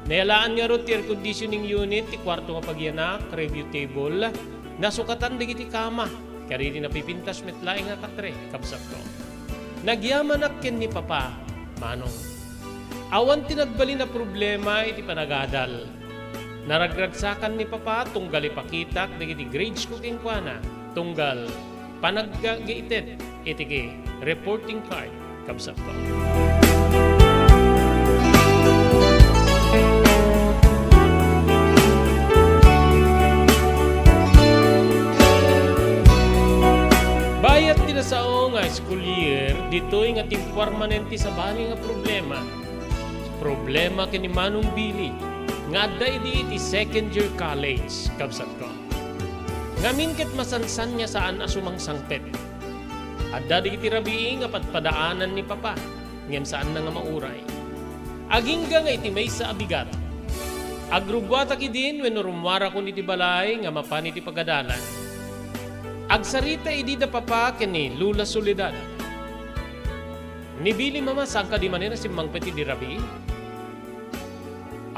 Nayalaan ngarud ti air conditioning unit ti kuarto nga pagyanak, review table, nasukatan dagiti kama, kadagiti napipintas met laeng a katre, kabsatko. Nagyamanak ken ni Papa, manong. Awan ti nagbalin a problema iti panagadal. Naragragsakan ni Papa tunggal ipakitak dagiti grades ko kenkuana, tunggal panaggagiited iti reporting card, kabsatko. Bayat ti nasao nga school year, ditoy nga timpuar manen ti sabali nga problema. Problema ken ni Manong Billy nga adda idi iti second year college, kabsatko. Ngamin ket masansan nga saan a sumangsangpet. Adda dagiti rabii nga padpadaanan ni Papa, ngem saanna nga mauray. Agingga nga iti maysa a bigat, agrubbuatak idin wenno rummuarakon iti balay nga mapan iti pagadalan. Agsarita idi da Papa ken ni Lola Soledad. Ni Billy, "Mama, saan kadi manen a simmangpet idi rabii?"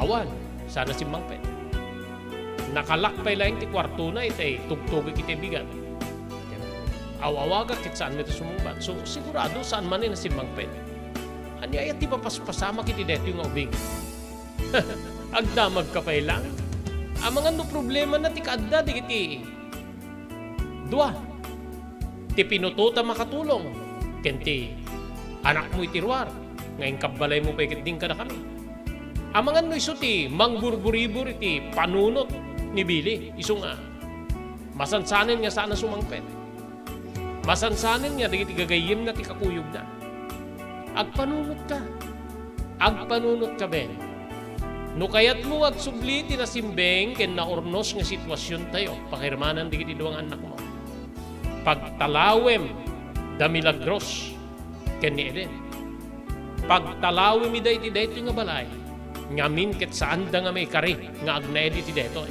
"Awan, saan a simmangpet. Nakalak pay laeng ti kuartona iti tugtugek iti bigat. Aw-awagak ket saan met a sumungbat. So, sigurado saan manen a simmangpet. Ania aya ti mapaspasamak iti daytoy nga ubing?" "Agdamagka pay laeng. Amangan no problemana ti kaadda dagiti dua, ti pinutota makatulong ken ti anakmo iti ruar nga inkabbalaymo pay ketdin kadakami. Amangan no isu ti mangburburibor iti panunot ni Billy, isu nga masansanen nga saan a sumangpet. Masansanen nga dagiti gagayyemna ti kakuyogna. Agpanunotka. Agpanunotka, Ben. No kayatmo nga agsubli ti nasimbeng ken naurnos nga situasiontayo, pakirmanan dagiti dua nga annakmo. Pagtalawem da Milagros ken ni Eden. Pagtalawem ida iti daytoy nga balay, ngamin ket saanda nga maikari nga agnaed iti daytoy."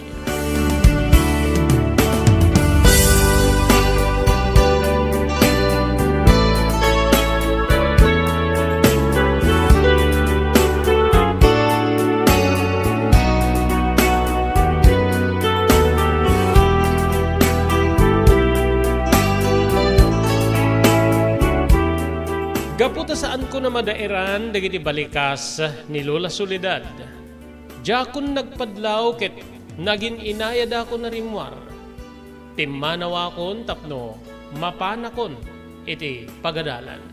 Gapu ta saanko a madaeran dagiti balikas ni Lola Soledad, diakon nagpadlaw ket nagin-inayadakon a rimmuar. Pimmanawakon tapno mapanakon iti pagadalan.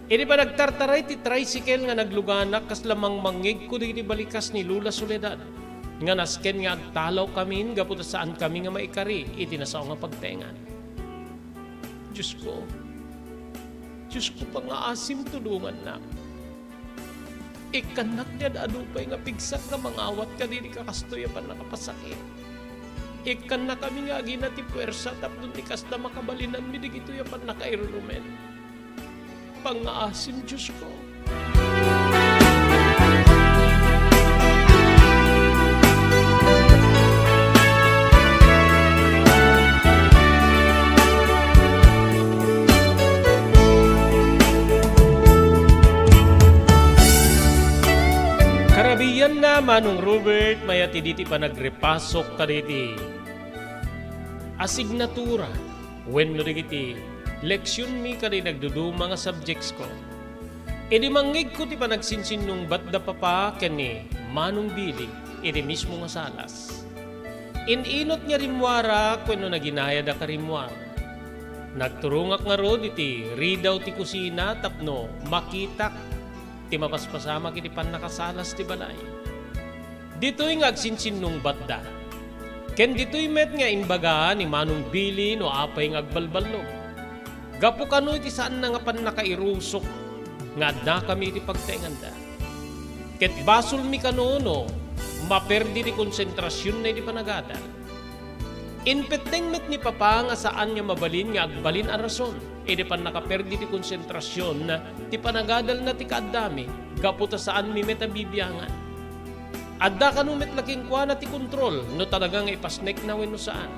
Idi panagtartaray ti tricycle nga nagluganak, kasla mangmangngegko dagiti balikas ni Lola Soledad nga nasken nga agtalawkamin gapu ta saankami nga maikari iti nasao nga pagtaengan. Diosko, Diosko, pangngaasim, tulongannak. Ikkannak ti ad-adu pay nga pigsak nga mangawat kadagiti kakastoy a pannakapasakit. Ikkannakami nga agina ti puersa tapno ti kasta makabalinanmi dagitoy a pannakairurumen. Pangngaasim, Diosko. Karabianna, Manong Robert, mayat idi ti panagrepasok kadagiti asignatura wenno dagiti leksionmi kadagiti nagduduma nga subjectsko. Idi mangngegko ti panagsinsinnungbat da Papa ken ni Manong Billy iti mismo nga salas. In-inut nga rimmuarak wenno naginayadak a rimmuar. Nagturongak ngarud iti ridaw ti kusina tapno makitak ti mapaspasamak iti pannakasalas ti balay. Ditoy nga agsinsinnungbatda. Ken ditoy met nga imbaga ni Manong Billy no apay nga agbalballog. Gapu kano iti saanna nga pannakairusok nga addakami iti pagtaenganda. Ket basolmi kano no maperdi ti konsentrasionna iti panagadal. Impetteng met ni Papa nga saan nga mabalin nga agbalin a rason iti pannakaperdi ti konsentrasion ti panagadalna ti kaaddami gapu ta saanmi met a bibiangan. Adda kano met la kenkuana ti kontrol no talaga nga ipasnekna wenno saan.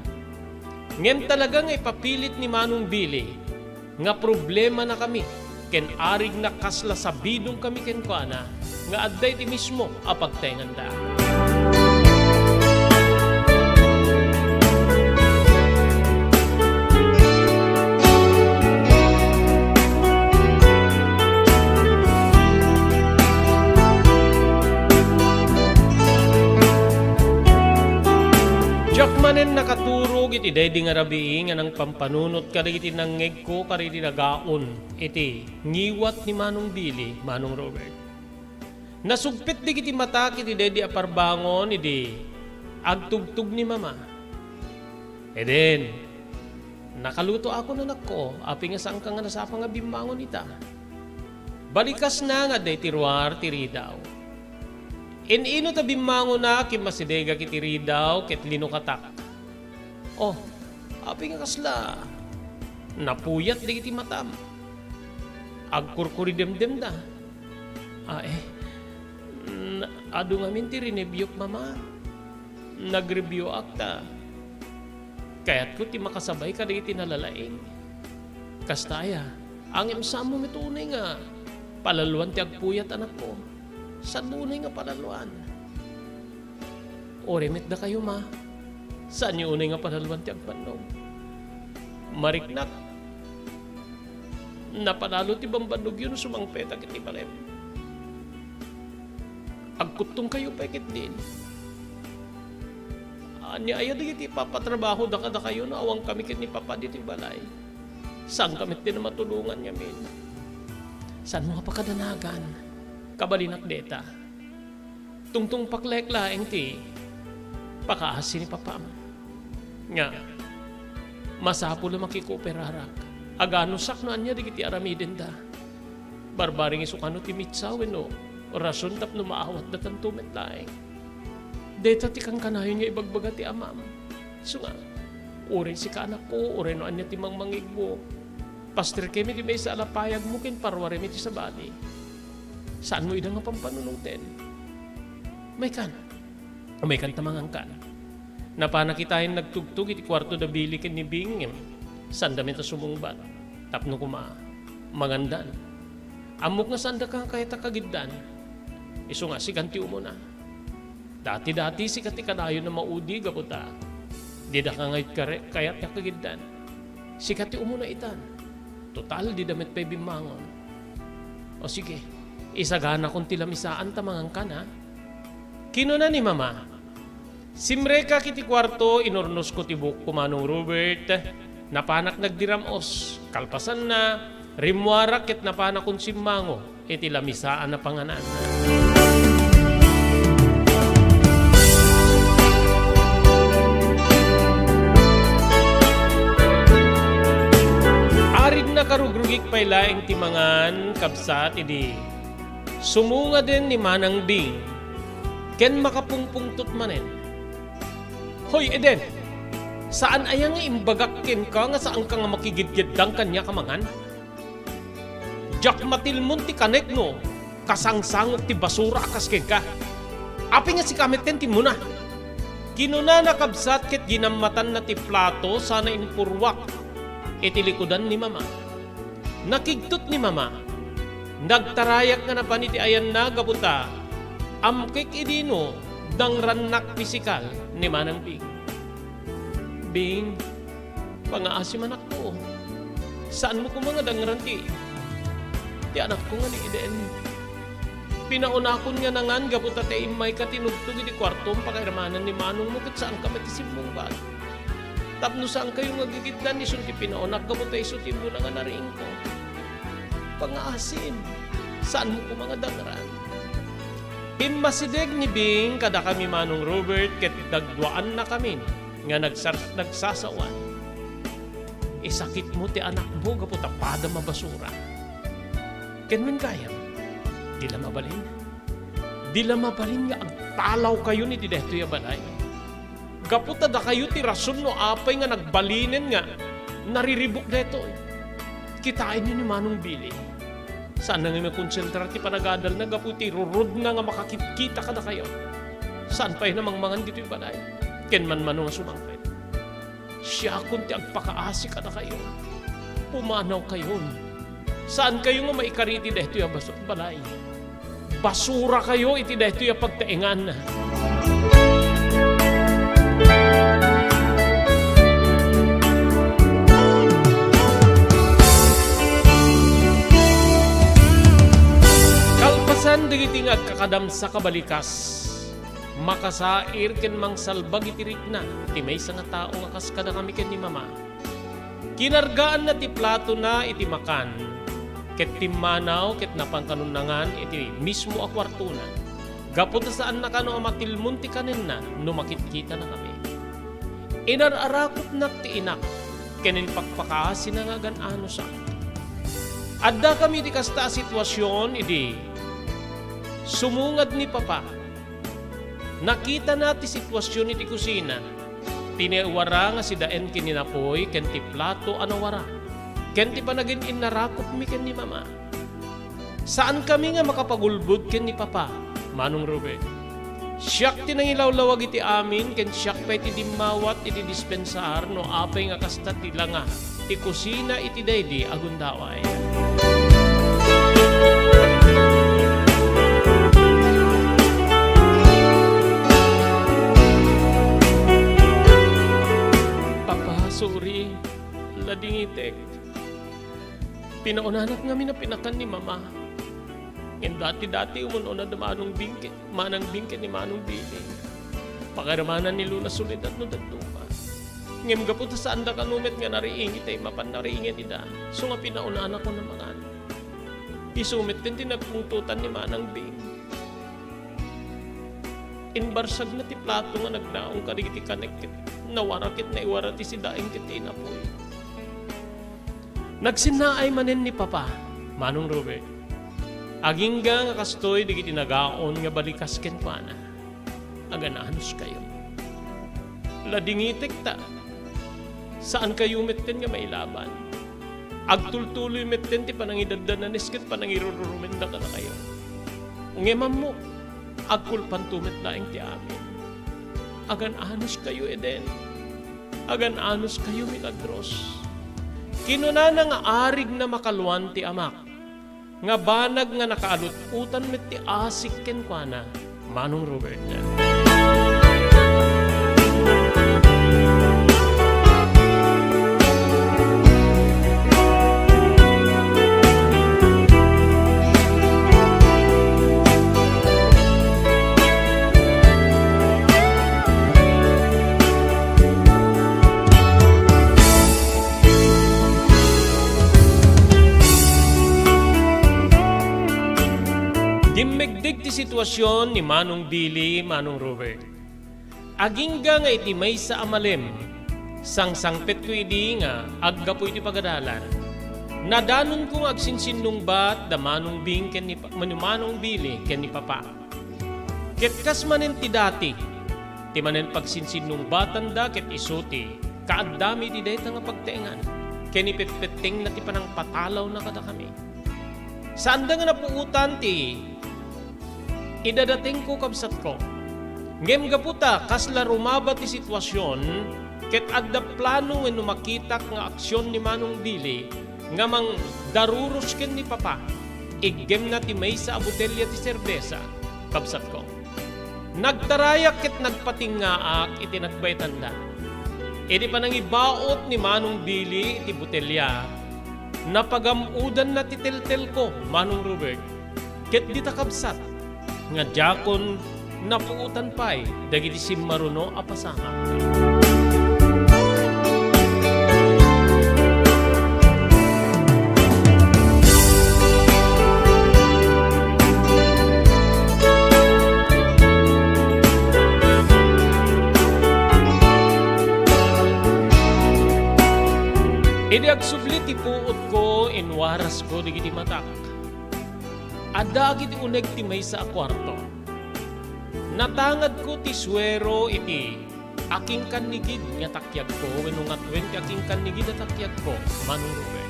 Ngem talaga nga ipapilit ni Manong Billy nga problemanakami ken arigna kasla sabidongkami kenkuana nga adda iti mismo a pagtaenganda. Diak manen nakaturog iti daydi nga rabii nga nangpampanunot kadagiti nangngegko kadagiti nagaon iti ngiwat ni Manong Billy, Manong Robert. Nasugpet dagiti matak iti daydi a parbangon idi agtugtog ni Mama. "Eden, nakalutoakon, anakko, apay nga saanka nga nasapa nga bimmangon ita?" Balikasna nga adda iti ruar ti ridaw. In-inut a bimmangonak, immasidegak iti ridaw ket linukatak. "Oh, apay nga kasla? Napuyat dagiti matam. Agkurkuridemdemda. Ay, mm, adu ngamin ti rinebiok, Mama. Nagrebioak ta kayatko ti makasabay kadagiti nalalaing. Kasta aya, ngem saanmo met unay nga palaloan ti agpuyat, anakko? Saanmo unay nga palaloan? Uray met dakayo, Ma. Saanyo unay nga palaloan ti agbannog. Mariknak, napalalo ti bambannogyo no sumangpetak iti balem. Agkuttongkayo pay ketdin. Ania aya dagiti ipapatrabahoda kadakayo no awankami ken ni Papa ditoy balay? Saankami ti matulongan ngamin. Saanmo nga pakadanagan? Kabalinak dayta. Tungtungpak laeng ti pakaasi ni Papam. Nga, masapul a makikooperarak. Aganusak no ania dagiti aramidenda. Barbareng isu kano ti mitsa wenno rason tapno maawatda tanto met laeng. Dayta ti kankanayon nga ibagbaga ti amam. Isu nga, uray sika, anakko, uray no ania ti mangmangigmo, pasterkemi ti maysa a lapayagmo ken paruaremi ti sabali. Saanmo ida nga pampanunoten? Maykan. Umaykan ta mangankan. Napana kitaen nagtugtog iti kuarto da Billy ken ni Bing, ngem sanda met a sumungbat tapno koma mangandan. Ammok nga saandaka nga kayat a kagiddan. Isu nga sikan ti umuna. Dati-dati sika ti kanayon a maudi gapu ta didaka ngay kare-, kayat a kagiddan. Sika ti umuna itan. Total, dida met pay bimmangon. O sige, isaganakon ti lamisaan ta mangankan, ha? Kinuna ni Mama, "Simrekak iti kuarto, inurnosko ti buokko, Manong Robert. Napanak nagdiram-os. Kalpasanna, rimmuarak ket napanakon simmango iti lamisaan a panganan." Aridna karugrugik pay laeng ti mangan, kabsat, idi sumungaden ni Manang Bing ken makapungpungtot manen. "Hoy, Eden! Saan aya nga imbagak kenka nga saanka nga makigidgeddang kaniak a mangan? Diak matilmon ti kanek no kasangsangok ti basura a kas kenka. Apay nga sika metten ti immuna?" Kinunana, kabsat, ket ginammatanna ti plato sana impurruak iti likudan ni Mama. Nakigtot ni Mama. Nagtarayak nga napan iti ayanna gapu ta amkek idi no dangrannak pisikal ni Manang Bing. "Bing, pangaasim, anakko. Saanmo koma nga dangran ti, ti anakko nga ni Eden. Pinaunakon nga nangan gapu ta ti immayka tinugtog iti kuartom pakairamanan ni manongmo ket saanka met ti simmungbat. Tapno saankayo nga gigiddan, isun ti pinaunak gapu ta isu ti immuna nga nariingko. Pangaasim, saanmo koma nga dangran." Immasideg ni Bing kadakami, Manong Robert, ket dagduaannakamin nga nagsar-, nagsasawan. "Isakitmo ti anakmo gapu ta padam a basura. Ken wen gayam, di la mabalin. Di la mabalin nga agtalawkayon iti daytoy a balay. Gapu ta dakayo ti rason no apay nga nagbalinen nga nariribuk daytoy. Kitaenyo ni Manong Billy. Saanna nga makonsentrar ti panagadalna gapu ti rurodna nga makakitkita kadakayo. Saan pay a mangmangan ditoy balay ken manmano nga sumangpet. Siakon ti agpakaasi kadakayo. Pumanawkayon. Saankayo nga maikari iti daytoy a baso-, balay. Basurakayo iti daytoy a pagtaengan." Kalpasan dagiti nga agkakadamsa kabalikas, makasair ken mangsalbag iti rikna ti maysa nga tao nga kas kadakami ken ni Mama. Kinargaanna ti platona iti makan, ket timmanaw ket napan kanon nangan iti mismo a kuartona, gapu ta saanna kano a matilmon ti kanenna no makitkitanakami. Inar-arakopnak ti inak ken impakpakaasina nga agan-anusak. Addakami iti kasta a situasion idi sumungad ni Papa. Nakitana ti situasion iti kusina. Ti nawara nga sidaen ken ni napoy ken ti plato a nawara. ken ti panagin-innarakupmi ken ni Mama. Saankami nga makapagulbod ken ni Papa, Manong Ruben. Siak ti nangilawlawag iti amin ken siak pay ti dimmawat iti dispensar no apay nga kasta ti langa ti kusina iti daydi a gundaway. Papa, sorry. Ladingitek. Pinaunanat ngamin a pinakan ni Mama. Ngem dati-dati umun-una da Manong Bing ken, Manang Bing ken ni Manong Bili. Pakairamanan ni Lola Soledad no dadduma. Ngem gapu ta saanda kano met nga nariing itay mapan nariingen ida, isu nga pinaunanakon a mangan. Isu met ti nagpungtotan ni Manang Bing. Imbarsagna ti plato nga nagnaong kadagiti kanek ket nawara ket naiwara ti sidaing ket ti inapuy. Nagsinnaay manen ni Papa, Manong Ruben. Agingga nga kastoy dagiti nagaon nga balikas kenkuana. Agan-anuskayo. Ladingitek ta. Saankayo metten nga mailaban. Agtultuloy metten ti panangidadananes ket panangirururumenda kadakayo. Ngem ammok, agkulpanto met laeng ti amin. Agan-anuskayo, Eden. Agan-anuskayo, Milagros. Kinunana nga arigna makaluan ti amak, nga banag nga nakaalut-utan met ti asik kenkuana, Manong Robert. Dimmegdeg ti situasion ni Manong Billy, Manong Robert. Agingga nga iti maysa a malem, sangsangpetko idi nga aggapu iti pagadalan. Nadanonko nga agsinsinnungbat da Manong Bing ken ni Pa-, Manong Billy ken ni Papa. Ket kas manen ti dati, ti manen pagsinsinnungbatanda ket isu ti kaaddami iti dayta nga pagtaengan ken ipetpettengna ti panangpatalawna kadakami. Saanda nga napuotan ti idadatengko, kabsatko. Ngem gapu ta kasla rumaba ti situasion, ket adda plano wenno makitak nga aksion ni Manong Billy nga mangdaruros ken ni Papa, iggemna ti maysa a botelya ti serbesa, kabsatko. Nagtarayak ket nagpatingngaak iti nagbaytanda. Idi panangibaot ni Manong Billy iti botelya, napagam-odanna ti teltelko, Manong Robert, ket dita kabsat nga diakon napuotan pay dagiti simmaruno a pasamak. Idi agsubli ti puotko, inwarasko dagiti matak. Adda dagiti uneg ti maysa a kuarto. Natangadko ti suero iti akinkannigid nga takiagko wenno ngatuen ti akinkannigid a takiagko, Manong Ruben.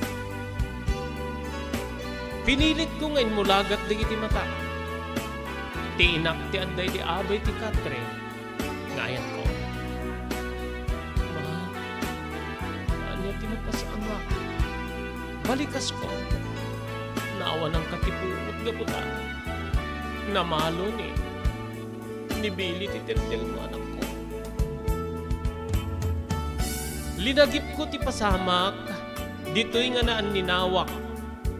Pinilitko nga immulagat dagiti matak. Ti inak ti adda iti abay ti katre nga ayatko. Ma, ania ti napasamak? Balikasko. Naawananka ti puot gapu ta namalo ni ni Billy ti teltelmo, anakko. Linagipko ti pasamak, ditoy nga naaninawak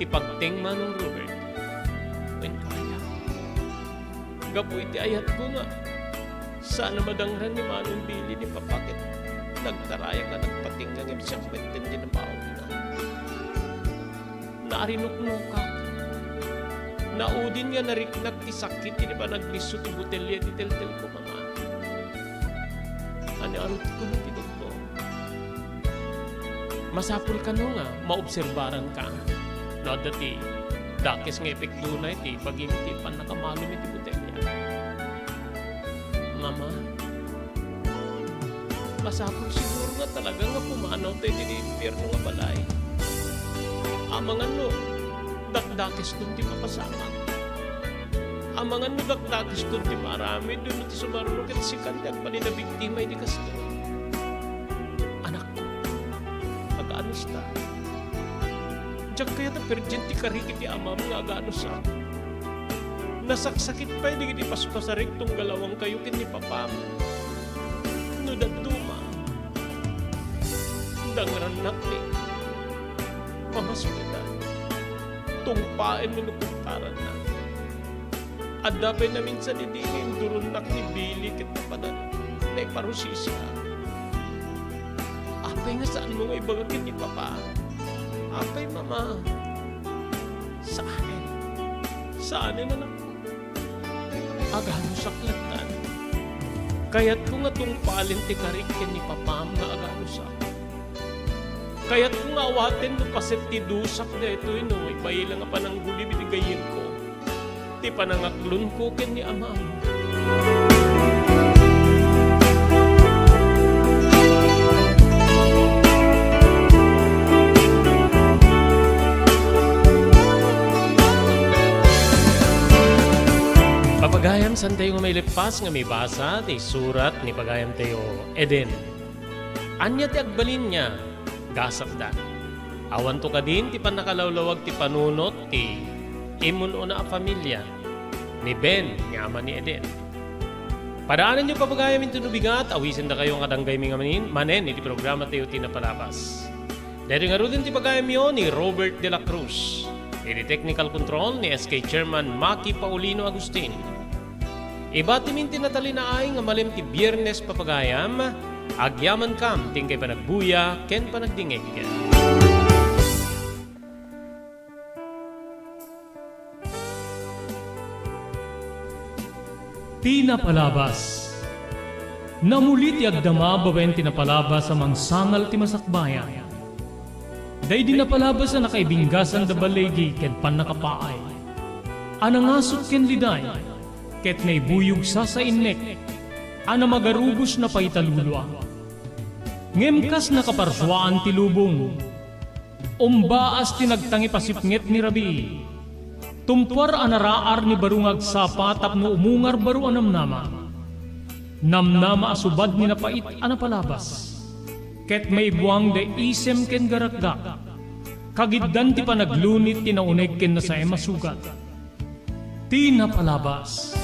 ti pagteng, Manong Robert. Wen kaya, gapu iti ayatko nga saan a madangran ni Manong Billy ni Papa ket nagtarayak a nagpatingga ngem siak metten ti nabaonna. Naarinuknokak. Naudin nga nariknak ti sakit iti panagnisso ti botelya iti teltelko, Mama. Ania a rutko no ti doktor? Masapul kano nga maobserbaranka no adda ti dakes nga epektona iti pagim-, iti pannakamalom iti botelya. Mama, masapul siguro nga talaga nga pumanaw tayo iti impierno nga balay. Amangan no dakdakeskon ti mapasamak. Amangan no dakdakeskon ti maaramid wenno ti sumarno ket sikan ti agbalin a biktima iti kastoy. Anakko, aganusta. Diak kayat a perdien ti karik iti amam nga aganusak. Nasaksakit pay dagiti paspasarek tunggal awangkayo ken ni papam. No dadduma, dangrannak ti mamasoletan. Tungpaen no kontaranna. Adda pay naminsan idi nga induronnak ni Billy ket napanan naiparusisia. Apay nga saanmo nga ibaga ken ni Papa? Apay, Mama? Saanen. Saanen, anakko. Aganusak lattan. Kayatko nga tungpalen ti karik ken ni Papam nga aganusak. Kayatko nga awaten no paset ti dusak daytoy no ibaila nga pananggulib iti gayyemko, ti panangaklonko ken ni Amam. Papagayam, saantayo nga maileppas nga mibasa ti surat ni pagayamtayo, Eden. Ania ti agbalin nga gasatda? Awanto kadin ti pannakalawlawag ti panunot ti immun-una a familia ni Ben nga ama ni Eden. Padaananyo, papagayam, inton no bigat, awisendakayo nga kadanggaymi nga manin-, manen iti programatayo ti napalabas. Daytoy ngaruden ti pagayamyo ni Robert de la Cruz. Iti technical control ni S K Chairman Maki Paulino Agustin. Ibatimin ti natalinaay nga malem ti Biernes, papagayam, agyamankam ti inkay panagbuya ken panagdingeg. Ti napalabas. Namuli ti agdama babaen ti napalabas a mangsangal ti masakbayan. Daydi napalabas a nakaibinggasan da baligi ken pannakapaay, a nangasut ken liday, ket naibuyog sasainnek a namagarubos na paitalulua. Ngem kas nakaparsuaan ti lubong, umbaas ti nagtangip a sipnget ni rabii. Tumpuar a naraar ni baro nga agsapa tapno umungar baro a namnama. Namnama a subad ni napait a napalabas. Ket maibuang da isem ken garakgak. Kagiddan ti panaglunit ti nauneg ken nasaem a sugat. Ti napalabas.